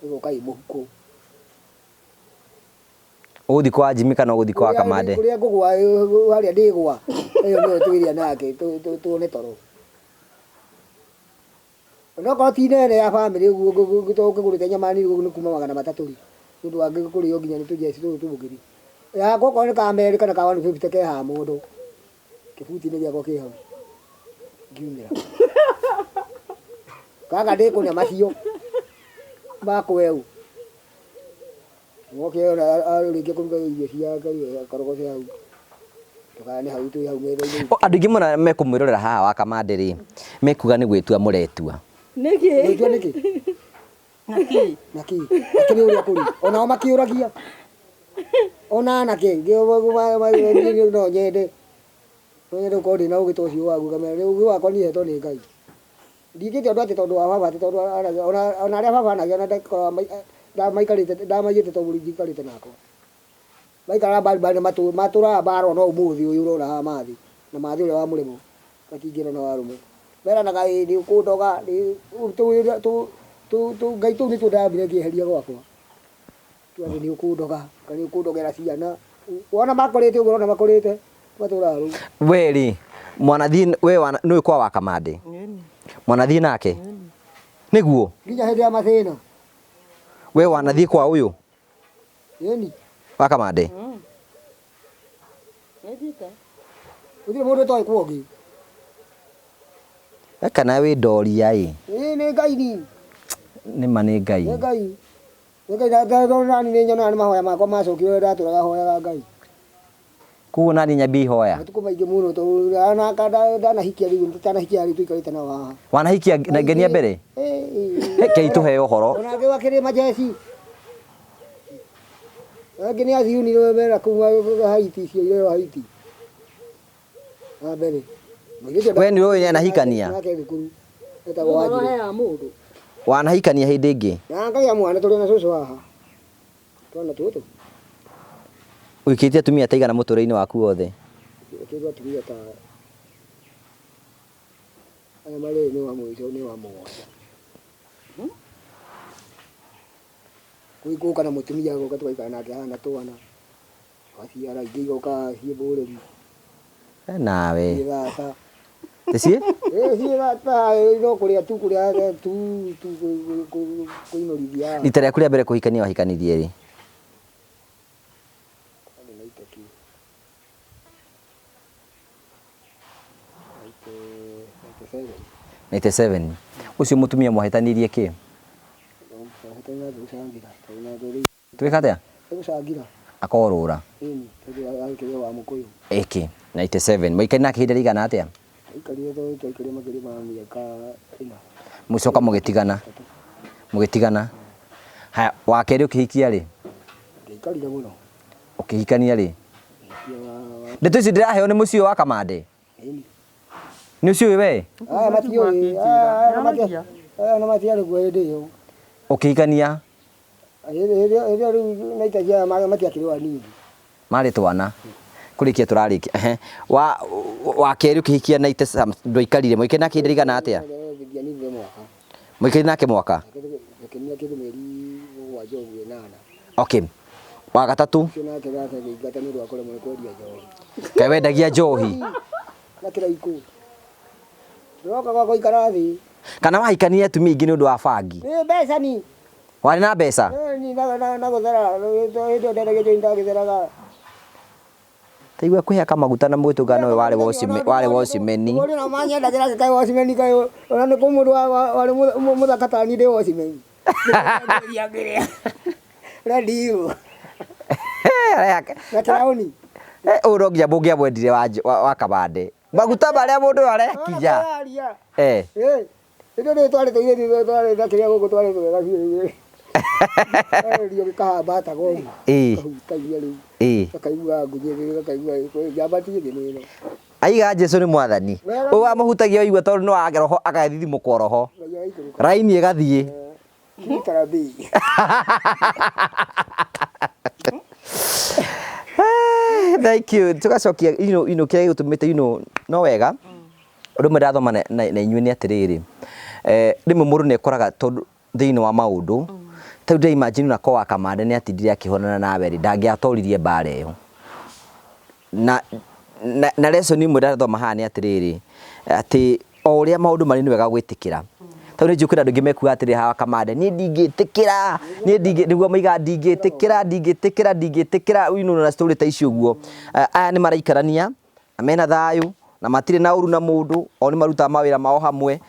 Ĩgoka ĩ mũhuko. Ũgũthiĩ kwa Jimmy kana ũgũthiĩ kwa Kamande? Kũrĩa ngũgwa harĩa ndĩgwa ĩyo nĩyo twĩrĩa nake tuone toro. Onokorwo ti nene ya bamĩrĩ ũguo ũkĩgũrĩte nyama nini ũguo nĩ kuma 300 rĩ, nĩ ũndũ wa kũrĩo nginya nĩ tũjeci tũtũ tũngĩ rĩ. Yakwa okorwo nĩ ka merĩ kana ka 150 ke haha mũndũ, kĩbuti-inĩ gĩakwa kĩ hau ngiumĩra. Gaka ndĩkũrĩa macio makweũ. Moke ona arĩkia kũruga irio ciake rĩ, akorogoce hau. Tũgayane hau twĩ hau metha-inĩ. Andũ aingĩ mũno mekũmwĩrorera haha wa Kamande rĩ, mekuga nĩ gwĩtua mũretua. Nĩkĩ? Gwĩtua nĩkĩ? Nakĩ? Nakĩ? Akĩrĩ ũrĩa kũrĩ. Onao makĩũragia. Ona anake no nyende. No nyende gũkorwo ndĩna ũgĩ ta ũcio waku kamera. Ũgĩ wakwa niĩ hetwo nĩ Ngai. Ndingĩte ũndũ atĩ tondũ wa baba atĩ tondũ ona arĩa baba anagia ona ndakoragwo ndamaikarĩte ndamaiyĩte tondũ njikarĩte nakwa. Maikaraga mbari mbari na matũraga mbara ona ũmũthĩ ũyũ ũrona haha mathĩ na mathĩ ũrĩa wa mũrĩmo matingĩrwo na warũme. Meranaga ĩ nĩ ũkũndoga Ngai tũu nĩtuo ndambire ngĩeheria gwakwa. Atĩ nĩ ũkũndoga kana nĩ ũkũndogera ciana. Wona makũrĩte ũguo ũrona makũrĩte matũraga rũu. We rĩ mwanathiĩ we nĩũĩ kwa Wakamande? Mwanathiĩ nake? Nĩguo? Nginya hĩndĩ ya mathĩna. We wanathiĩ kwa ũyũ? Ĩni. Wakamande? Nĩthiĩte. Gũtirĩ mũndũ ũtoĩ kwa ũngĩ. We kana wĩ ndoria ĩ. Ĩĩ nĩ Ngai ni. Nĩ ma nĩ Ngai. Nĩ Ngai. Nĩ Ngai na nani nĩ nyonaga nĩ mahoya makwa macokire ũrĩa ndatũraga hoyaga Ngai. Koguo nani nyambie ihoya. Matukũ maingĩ mũno tondũ ona ndanahikia rĩu tũtanahikia rĩu tũikarĩte nao haha. Wanahikia na ngenia mbere? Ĩĩ. Rekei tũheo ũhoro. Ona angĩ wakĩrĩ majeci. Angĩ nĩ athiuni mera kũu Haiti icio ireo Haiti. Wa mbere. We nĩ ũĩ nĩanahikania? Nake thukuru. Etagwo Ũhoro Wanjirũ. aheaga mũndũ. Wanahikania hĩndĩ ĩngĩ? Na ngagĩa mwana tũrĩ na cũcũ haha. Twana tũtũ. Ũhikĩtie atumia ta aigana mũtũrĩre-inĩ waku wothe? Kĩndũ atumia ta aya marĩ nĩ wa mũico nĩ wa mũgwanja. Gũka na mũtumia gũka tũgaikara nake haha na twana. Aciara ingĩ igoka ciĩ mbũrĩri. Nawe. Ciĩ thata. Ciĩ? Ciĩ thata no kũrĩa tu kũrĩa tu tu kũinũrithia. Rita rĩaku rĩa mbere kũhikania wahikanirie rĩ? 97. Ũcio mũtumia mwahĩtanirie kĩ? Twĩka atĩa? Gũcangira. Akorũra. Ĩni, tondũ akĩrĩ wa mũkũyũ. Ĩkĩ, 97. Mwaikari nake ihinda rĩigana atĩa? Twaikarire twaikarire makĩria ma mĩaka ĩna. Mũcoka mũgĩtigana. Mũgĩtigana. Haya, wa kerĩ ũkĩhikia rĩ? Ndiaikarire mũno. Ũkĩhikania rĩ? Ndeto ici ndĩraheo nĩ mũciĩ wa Kamande? Ĩni. Nĩ ũciũĩ we? Aya matiũĩ. Aya na matiarĩ kuo hĩndĩ ĩyo. Ũkĩhikania? Hĩndĩ ĩyo rĩu naitagia matiakĩrĩ anini. Marĩ twana. Kũrĩkia tũrarĩkia. Ehe. Wa wa kerĩ ũkĩhikia na ndwaikarire. Mwaikari nake ihinda rĩigana atĩa? Ndianindire mwaka. Mwaikari nake mwaka? Gĩkenia kĩndũ mĩeri mũgwanja ũguo ĩnana. Okay. Wa gatatũ? Ũcio nake nake agĩingata nĩ ũndũ wa kũremwo nĩ kwendia njohi. Kaĩ wendagia njohi? Na kĩraikũ. Ndĩroka gwakwa ikara thĩ. Kana wahikania atumia aingĩ nĩ ũndũ wa bangi? Nĩ mbeca ni. Warĩ na mbeca? Ni na gũthera hĩndĩ ĩyo ndendagia njohi ndagĩtheraga. Taigua kwĩhaka maguta na mwĩtũngano ũyũ warĩ warĩ wocimeni. Mũndũ na manyendagĩra kaĩ wocimeni kaĩ ona nĩ kũ mũndũ warĩ mũthaka ta niĩ ndĩ wocimeni. Redio. Na kĩraũni. Ũyũ no nginya mũngĩamwendire wa Kamande. Maguta marĩa mũndũ ũyũ arekinya. Eh. Hĩndĩ ĩyo twarĩ tũirĩtu twarĩ na kĩrĩa gũkũ twarĩ twega biũ. Redio gĩkahamba ta gomu. Kahutagia rĩu. Gakaigua ngunyĩ gakaigua njamba ti ĩngĩ nĩ ĩno. Aiga Jesu nĩ mwathani. Ũyũ wamũhutagia waigua tondũ no age roho agathithimũkwo roho. Raini ĩgathiĩ. Thank you. Tũgacokia you know kĩrĩa gĩgũtũmĩte you know no wega. Ũndũ ũmwe ndathoma na inyuĩ nĩ atĩrĩrĩ. Rĩmwe mũndũ nĩ ekoraga tondũ thĩinĩ wa maũndũ ta rĩu ndĩra imagine ona ko wa Kamande nĩ atindire akĩhũrana nawe rĩ ndangĩatoririe mbara ĩyo. Na lesson imwe ndathoma haha nĩ atĩrĩrĩ atĩ o ũrĩa maũndũ marĩ nĩ wega gwĩtĩkĩra. Tondũ nĩ njũĩ kwĩna andũ aingĩ mekuga atĩrĩ hawa Kamande niĩ ndingĩtĩkĩra niĩ ndingĩ nĩguo moigaga ndingĩtĩkĩra ndingĩtĩkĩra ndingĩtĩkĩra you know na story ta icio ũguo. Aya nĩ maraikarania na mena thayũ na matirĩ na ũru na mũndũ o nĩ marutaga mawĩra mao hamwe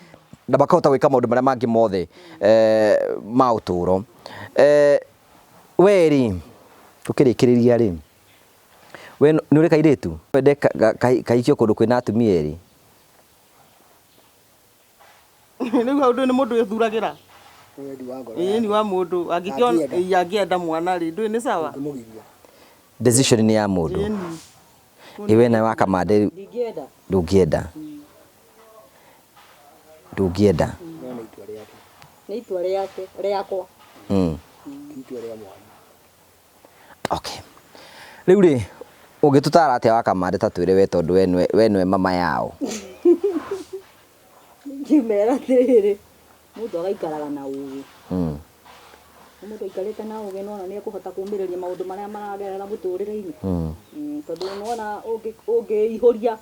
na makahota gwĩka maũndũ marĩa mangĩ mothe ma ũtũũro. We rĩ tũkĩrĩkĩrĩria rĩ we nĩ ũrĩ kairĩtu? Wende kahikio kũndũ kwĩna atumia erĩ? Rĩu hau ndũĩ nĩ mũndũ wĩthuragĩra. Ĩĩ ni wa mũndũ angĩenda mwana rĩ ndũĩ nĩ sawa. Decision nĩ ya mũndũ. Ĩwe nawe wa Kamande ndingĩenda. Ndũngĩenda. Ndũngĩenda. Nĩ itua rĩake rĩakwa. Itua rĩa mwana. Okay. Rĩu rĩ ũngĩtũtara atĩa wa Kamande ta twĩre we tondũ we nĩwe mama yao. Ngĩmera atĩrĩrĩ mũndũ agaikaraga na ũgĩ. Mũndũ aikarĩte na ũgĩ nĩwona nĩ ekũhota kũmĩrĩria maũndũ marĩa maragerera mũtũrĩre-inĩ. Tondũ nĩwona ũngĩihũria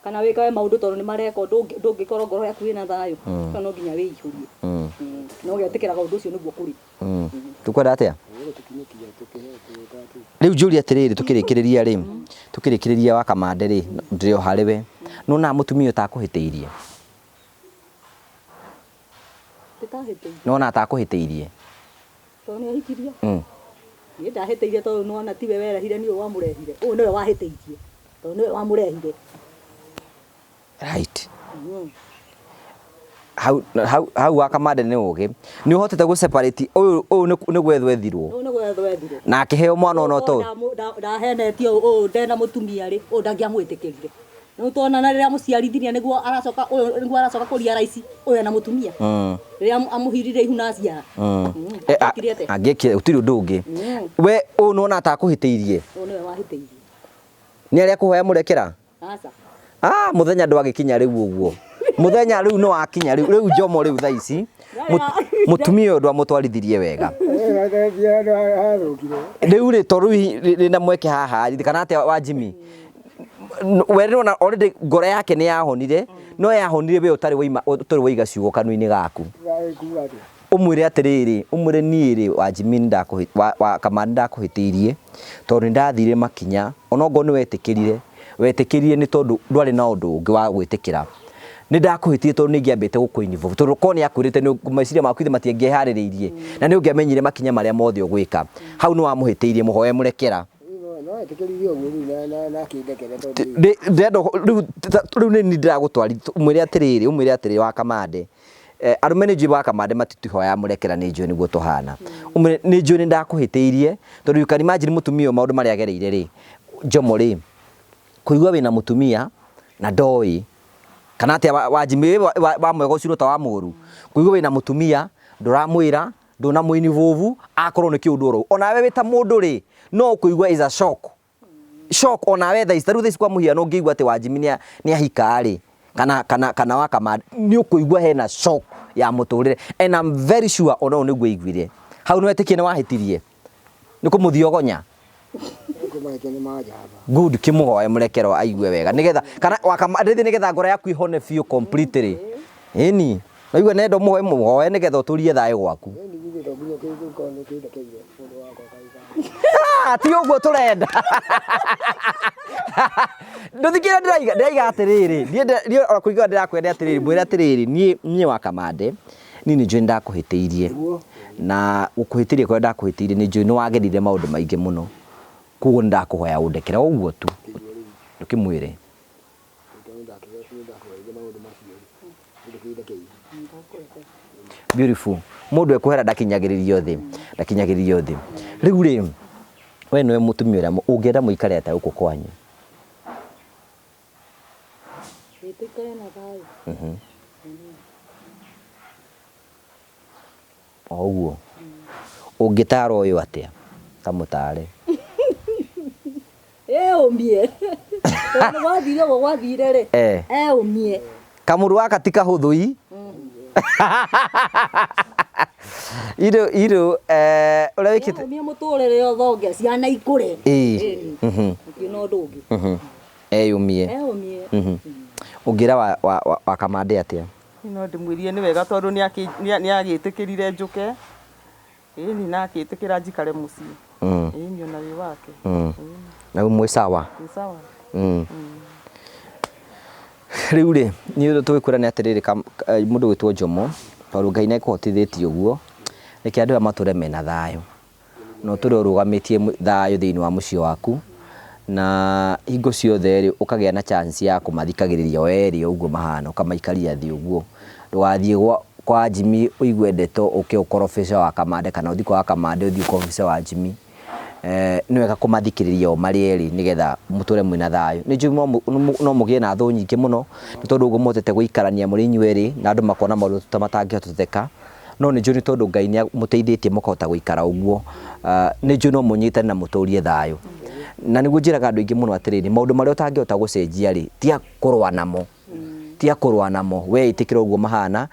kana wĩkage maũndũ tondũ nĩ mareka ndũngĩkorwo ngoro yaku ĩna thayũ. So no nginya wĩihũrie. Na ũgetĩkĩraga ũndũ ũcio nĩguo kũrĩ. Tũkwenda atĩa? Rĩu njũrie atĩrĩrĩ, tũkĩrĩkĩrĩria rĩ, tũkĩrĩkĩrĩria wa Kamande rĩ, ndĩrĩ o harĩ we, nĩwonaga mũtumia ũyũ ta akũhĩtĩirie? Nĩwonaga ta akũhĩtĩirie? Tondũ nĩ ahikirio? Niĩ ndahĩtĩirie tondũ nĩwona tiwe werehire nĩwe wamũrehire. Ũyũ nĩwe wahĩtĩirie tondũ nĩwe wamũrehire. Right. Hau hau hau wa Kamande nĩ ũgĩ. Nĩ ũhotete gũ separate ũyũ ũyũ nĩ gwethwo ethirwo. Ũyũ nĩ gwethwo ethirwo. Na akĩheo mwana ona ũtoĩ. Ndahenetio ũyũ ndena mũtumia rĩ, ũyũ ndangĩamwĩtĩkĩrire. Rĩu twana na rĩrĩa amũciarithirie nĩguo aracoka ũyũ nĩguo aracoka kũ realize ũyũ ena mũtumia. Rĩrĩa amũhirire ihu na aciara. Angĩekire atĩa? Angĩekire gũtirĩ ũndũ ũngĩ. We ũyũ nĩwona ta akũhĩtĩirie? Ũyũ nĩwe wahĩtĩirie. Nĩ arĩa kũhoya mũrekera? Aca. Ah, mũthenya ndwagĩkinya rĩu ũguo. Mũthenya rĩu nĩ wakinya rĩu rĩu Njomo rĩu thaa ici mũtumia ũyũ ndwamũtwarithirie wega. Rĩu rĩ to rĩu rĩ na mweke haha kana atĩa wa Jimmy? We nĩwona already ngoro yake nĩ yahonire no yahonire we ũtarĩ waima ũtarĩ waiga ciugo kanua-inĩ gaku. Ũmwĩre atĩrĩrĩ, ũmwĩre niĩ rĩ wa Jimmy nĩ wa Kamande ndakũhĩtĩirie tondũ nĩ ndathire makinya onokorwo nĩ wetĩkĩrire, wetĩkĩrire nĩ tondũ ndwarĩ na ũndũ ũngĩ wa gwĩtĩkĩra. Nĩ ndakũhĩtĩirie tondũ nĩ ingĩambĩte gũkũ involve tondũ korwo nĩ akwĩrĩte meciria maku ithe matiangĩeharĩrĩirie na nĩ ũngĩamenyire makinya marĩa mothe ũgwĩka. Hau nĩ wamũhĩtĩirie mũhoe mũrekera. Ndĩrenda rĩu nĩ niĩ ndĩragũtwarithia ũmwĩre atĩrĩrĩ, ũmwĩre atĩrĩrĩ wa Kamande, arũme nĩ njũĩ wa Kamande matitũhoyaga mũrekera nĩ njũĩ nĩguo tũhana. Ũmwĩre nĩ njũĩ nĩ ndakũhĩtĩirie tondũ you can imagine mũtumia ũyũ maũndũ marĩa agereire rĩ, Njomo rĩ, kũigua wĩna mũtumia na ndoĩ kana atĩa wa Jimmy wa mwega ũcio ta wa mũru, kũigua wĩna mũtumia ndũramwĩra ndũnamũ involve akorwo nĩ kĩũndũ oro onawe wĩ ta mũndũ rĩ no ũkũigua is a shock shock onawe thaa ici ta rĩu thaa ici kwa mũhiano ũngĩigua atĩ wa Jimmy nĩ ahika rĩ kana kana kana wa Kamande nĩ ũkũigua hena shock ya mũtũrĩre and I'm very sure ona ũyũ nĩguo aiguire hau nĩ wetĩkie nĩ wahĩtirie nĩ kũmũthiogonya good kĩmũhoe mũrekero aigue wega nĩgetha kana wakama rĩthĩ nĩgetha ngoro yaku ĩhone biũ completely ĩni naigua nenda mũhoe mũhoe nĩgetha ũtũrie thayũ gwaku. Ti ũguo tũrenda. Ndũthikĩrĩria ndĩraiga ndĩraiga atĩrĩrĩ niĩ niĩ ona kũringana ndĩrakwenda atĩrĩrĩ mwĩre atĩrĩrĩ niĩ niĩ wa Kamande niĩ nĩ njũĩ nĩndakũhĩtĩirie na gũkũhĩtĩria kũrĩa ndakũhĩtĩirie nĩ njũĩ nĩ wagerire maũndũ maingĩ mũno koguo nĩ ndakũhoya ũndekere o ũguo tu ndũkĩmwĩre. Beautiful. Mũndũ ekwehera ndakinyagĩrĩrio thĩ ndakinyagĩrĩrio thĩ. Rĩu rĩ we nĩwe mũtumia ũrĩa ũngĩenda mũikare atĩa gũkũ kwanyu? Tũikare na thayũ. O ũguo. Ũngĩtaara ũyũ atĩa? Ta mũtaare. Eũmie. Tondũ gwathire ũguo gwathire rĩ. Eũmie. Kamũndũ gaka ti kahũthũ ii. Irũ irũ ũrĩa wĩkĩte. Eũmie mũtũrĩre ũthonge ciana ikũre. Ĩĩ. Gũtirĩ na ũndũ ũngĩ. Eyũmie. Eyũmie. Ũngĩra wa Kamande atĩa? Niĩ no ndĩmwĩrire nĩ wega tondũ nĩ agĩtĩkĩrire njũke, ĩni na akĩtĩkĩra njikare mũciĩ, ĩni ona wĩ wake. Na rĩu mwĩ sawa? Twĩ sawa. Rĩu rĩ, niĩ ũndũ tũgĩkwĩra nĩ atĩrĩrĩ mũndũ ũgwĩtwo Njomo, tondũ Ngai nĩ akũhotithĩtie ũguo, reke andũ aya matũre mena thayũ. Na ũtũre ũrũgamĩtie thayũ thĩinĩ wa mũciĩ waku, na hingo ciothe rĩ, ũkagĩa na chance ya kũmathikagĩrĩria o erĩ o ũguo mahana, ũkamaikaria thĩ ũguo. Ndũgathiĩ kwa Jimmy ũigue ndeto ũke ũkorobice wa Kamande kana ũthiĩ kwa Kamande ũthiĩ ũkorobice wa Jimmy. Nĩ wega kũmathikĩrĩria o marĩ erĩ nĩgetha mũtũre mwĩna thayũ. Nĩ njũĩ no mũgĩe na thũ nyingĩ mũno, nĩ tondũ ũguo mũhotete gũikarania mũrĩ inyuĩ erĩ na andũ makona maũndũ ta matangĩhoteka. No nĩ njũĩ nĩ tondũ Ngai nĩ amũteithĩtie mũkahota gũikara ũguo, nĩ njũĩ no mũnyitane na mũtũrie thayũ. Na nĩguo njĩraga andũ aingĩ mũno atĩrĩrĩ, maũndũ marĩa ũtangĩhota gũcenjia rĩ, tiga kũrũa namo. Tiga kũrũa namo, we ĩtĩkĩra ũguo mahana.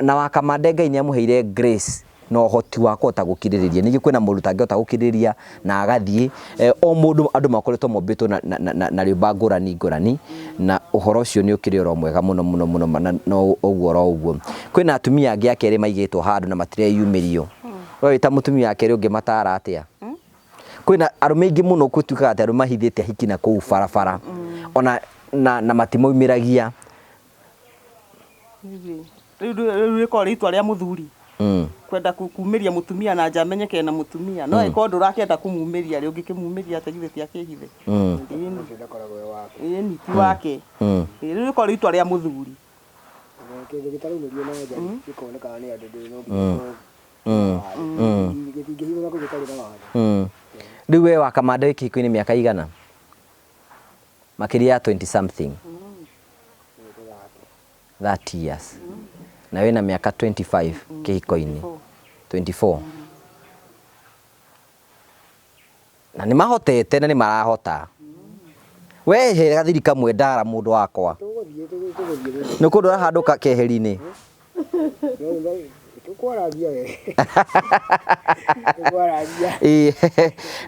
Na wa Kamande Ngai nĩ amũheire grace na ũhoti wa kũhota gũkirĩrĩria. Ningĩ kwĩna mũndũ ũtangĩhota gũkirĩrĩria na agathiĩ. O mũndũ andũ makoretwo mombĩtwo na rĩũmba ngũrani ngũrani, na ũhoro ũcio nĩ ũkĩrĩ oro mwega mũno mũno mũno na ũguo oro ũguo. Kwĩna atumia angĩ a kerĩ maigĩtwo handũ na matireyumĩrio. We wĩ ta mũtumia wake rĩ ũngĩmatara atĩa? Kwĩna arũme aingĩ mũno gũtuĩkaga atĩ arũme mahithĩte ahiki na kũu barabara ona na matimoimĩragia. Rĩu rĩkoragwo rĩ itua rĩa mũthuri kwenda kumĩria mũtumia na nja amenyeke na mũtumia, no angĩkorwo ndũrakĩenda kũmumĩria rĩ, ũngĩkĩmumĩria atĩa githĩ ti akĩhithe? Ũcio ndakoragwo e wake. Ĩni ti wake. Rĩu rĩkoragwo rĩ itua rĩa mũthuri. Kĩndũ gĩtaraumĩrio na nja gĩkonekaga nĩ andũ ndũĩ no nginya gĩkorwo gĩtingĩhithwo na kũu gĩtarĩ na watho. Rĩu we wa Kamande wĩ kĩhiko-inĩ mĩaka igana? Makĩria ya 20 something. 30 years. Na wĩna mĩaka 25 kĩhiko-inĩ. 24. Na nĩ mahotete na nĩ marahota. We he gathiri kamwe ndara mũndũ wakwa. Tũgũthiĩ tũgũthiĩ Nĩ ũkũndwara handũ keheri-inĩ. Tũkwaragia we. Tũkwaragia.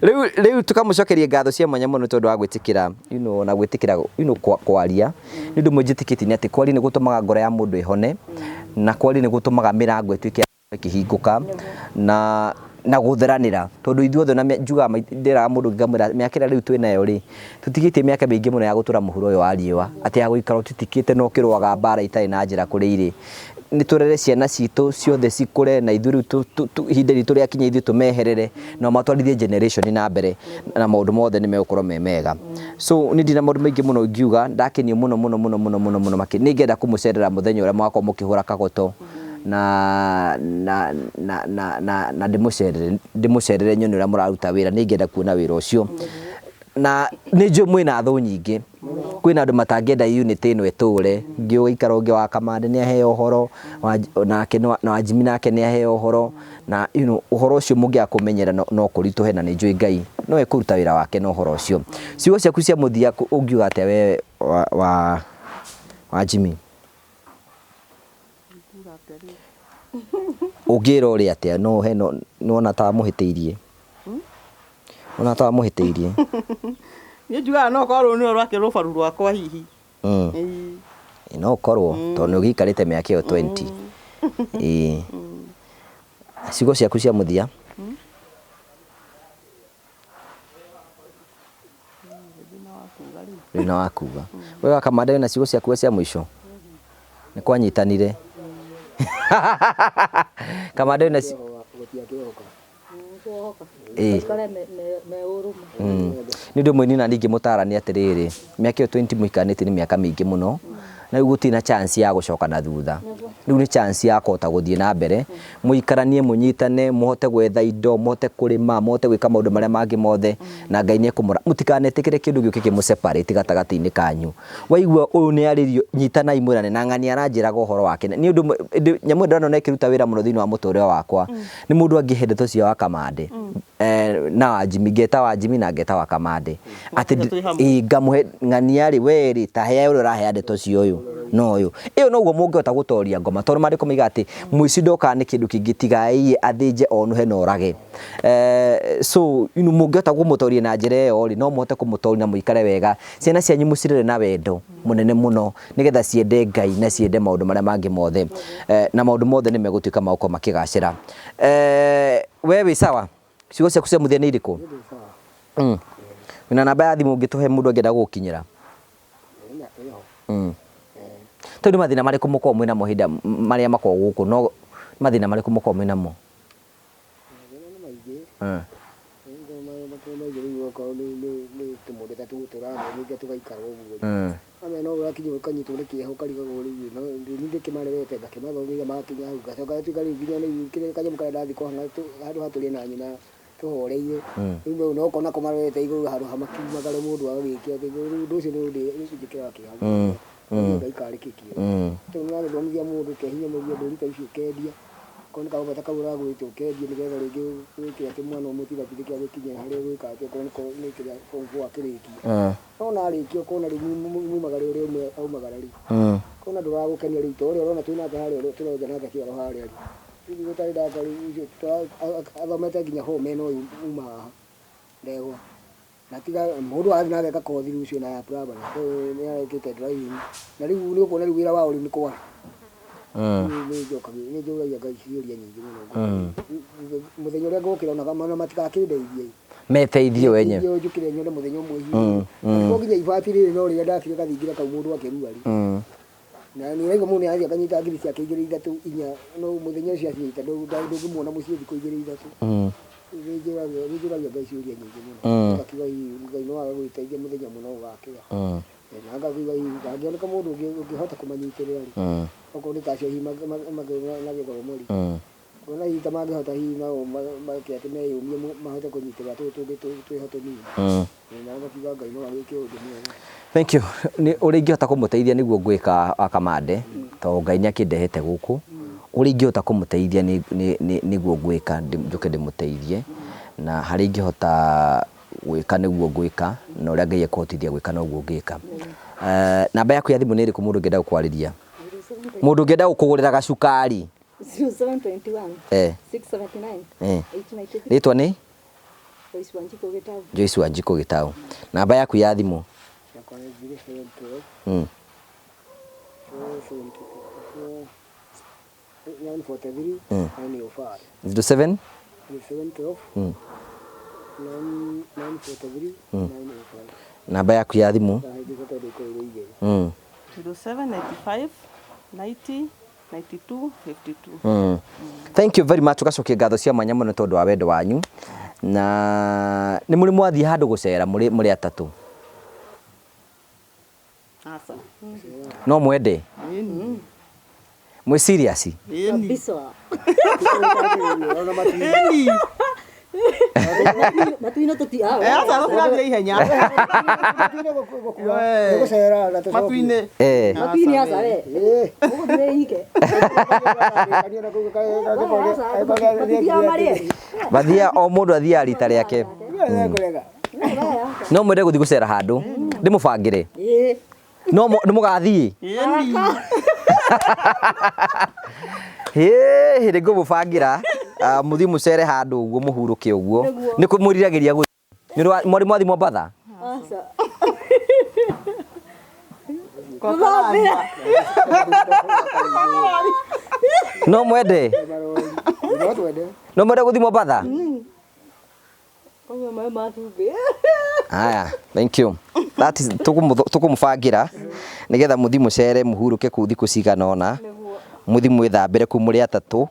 Rĩu rĩu tukamũcokeria ngatho cia mwanya mũno tondũ wa gwĩtĩkĩra you know, na gwĩtĩkĩra you know, kwaria. Nĩ ũndũ ũmwe njĩtĩkĩtie nĩ atĩ kwaria nĩ gũtũmaga ngoro ya mũndũ ĩhone, na kwaria nĩ gũtũmaga mĩrango ĩtuĩke ĩkĩhingũka na gũtheranĩra, tondũ ithuothe na njugaga ndĩraga mũndũ ngamwĩra mĩaka ĩrĩa rĩu twĩnayo rĩ, tũtigĩtie mĩaka mĩingĩ mũno ya gũtũra mũhuro ũyũ wa riũa, atĩ ya gũikara ũtitikĩte na ũkĩrũaga mbara itarĩ na njĩra kũrĩa irĩ. Nĩ tũrere ciana citũ ciothe cikũre na ithuĩ rĩu ihinda ritũ rĩakinya ithuĩ tũmeherere na matwarithie generation na mbere na maũndũ mothe nĩ megũkorwo me mega. So niĩ ndina maũndũ maingĩ mũno ingiuga, ndakenio mũno mũno mũno mũno mũno mũno makĩria. Nĩ ngenda kũmũcerera mũthenya ũrĩa mũgakorwo mũkĩhũra kagoto na na na na na na ndĩmũcerere ndĩmũcerere nyone ũrĩa mũraruta wĩra. Nĩ ngenda kuona wĩra ũcio. Na nĩ njũĩ mwĩna thũ nyingĩ, kwĩna andũ matangĩenda unity ĩno ĩtũre. Ngĩũikara ũngĩ wa Kamande nĩ aheo ũhoro, nake na Wanjimi nake nĩ aheo ũhoro, na you know, ũhoro ũcio mũngĩaga kũmenyera no kũritũhe, na nĩ njũĩ Ngai no ekũruta wĩra wake na ũhoro ũcio. Ciugo ciaku cia mũthia ũngiuga atĩa we wa Wanjimi? Ũngĩra ũrĩa atĩa? No he no nĩwona ta wamũhĩtĩirie? Wona ta wamũhĩtĩirie? Niĩ njugaga no korwo rũu nĩruo rwake rũbaru rwakwa hihi. No ũkorwo tondũ nĩ ũgĩikarĩte mĩaka ĩyo 20. Ĩĩ. Ciugo ciaku cia mũthia? Thĩna wa kuga. We wa Kamande wĩna ciugo ciaku cia mũico? Nĩ kwanyitanire. Kamande wĩna Nĩ ũndũ ũmwe niĩ na niĩ ingĩmũtara nĩ atĩrĩrĩ, mĩaka ĩyo 20 mũhikanĩtie nĩ mĩaka mĩingĩ mũno, na rĩu gũtirĩ na chance ya gũcoka na thutha. Rĩu nĩ chance ya kũhota gũthiĩ na mbere, mũikaranie, mũnyitane, mũhote gwetha indo, mũhote kũrĩma, mũhote gwĩka maũndũ marĩa mangĩ mothe, na Ngai nĩ ekũmũra. Mũtikanetĩkĩre kĩndũ gĩũke kĩmũ separate gatagatĩ-inĩ kanyu. Waigua ũyũ nĩ arĩrio, nyitanai mwĩrane, na ng'ania aranjĩraga ũhoro wake. Nĩ ũndũ nyamũ ĩyo ndĩrona ĩkĩruta wĩra mũno thĩinĩ wa mũtũrĩre wakwa. Nĩ mũndũ angĩhe ndeto cia wa Kamande na Wanjimi, ngeta Wanjimi na ngeta wa Kamande. Atĩ ngamũhe ng'ania rĩ, we rĩ, ta hea ũrĩa ũrahea ndeto cia ũyũ na ũyũ. Ĩyo noguo mũngĩhota gũtoria ngoma, tondũ maandĩko moigaga atĩ mũici ndokaga nĩ kĩndũ kĩngĩ tiga aiye, athĩnje, onuhe na orage. So mũngĩhota kũmũtoria na njĩra ĩyo rĩ, no mũhote kũmũtoria na mũikare wega. Ciana cianyu mũcirere na wendo mũnene mũno, nĩgetha ciende Ngai na ciende maũndũ marĩa mangĩ mothe, na maũndũ mothe nĩ megũtuĩka ma gũkorwo makĩgacĩra. We wĩ sawa? Ciugo ciaku cia mũthia nĩ irĩkũ? Wĩna namba ya thimũ ũngĩtũhe mũndũ angĩenda gũgũkinyĩra? Tondũ nĩ mathĩna marĩkũ mũkoragwo mwĩnamo hĩndĩ marĩa makoragwo gũkũ, no mathĩna marĩkũ mũkoragwo mwĩnamo? Mathĩna nĩ maingĩ. Mathĩna maingĩ rĩu okorwo nĩ tũmũndũ ta tũu tũrathomithia tũgaikara ũguo. Amenya no ũrakinya ũkanyitwo nĩ kĩeha ũkarigagwo rĩu no niĩ ndĩkĩmarerete ngakĩmathomithia magakinya hau ngacoka gatuĩka rĩu nginya rĩu kĩrĩa kanyamũ karĩa ndathiĩ kũhang'a handũ ha tũrĩe na nyina tũhoreire rĩu no ũkona kũmarorete igũrũ handũ ha makiumagare mũndũ agagĩkia atĩ rĩu ũndũ ũcio nĩ ũnjĩkĩraga kĩeha mũno. Ngaikara kĩkio. Tondũ nĩ ũragĩthomithia mũndũ ũkehinya mũthia mbũri ta icio ũkendia. Okorwo nĩ kagũbata kau ũragũrĩte ũkendia nĩgetha rĩngĩ wĩke atĩ mwana ũmũtigatindĩke agĩkinye harĩa ũgwĩka atĩ okorwo nĩ kĩrĩa form four akĩrĩkie. No ona arĩkia ũkona rĩu mumagare ũrĩa ũmwe aumagara rĩ, ũkona ndũragũkenia rĩu ta ũrĩa ũrona twĩ nake harĩa tũrenja nake kĩoro harĩa rĩ. Rĩu gũtarĩ ndaka rĩu ũcio athomete nginya home ĩno ũyũ uma haha ndegwa. Na tiga mũndũ arathiĩ na ageka kothi rĩu ũcio na ya plumber nĩ arekĩte driving. Na rĩu nĩ ũkuona rĩu wĩra wao rĩu nĩ kwara. Nĩ njokagia, nĩ njũragia Ngai ciũria nyingĩ mũno. Mũthenya ũrĩa ngũkĩra ona ona matigakĩndeithia. Meteithie wenyewe. Ndeithie njũkĩre nyone mũthenya ũmwe hihi. Angĩkorwo nginya ibati rĩrĩ no rĩrĩa ndakire gathingira kau mũndũ akĩrua rĩ. Na nĩ ũraigua mũndũ nĩ arathiĩ akanyita ngiri ciake igĩrĩ ithatũ inya, no mũthenya ũcio acinyita ndũngĩmuona mũciĩ thikũ igĩrĩ ithatũ. Nĩ njũragia Ngai ciũria nyingĩ mũno. Ngakiuga hihi Ngai no agagũgĩteithia mũthenya mũna ũgakĩra. Na ngakiuga hihi hangĩoneka mũndũ ũngĩhota kũmanyitĩrĩra rĩ, okorwo nĩ ta acio hihi makĩrĩ na gĩthomo rĩ, ngona hihi ta mangĩhota hihi nao make atĩ meyũmie mahote kũnyitĩrĩra tũtũ tũngĩ twĩho tũnini. Na ngakiuga Ngai no agĩke ũndũ mwega. Thank you. Nĩ ũrĩa ingĩhota kũmũteithia nĩguo ngwĩka Kamande, tondũ Ngai nĩ akĩndehete gũkũ. Ũrĩa ingĩhota kũmũteithia nĩguo ngwĩka, njũke ndĩmũteithie. Na harĩa ingĩhota gwĩka nĩguo ngwĩka, na ũrĩa Ngai ekũhotithia gwĩka noguo ngĩka. Namba yaku ya thimũ nĩ ĩrĩkũ mũndũ ũngĩenda gũkwarĩria? Mũndũ ũngĩenda gũkũgũrĩra gacukari? 0721 679 893. Rĩtwa nĩ? Joyce Wanjikũ Gĩtaũ. Joyce Wanjikũ Gĩtaũ. Namba yaku ya thimũ? Yakwa nĩ 0712 474 943 905. 07 0712 943 905. Namba yaku ya thimũ? Ndahĩngĩca tondũ ikoragwo irĩ igĩrĩ. 0795 90 92 52. Thank you very much. Ũgacokia ngatho cia mwanya mũno tondũ wa wendo wanyu. Na nĩ mũrĩ mwathiĩ handũ gũcera mũrĩ atatũ? Aca. No mwende? Ĩni. Mwĩ serious? Ĩni. Kabisa. Ona matu-inĩ. Ĩni. Matu-inĩ tũti ah, Aca tũtirathiĩ ihenya. Matu-inĩ gũkua. Nĩ gũcera na tũcokie. Matu-inĩ. Matu-inĩ aca we. Ũgũthiĩ wĩ ike. Matithiaga marĩ erĩ. Mathia o mũndũ athiaga rita rĩake. No mwende gũthiĩ gũcera handũ ndĩmũbangĩre? Ĩĩ. No nĩ mũgathiĩ? Ĩni. Hĩ, nĩ ngũmũbangĩra mũthiĩ mũcere handũ ũguo mũhurũke ũguo. Nĩ kũ mwĩriragĩria gũthiĩ? Nĩ ũndũ wa mwari mwathiĩ Mombatha? Aca. No mwende? No twende. No mwende gũthiĩ Mombatha? Kũnyua maĩ ma cumbĩ. Haya, thank you. That is tũkũmũbangĩra nĩgetha mũthiĩ mũcere mũhurũke kũu thikũ cigana ũna. Mũthiĩ mwĩthambĩre kũu mũrĩ atatũ,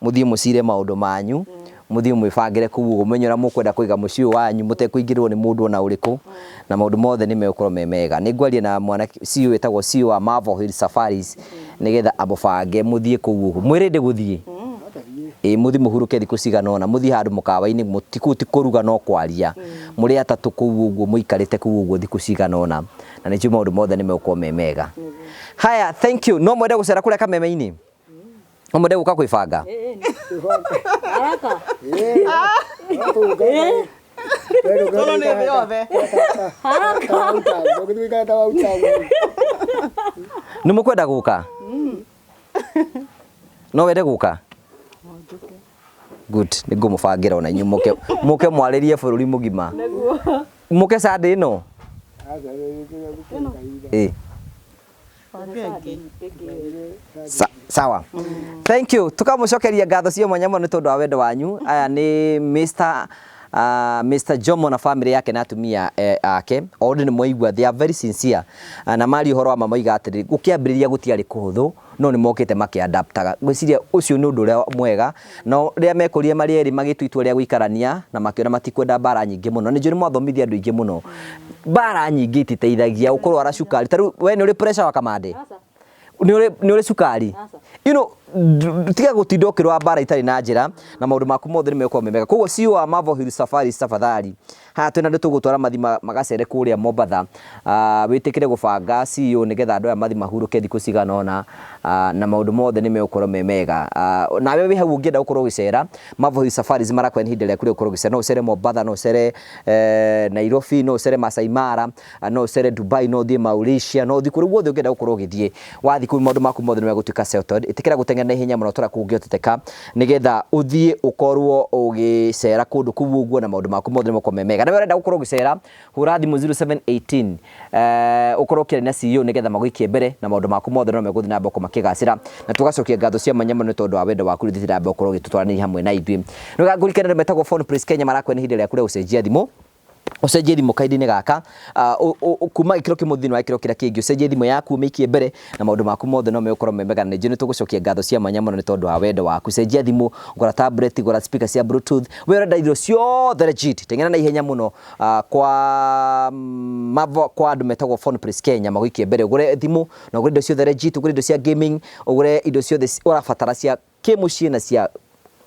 mũthiĩ mũcire maũndũ manyu, mũthiĩ mwĩbangĩre kũu ũguo mũmenye ũrĩa mũkwenda kũiga mũciĩ ũyũ wanyu mũtekũingĩrĩrwo nĩ mũndũ ona ũrĩkũ, na maũndũ mothe nĩ megũkorwo me mega. Nĩ ngwaria na mwanake CEO wĩtagwo CEO wa Marvel Hill Safaris nĩgetha amũbange mũthiĩ kũu ũguo. Mwĩ ready gũthiĩ? Ĩĩ, mũthiĩ mũhurũke thikũ cigana ũna, mũthiĩ handũ mũkawa-inĩ, kũu ti kũruga no kwaria. Mũrĩ atatũ kũu ũguo mũikarĩte kũu ũguo thikũ cigana ũna, na nĩnjũĩ maũndũ mothe nĩ megũkorwo me mega. Haya, thank you. No mwende gũcera kũrĩa Kameme-inĩ? No mwende gũka kwĩbanga? Haraka. Tũrũ nĩ thĩ yothe. Nĩ mũkwenda gũka? No wende gũka? Good, nĩ ngũmũbangĩra ona inyuĩ mũke mũke mwarĩrie bũrũri mũgima. Mũke Sunday ĩno? Ĩĩ. Sawa. Thank you. Tukamũcokeria ngatho cia mwanya mũno nĩ tondũ wa wendo wanyu. Aya nĩ Mr. Jomo na family yake na atumia ake. Already nĩ mwaigua they are very sincere. Na mari ũhoro wa ma moiga atĩrĩrĩ, gũkĩambĩrĩria gũtiarĩ kũhũthũ, no nĩ mokĩte makĩadaptaga. Ngwĩciria ũcio nĩ ũndũ ũrĩa mwega. No rĩrĩa mekũrire marĩ erĩ magĩtua itua rĩa gũikarania na makĩona matikwenda mbara nyingĩ mũno. Nĩ njũĩ nĩ mwathomithia andũ aingĩ mũno. Mbara nyingĩ ititeithagia ũkũrwara cukari. Ta rĩu we nĩ ũrĩ pressure wa Kamande? Nĩ ũrĩ cukari? You know, tiga gũtinda ũkĩrũa mbara itarĩ na njĩra na maũndũ maku mothe nĩ megũkorwo me mega. Koguo CEO wa Marvel Hill Safaris tafadhali, haha twĩna andũ tũgũtwara mathi magacere kũrĩa Mombatha. Wĩtĩkĩre gũbanga CEO nĩgetha andũ aya mathi mahurũke thikũ cigana ũna, na maũndũ mothe nĩ megũkorwo me mega. Nawe wĩ hau ũngĩenda gũkorwo ũgĩcera, Marvel Hill Safaris marakwĩra nĩ ihinda rĩaku rĩa gũkorwo ũgĩcera. No ũcere Mombatha, no ũcere Nairobi, no ũcere Masai Mara, no ũcere Dubai, no ũthiĩ Mauritius, no ũthiĩ kũrĩa guothe ũngĩenda gũkorwo ũgĩthiĩ. Wathiĩ kũu maũndũ maku mothe nĩ megũtuĩka settled. Ĩtĩkĩra gũteng'era Teng'era na ihenya mũno tũrĩa kũngĩhoteteka nĩgetha ũthiĩ ũkorwo ũgĩcera kũndũ kũu ũguo na maũndũ maku mothe nĩmakorwo me mega. Na we ũrenda gũkorwo ũgĩcera, hũra thimũ 0718 ũkorwo ũkĩaria na CEO nĩgetha magũikie mbere na maũndũ maku mothe no megũthiĩ na mbere gũkorwo makĩgacĩra. Na tũgacokia ngatho cia mwanya mũno nĩ tondũ wa wendo waku rĩu ũthiĩte na mbere gũkorwo ũgĩtũtwaranĩria hamwe na ithuĩ. Nĩ ngũririkane andũ metagwo Phone Place Kenya marakwĩra nĩ ihinda rĩaku rĩa gũcenjia thimũ. Ũcenjie thimũ kahinda-inĩ gaka kuma gĩkĩro kĩmwe thĩinĩ wa gĩkĩro kĩrĩa kĩngĩ, ũcenjie thimũ yaku ũmĩikie mbere na maũndũ maku mothe no megũkorwo me mega. Na nĩ njũĩ nĩ tũgũcokia ngatho cia mwanya mũno nĩ tondũ wa wendo waku. Cenjia thimũ, gũra tablet, gũra speaker cia bluetooth, we ũrenda indo ciothe legit, teng'era na ihenya mũno kwa mavo, kwa andũ metagwo Phone Place Kenya magũikie mbere, ũgũre thimũ na ũgũre indo ciothe legit, ũgũre indo cia gaming, ũgũre indo ciothe ũrabatara cia kĩmũciĩ na cia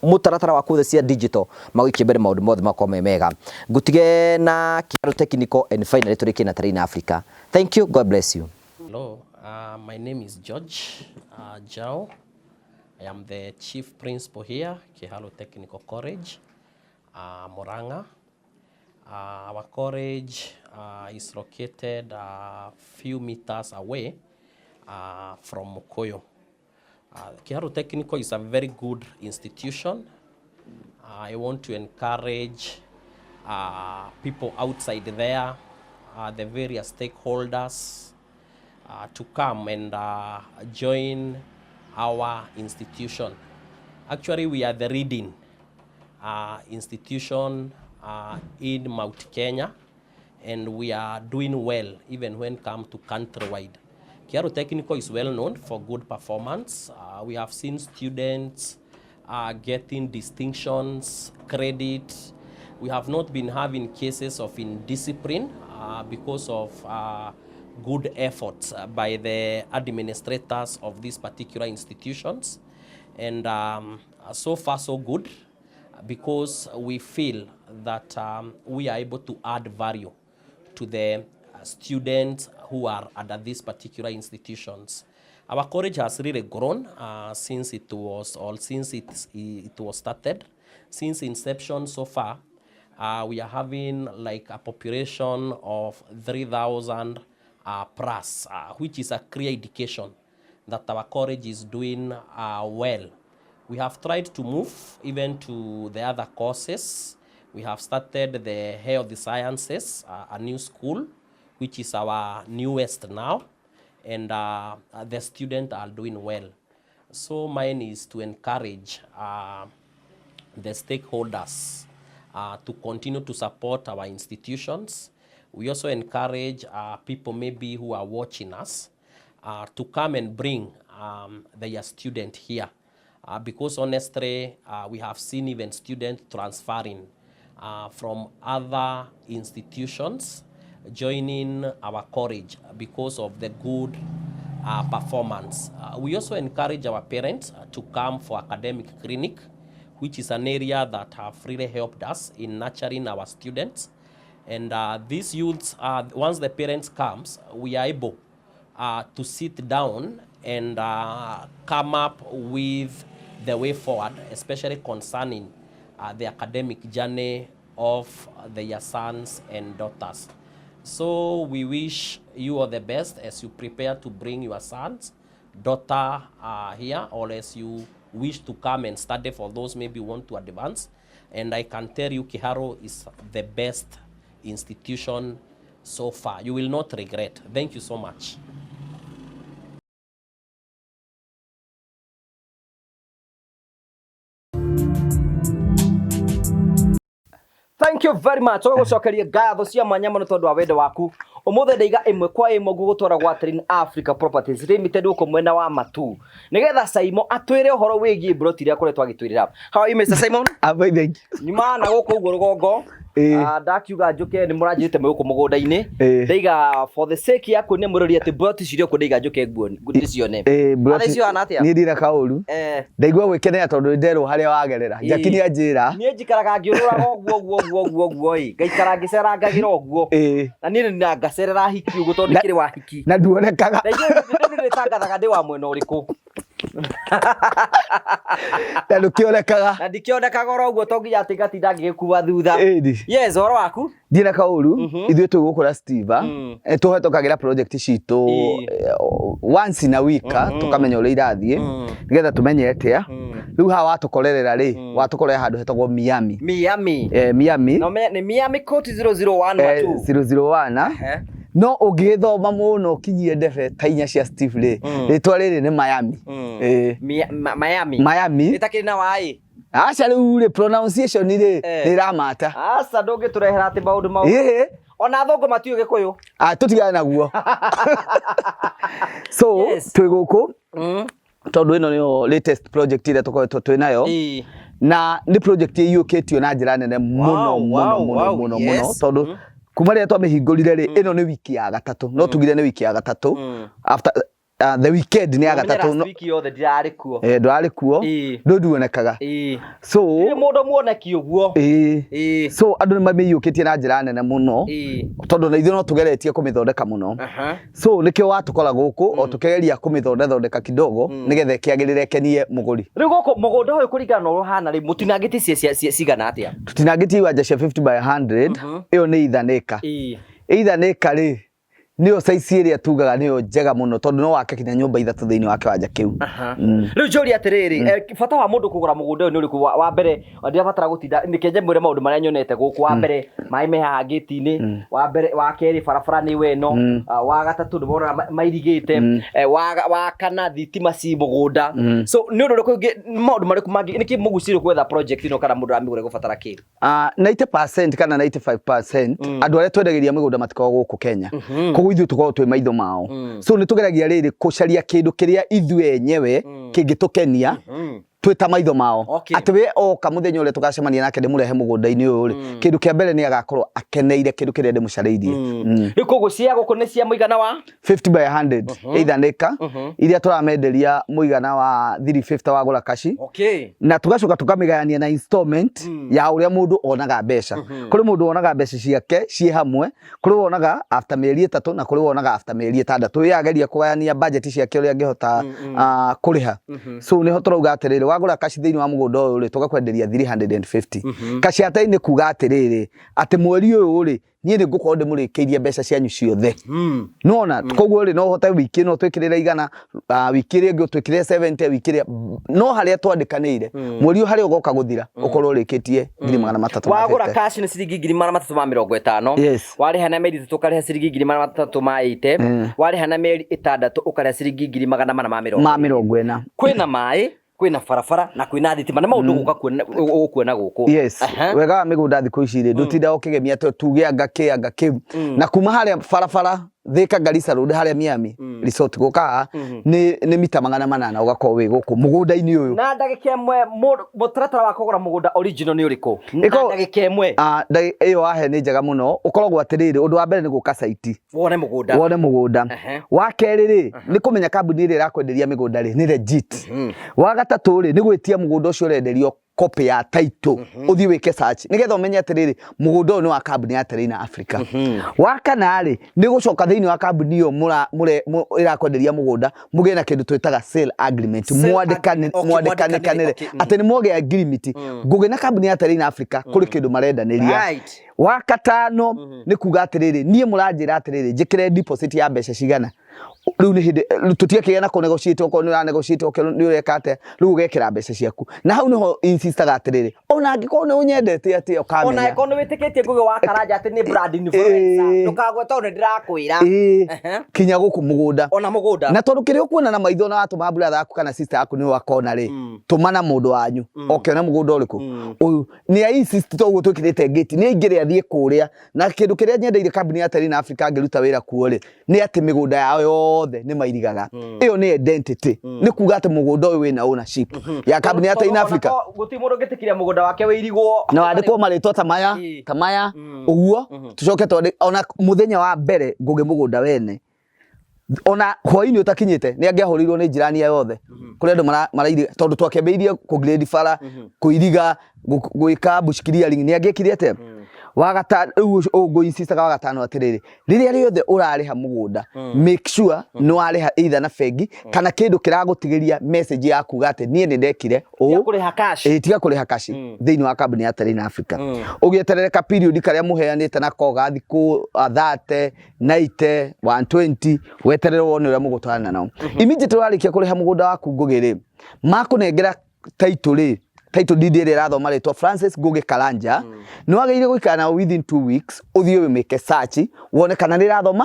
mũtaratara wa kuothe cia digital magũikie mbere maũndũ mothe makorwo me mega. Ngũtige na Kiharu Technical and finally tũrĩkie na Terrain Africa. Thank you, God bless you. Hello, my name is George Jao. I am the chief principal here, Kiharu Technical College, Murang'a. Our college is located a few meters away from Mukuyu. Kiharu Technical is a very good institution. I want to encourage people outside there, the various stakeholders, to come and join our institution. Actually, we are the leading institution in Mount Kenya, and we are doing well even when come to countrywide. Kiharu Technical is well known for good performance. We have seen students getting distinctions, credit. We have not been having cases of indiscipline because of good efforts by the administrators of these particular institutions. And so far so good, because we feel that we are able to add value to the students who are at these particular institutions. Our college has really grown since it was or since it, it was started. Since inception so far, we are having like a population of 3,000 plus, which is a clear indication that our college is doing well. We have tried to move even to the other courses. We have started the health sciences, a new school, which is our newest now, and the students are doing well. So mine is to encourage the stakeholders to continue to support our institutions. We also encourage people maybe who are watching us to come and bring their student here. Because honestly, we have seen even students transferring from other institutions joining our college because of the good performance. We also encourage our parents to come for academic clinic, which is an area that have really helped us in nurturing our students. And these youths, once the parents comes, we are able to sit down and come up with the way forward, especially concerning the academic journey of their sons and daughters. So we wish you all the best as you prepare to bring your sons, daughter here, or as you wish to come and study for those maybe want to advance. And I can tell you Kiharu is the best institution so far. You will not regret. Thank you so much. Thank you very much. Tũgũcokeria ngatho cia mwanya mũno tondũ wa wendo waku. Ũmũthĩ ndaiga ĩmwe kwa ĩmwe ngũgũtwara gwa Terrain Africa Properties Limited gũkũ mwena wa Matu. Nĩgetha Simon atwĩre ũhoro wĩgiĩ mburoti iria akoretwo agĩtwĩrĩra. How are you Mr. Simon? I'm fine, thank you. Nyuma na gũkũ ũguo rũgongo. Ĩĩ. Ah, ndakiuga njũke nĩ mũranjĩrĩte mwĩ gũkũ mũgũnda-inĩ. Ĩĩ. Ndaiga for the sake ya kuonia mũrori atĩ mburoti cirĩ okuo ndaiga njũke ndĩcione. Ĩĩ, mburoti- Thaa ici ũhana atĩa? Niĩ ndirĩ kaũru. Eh. Ndaigua gwĩkenera tondũ nĩnderwo harĩa wagerera. Ĩĩ. Jackie nĩanjĩra. Niĩ njikaraga ngĩũrũraga ũguo ũguo ũguo ũguo ũguo ĩ ngaikara ngĩcerangagĩra ũguo. Ĩĩ. Na niĩ nĩ ngacerera hiki ũguo tondũ Na- ndikĩrĩ wa hiki. Na nduonekaga. Na ithuĩ nĩ ndĩtangathaga ndĩ wa mwena ũrĩkũ. Na ndũkĩonekaga. Na ndikĩonekaga oro ũguo to nginya atĩ ngatinda ngĩgĩkua thutha. Ĩni. Yes, ũhoro waku? Ndirĩ na kaũru, ithuĩ twĩ gũkũ na Steve, tũhetũkagĩra project citũ once in a week, tũkamenya ũrĩa irathiĩ, nĩgetha tũmenye atĩa. Rĩu haha watũkorerera rĩ, watũkorera handũ hetagwo Miami. Miami. Miami. No me, nĩ Miami Court 001 matu. 001. No ũngĩgĩthoma mũno ũkinyie ndebe ta inya cia Steve rĩ, rĩtwa rĩrĩ nĩ Miami. Miami. Miami. Ĩtakĩrĩ na waĩ. Aca rĩu rĩ pronunciation rĩ nĩ ĩramata. Aca ndũngĩtũrehera atĩ maũndũ mau. Ĩhĩ. Ona athũngũ matiũĩ Gĩkũyũ. Ah, tũtigane naguo. So, Yes. twĩ gũkũ tondũ ĩno nĩyo latest project ĩrĩa tũkoretwo twĩ nayo. Na nĩ project ĩiyũkĩtio na njĩra nene mũno, mũno, mũno, mũno, mũno, tondũ kuma rĩrĩa twamĩhingũrire rĩ, ĩno nĩ wiki ya gatatũ. No tugire nĩ wiki ya gatatũ. After the weekend nĩ ya Ũmenye gatatũ. last No, week yothe ndirarĩ kuo. Ndwarĩ kuo. Ndũnduonekaga. So, Ndirĩ mũndũ muoneki ũguo. So andũ nĩ mamĩiyũkĩtie na njĩra nene mũno. Tondũ na ithuĩ no tũgeretie kũmĩthondeka mũno. So nĩkĩo watũkora gũkũ, o tũkĩgeria kũmĩthondethondeka kidogo, nĩgetha ĩkĩagĩrĩre ĩkenie mũgũri. Rĩu gũkũ mũgũnda ũyũ kũringana na ũrĩa ũhana rĩ, mũtinangĩtie cigana atĩa? Tũtinangĩtie iwanja cia 50 by 100, ĩyo nĩ itha nĩka. Itha nĩka rĩ, nĩyo size ĩrĩa tugaga nĩyo njega mũno, tondũ no wake kinya nyũmba ithatũ thĩinĩ wa kĩwanja kĩu. Rĩu njũrie atĩrĩrĩ, bata wa mũndũ kũgũra mũgũnda ũyũ nĩ ũrĩkũ? Wa mbere, ndirabatara gũtinda, nĩkĩ njamwĩre maũndũ marĩa nyonete gũkũ. Wa mbere, maĩ me haha ngĩti-inĩ. Wa mbere, wa kerĩ, barabara nĩ weno. Wa gatatũ, nĩ wona mairigĩte. Wa kana, thitima ci mũgũnda. So, nĩ ũndũ ũrĩkũ ũngĩ, maũndũ marĩkũ mangĩ, nĩkĩ mũgucĩrĩirio gwetha project ĩno kana mũndũ aramĩgũra gũbatara kĩ? 90% kana 95% andũ arĩa twendagĩria mĩgũnda matikoragwo gũkũ Kenya. Koguo ithuĩ tũkoragwo twĩ maitho mao. So nĩ tũgeragia rĩrĩ kũcaria kĩndũ kĩrĩa ithuĩ enyewe kĩngĩtũkenia twĩ ta maitho mao. Atĩ we oka mũthenya ũrĩa tũgacemania nake ndĩmũrehe mũgũnda-inĩ ũyũ rĩ, kĩndũ kĩa mbere nĩ agakorwo akeneire kĩndũ kĩrĩa ndĩmũcarĩirie. Rĩu koguo cia gũkũ nĩ cia mũigana wa 50 by 100, either nĩka iria tũramenderia mũigana wa 350 wagũra kaci. Na tũgacoka tũkamĩgayania na installment ya ũrĩa mũndũ onaga mbeca. Kũrĩ mũndũ wonaga mbeca ciake ciĩ hamwe, kũrĩ wonaga after mĩeri ĩtatũ, na kũrĩ wonaga after mĩeri ĩtandatũ. Ye ageria kũgayania budget ciake ũrĩa angĩhota, kũrĩha. So nĩho tũrauga atĩrĩrĩ, wagũra kaci thĩinĩ wa mũgũnda ũyũ rĩ, tũgakwenderia 350. Kaci ya nĩ kuga atĩrĩrĩ, atĩ mweri ũyũ rĩ, niĩ nĩ ngũkorwo ndĩmũrĩkĩirie mbeca cianyu ciothe. Nĩwona? Koguo rĩ, no ũhote wiki ĩno twĩkĩrĩre igana, wiki ĩrĩa ĩngĩ ũtwĩkĩrĩre 70, wiki ĩrĩa, no harĩa twandĩkanĩire, mweri ũyũ harĩa ũgoka gũthira, ũkorwo ũrĩkĩtie ngiri magana matatũ ma Wagũra fifty. cash nĩ ciringi ngiri magana matatũ ma mĩrongo ĩtano. Warĩha na mĩeri ĩtatũ ũkarĩha ciringi ngiri magana matatũ ma 80. Warĩha na mĩeri ĩtandatũ ũkarĩha ciringi ngiri magana mana ma mĩrongo Ma mĩrongo ĩna. Kwĩna maĩ, kwĩna barabara na kwĩna thitima, nĩ maũndũ gũka kuona, ũgũkuona gũkũ. Yes. Wega wa mĩgũnda thikũ ici rĩ, ndũtindaga ũkĩgemia atĩ tuge anga kĩ, anga kĩu. Na kuma harĩa barabara Thika Garissa Road harĩa Miami Resort gũka haha, nĩ mita magana manana ũgakorwo wĩ gũkũ mũgũnda-inĩ ũyũ. Na ndagĩka ĩmwe, mũtaratara wa kũgũra mũgũnda original nĩ ũrĩkũ? Na ndagĩka ĩmwe. Ĩyo wahe nĩ njega mũno. Ũkoragwo atĩrĩrĩ, ũndũ wa mbere nĩ gũka site. Wone mũgũnda. Wone mũgũnda. Wa kerĩ rĩ, nĩ kũmenya kambuni ĩrĩa ĩrakwenderia mĩgũnda rĩ, nĩ legit. Wa gatatũ rĩ, nĩ gwĩtia mũgũnda ũcio ũrenderio copy ya title, ũthiĩ wĩke search nĩgetha ũmenye atĩrĩrĩ, mũgũnda ũyũ nĩ wa kambuni ya Terrain Africa. Wa kana rĩ, nĩ gũcoka thĩinĩ wa kambuni ĩyo ĩrakwenderia mũgũnda, mũgĩe na kĩndũ twĩtaga sale agreement, Sale mwandĩkanĩre atĩ nĩ mwagĩa agreement. Ngũgĩ na kambuni ya Terrain Africa kũrĩ kĩndũ marendanĩria. Wa katano nĩ kuga atĩrĩrĩ, niĩ mũranjĩra atĩrĩrĩ, njĩkĩre deposit ya mbeca cigana. Rĩu nĩ hĩndĩ tũtiakĩgĩa na kũ negotiate, okorwo nĩ ũra negotiate, okorwo nĩ ũreka atĩa, rĩu ũgekĩra mbeca ciaku. Na hau nĩho insistaga atĩrĩrĩ, ona angĩkorwo nĩ ũnyendete atĩa, ũkamenya. Ona angĩkorwo nĩ wĩtĩkĩtie Ngugi wa Karanja atĩ nĩ brand influencer, ndũkagwe tondũ nĩ ndĩrakwĩra. Kinya gũkũ mũgũnda. Ona mũgũnda. Na tondũ kĩrĩa ũkuona na maitho na watũma brother yaku kana sister yaku nĩ wakona rĩ, tũma na mũndũ wanyu, oke one mũgũnda ũrĩkũ. Ũyũ nĩ a insist toguo twĩkĩrĩte gate, nĩ aingĩre athiĩ kũrĩa. Na kĩndũ kĩrĩa nyendeire kambuni ya Terrain Africa ngĩruta wĩra kuo rĩ, nĩ atĩ mĩgũnda yao yothe nĩ mairigaga. Ĩyo nĩ identity. Nĩ kuga atĩ mũgũnda ũyũ wĩna ownership ya kambuni ya Terrain Africa. Gũtirĩ mũndũ ũngĩtĩkĩria mũgũnda wake wĩirigwo. Na wandĩkwo marĩtwa ta maya, ta maya, ũguo, tũcoke twandĩke, ona mũthenya wa mbere ngũgĩ mũgũnda wene. Ona hwainĩ ũtakinyĩte nĩ angĩahũrĩirwo nĩ jirani yothe. Kũrĩ andũ marairiga, tondũ twakĩambĩrĩirie kũ grade bara, kũiriga, gwĩka bush clearing, nĩ angĩekire atĩa? Wa gatano rĩu ũũ ngũ-insistaga wa gatano atĩrĩrĩ, rĩrĩa rĩothe ũrarĩha mũgũnda, make sure nĩ warĩha either na bengi kana kĩndũ kĩragũtigĩria message ya kuga atĩ niĩ nĩ ndekire Tiga ũũ. kũrĩha cash. Ĩĩ, tiga kũrĩha cash thĩinĩ wa kambuni ya Terrain Africa. Ũgĩeterere ka period karĩa mũheanĩte nako ga thikũ 30, 90, 120, weterere wone ũrĩa mũgũtwarana nao. Immediately warĩkia kũrĩha mũgũnda waku Ngũgĩ rĩ, makũnengera title rĩ, title deed ĩrĩa ĩrathoma rĩtwa Francis Ngũgĩ Karanja, nĩ wagĩrĩire gũikara nao within 2 weeks, ũthiĩ ũmĩke search wone kana nĩ ĩrathoma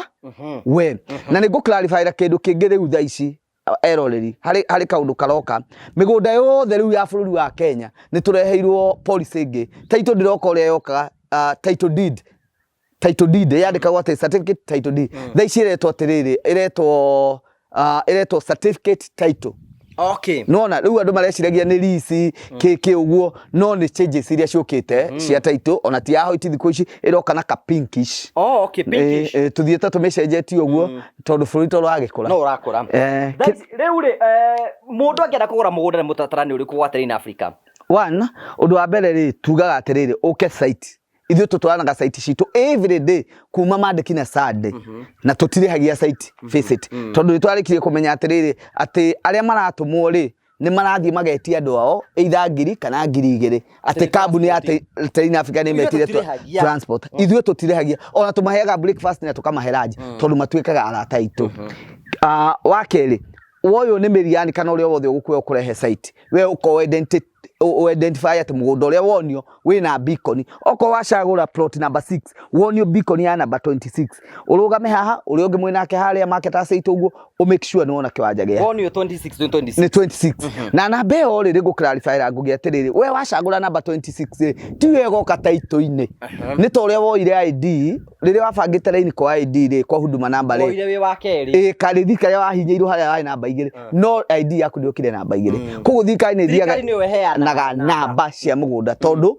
we. Na nĩ ngũ clarify kĩndũ kĩngĩ rĩu thaa ici eroreri, harĩ kaũndũ karoka. Mĩgũnda yothe rĩu ya bũrũri wa Kenya nĩ tũreheirwo policy ĩngĩ. Title ndĩroka ũrĩa yokaga, title deed yandĩkagwo atĩ certificate title deed. Thaa ici ĩretwo atĩrĩrĩ, ĩretwo certificate title. Nona rĩu andũ mareciragia nĩ lease kĩ ũguo, no nĩ changes iria ciũkĩte cia title. Ona ti ya white, thikũ ici ĩroka na ka pinkish. Oh, okay, pinkish. Tũthiĩte tũmĩcenjetie ũguo tondũ bũrũri to ũragĩkũra. No ũrakũra. Rĩu rĩ, mũndũ angĩenda kũgũra mũgũnda nĩ mũtaratara nĩ ũrĩkũ gwa Terrain Africa? One, ũndũ wa mbere rĩ, tugaga atĩrĩrĩ, ũke site. Ithuĩ tũtwaranaga site citũ every day kuma Monday kinya Sunday, na tũtirĩhagia site visit, tondũ nĩ twarĩkirie kũmenya atĩrĩrĩ, atĩ arĩa maratũmwo rĩ, nĩ marathiĩ magetia andũ ao either 1,000 kana 2,000, atĩ kambuni ya Terrain Africa nĩ Ithuĩ metire tũtirĩhagia. Transport. Ithuĩ tũtirĩhagia, ona tũmaheaga breakfast na tũkamahe lunch, tondũ matuĩkaga arata aitũ. Wa kerĩ, woyũ nĩ mĩriani kana ũrĩa wothe ũgũkuoya ũkũrehe site, we ũkorwo identify atĩ mũgũnda ũrĩa wonio wĩna beacon. Okorwo wacagũra plot number 6, wonio beacon ya number 26, ũrũgame haha, ũrĩa ũngĩ mwĩnake harĩa market site ũguo, ũ make sure nĩ wona kĩwanja gĩa Wonio 26 26. Nĩ 26. Na namba ĩyo rĩ, rĩngũ clarify ra ngũgĩ atĩrĩrĩ, we wacagũra namba 26 rĩ, ti we ĩgoka taitũ-inĩ. Nĩ ta ũrĩa woire ID rĩrĩa wabangĩte raini kwa ID rĩ, kwa Huduma Namba rĩ. Woire wĩ wa kerĩ. Ĩ, karĩthi karĩa wahinyĩirwo harĩa warĩ namba 2, no ID yaku ndĩokire namba 2. Koguo thirikari nĩ Thirikari nĩyo ĩheanaga ĩthiaga namba cia mũgũnda, tondũ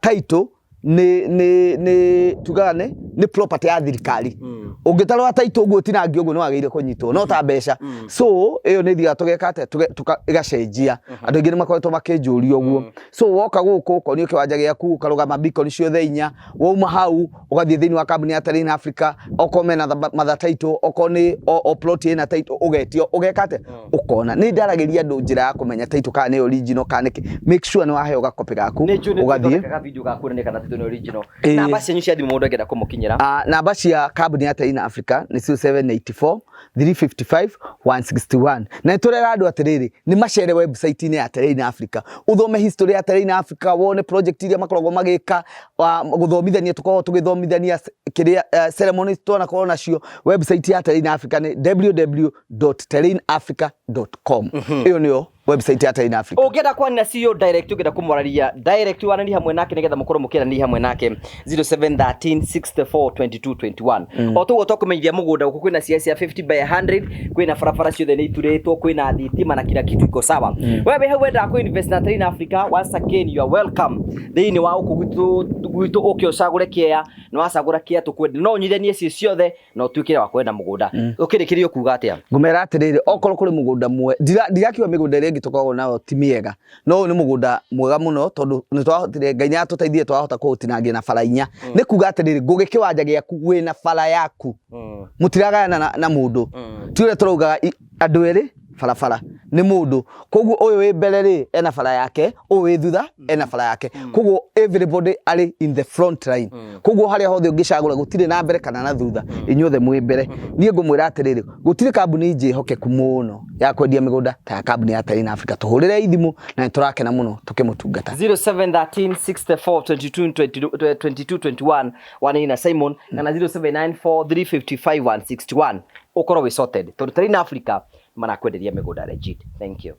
title nĩ tugaga nĩ property ya thirikari. Ũngĩtarora title ũguo ũtinangio ũguo, nĩ wagĩrĩire kũnyitwo no ta mbeca. So ĩyo nĩ ithiaga tũgeka atĩa, ĩgacenjia. Andũ aingĩ nĩ makoretwo makĩnjũria ũguo. So woka gũkũ ũkonio kĩwanja gĩaku, ũkarũgama beacon ciothe inya. Wauma hau ũgathiĩ thĩinĩ wa kambuni ya Terrain Africa, okorwo mena mother title, okorwo nĩ o plot ĩna title, ũgetio, ũgeka atĩa, ũkona. Nĩ ndaragĩria andũ njĩra ya kũmenya title kana nĩ original kana nĩkĩ. Make sure nĩ waheo gakopi gaku Nĩ njũĩ nĩ ũgathiĩ. tũthondekaga video ga kuonania kana title nĩ original. Namba cianyu cia thimũ mũndũ angĩenda kũmũkinyĩra? Namba cia kambuni ya Terrain Africa nĩ 0784 355 161. Na nĩ tũrera andũ atĩrĩrĩ, nĩ macere website-inĩ ya Terrain Africa, ũthome history ya Terrain Africa, wone project iria makoragwo magĩka, gũthomithania tũkoragwo tũgĩthomithania kĩrĩa ceremonies twanakorwo nacio. Website ya Terrain Africa nĩ www.terrainafrica.com. Ĩyo nĩyo website ya Terrain Africa. Ũngĩenda kwaria na CEO direct, ũngĩenda kũmwararia direct, waranĩrie hamwe nake nĩgetha mũkorwo mũkĩaranĩria hamwe nake, 0713 64 22 21. O toguo twakũmenyithia, mũgũnda gũkũ kwĩna cia cia 50 by 100, kwĩna barabara ciothe nĩ iturĩtwo, kwĩna thitima na kila kitu iko sawa. We wĩ hau wendaga kũ invest na Terrain Africa, once again you are welcome thĩinĩ wa gũkũ gwitũ. Ũke ũcagũre kĩea, na wacagũra kĩea tũkwende no ũnyithanie ciĩ ciothe na ũtuĩke wa kwenda mũgũnda. Ũkĩrĩkĩria kuga atĩa? Ngũmera atĩrĩrĩ, okorwo kũrĩ mũgũnda mwe, ndirakiuga mĩgũnda ĩrĩa ĩngĩ tũkoragwo nayo ti mĩega, no ũyũ nĩ mũgũnda mwega mũno, tondũ nĩ twahotire, Ngai nĩ atũteithie, twahota kũũtinangia na bara inya. Nĩ kuga atĩrĩrĩ, ngũgĩ, kĩwanja gĩaku wĩna bara yaku, mũtiragayana na mũndũ. Ti ũrĩa tũraugaga andũ erĩ barabara nĩ mũndũ. Koguo ũyũ wĩ mbere rĩ, ena bara yake, ũyũ wĩ thutha ena bara yake. Koguo everybody arĩ in the front line. Koguo harĩa hothe ũngĩcagũra, gũtirĩ na mbere kana na thutha, inyuothe mwĩ mbere. Niĩ ngũmwĩra atĩrĩrĩ, gũtirĩ kambuni njĩhokeku mũno ya kwendia mĩgũnda ta ya kambuni ya Terrain Africa. Tũhũrĩre ithimũ na nĩ tũrakena mũno tũkĩmũtungata. 0713 64 22 22 21, wanina Simon, kana 0794 355 161, ũkorwo wĩ sorted, tondũ Terrain Africa marakwenderia mĩgũnda legit. Thank you.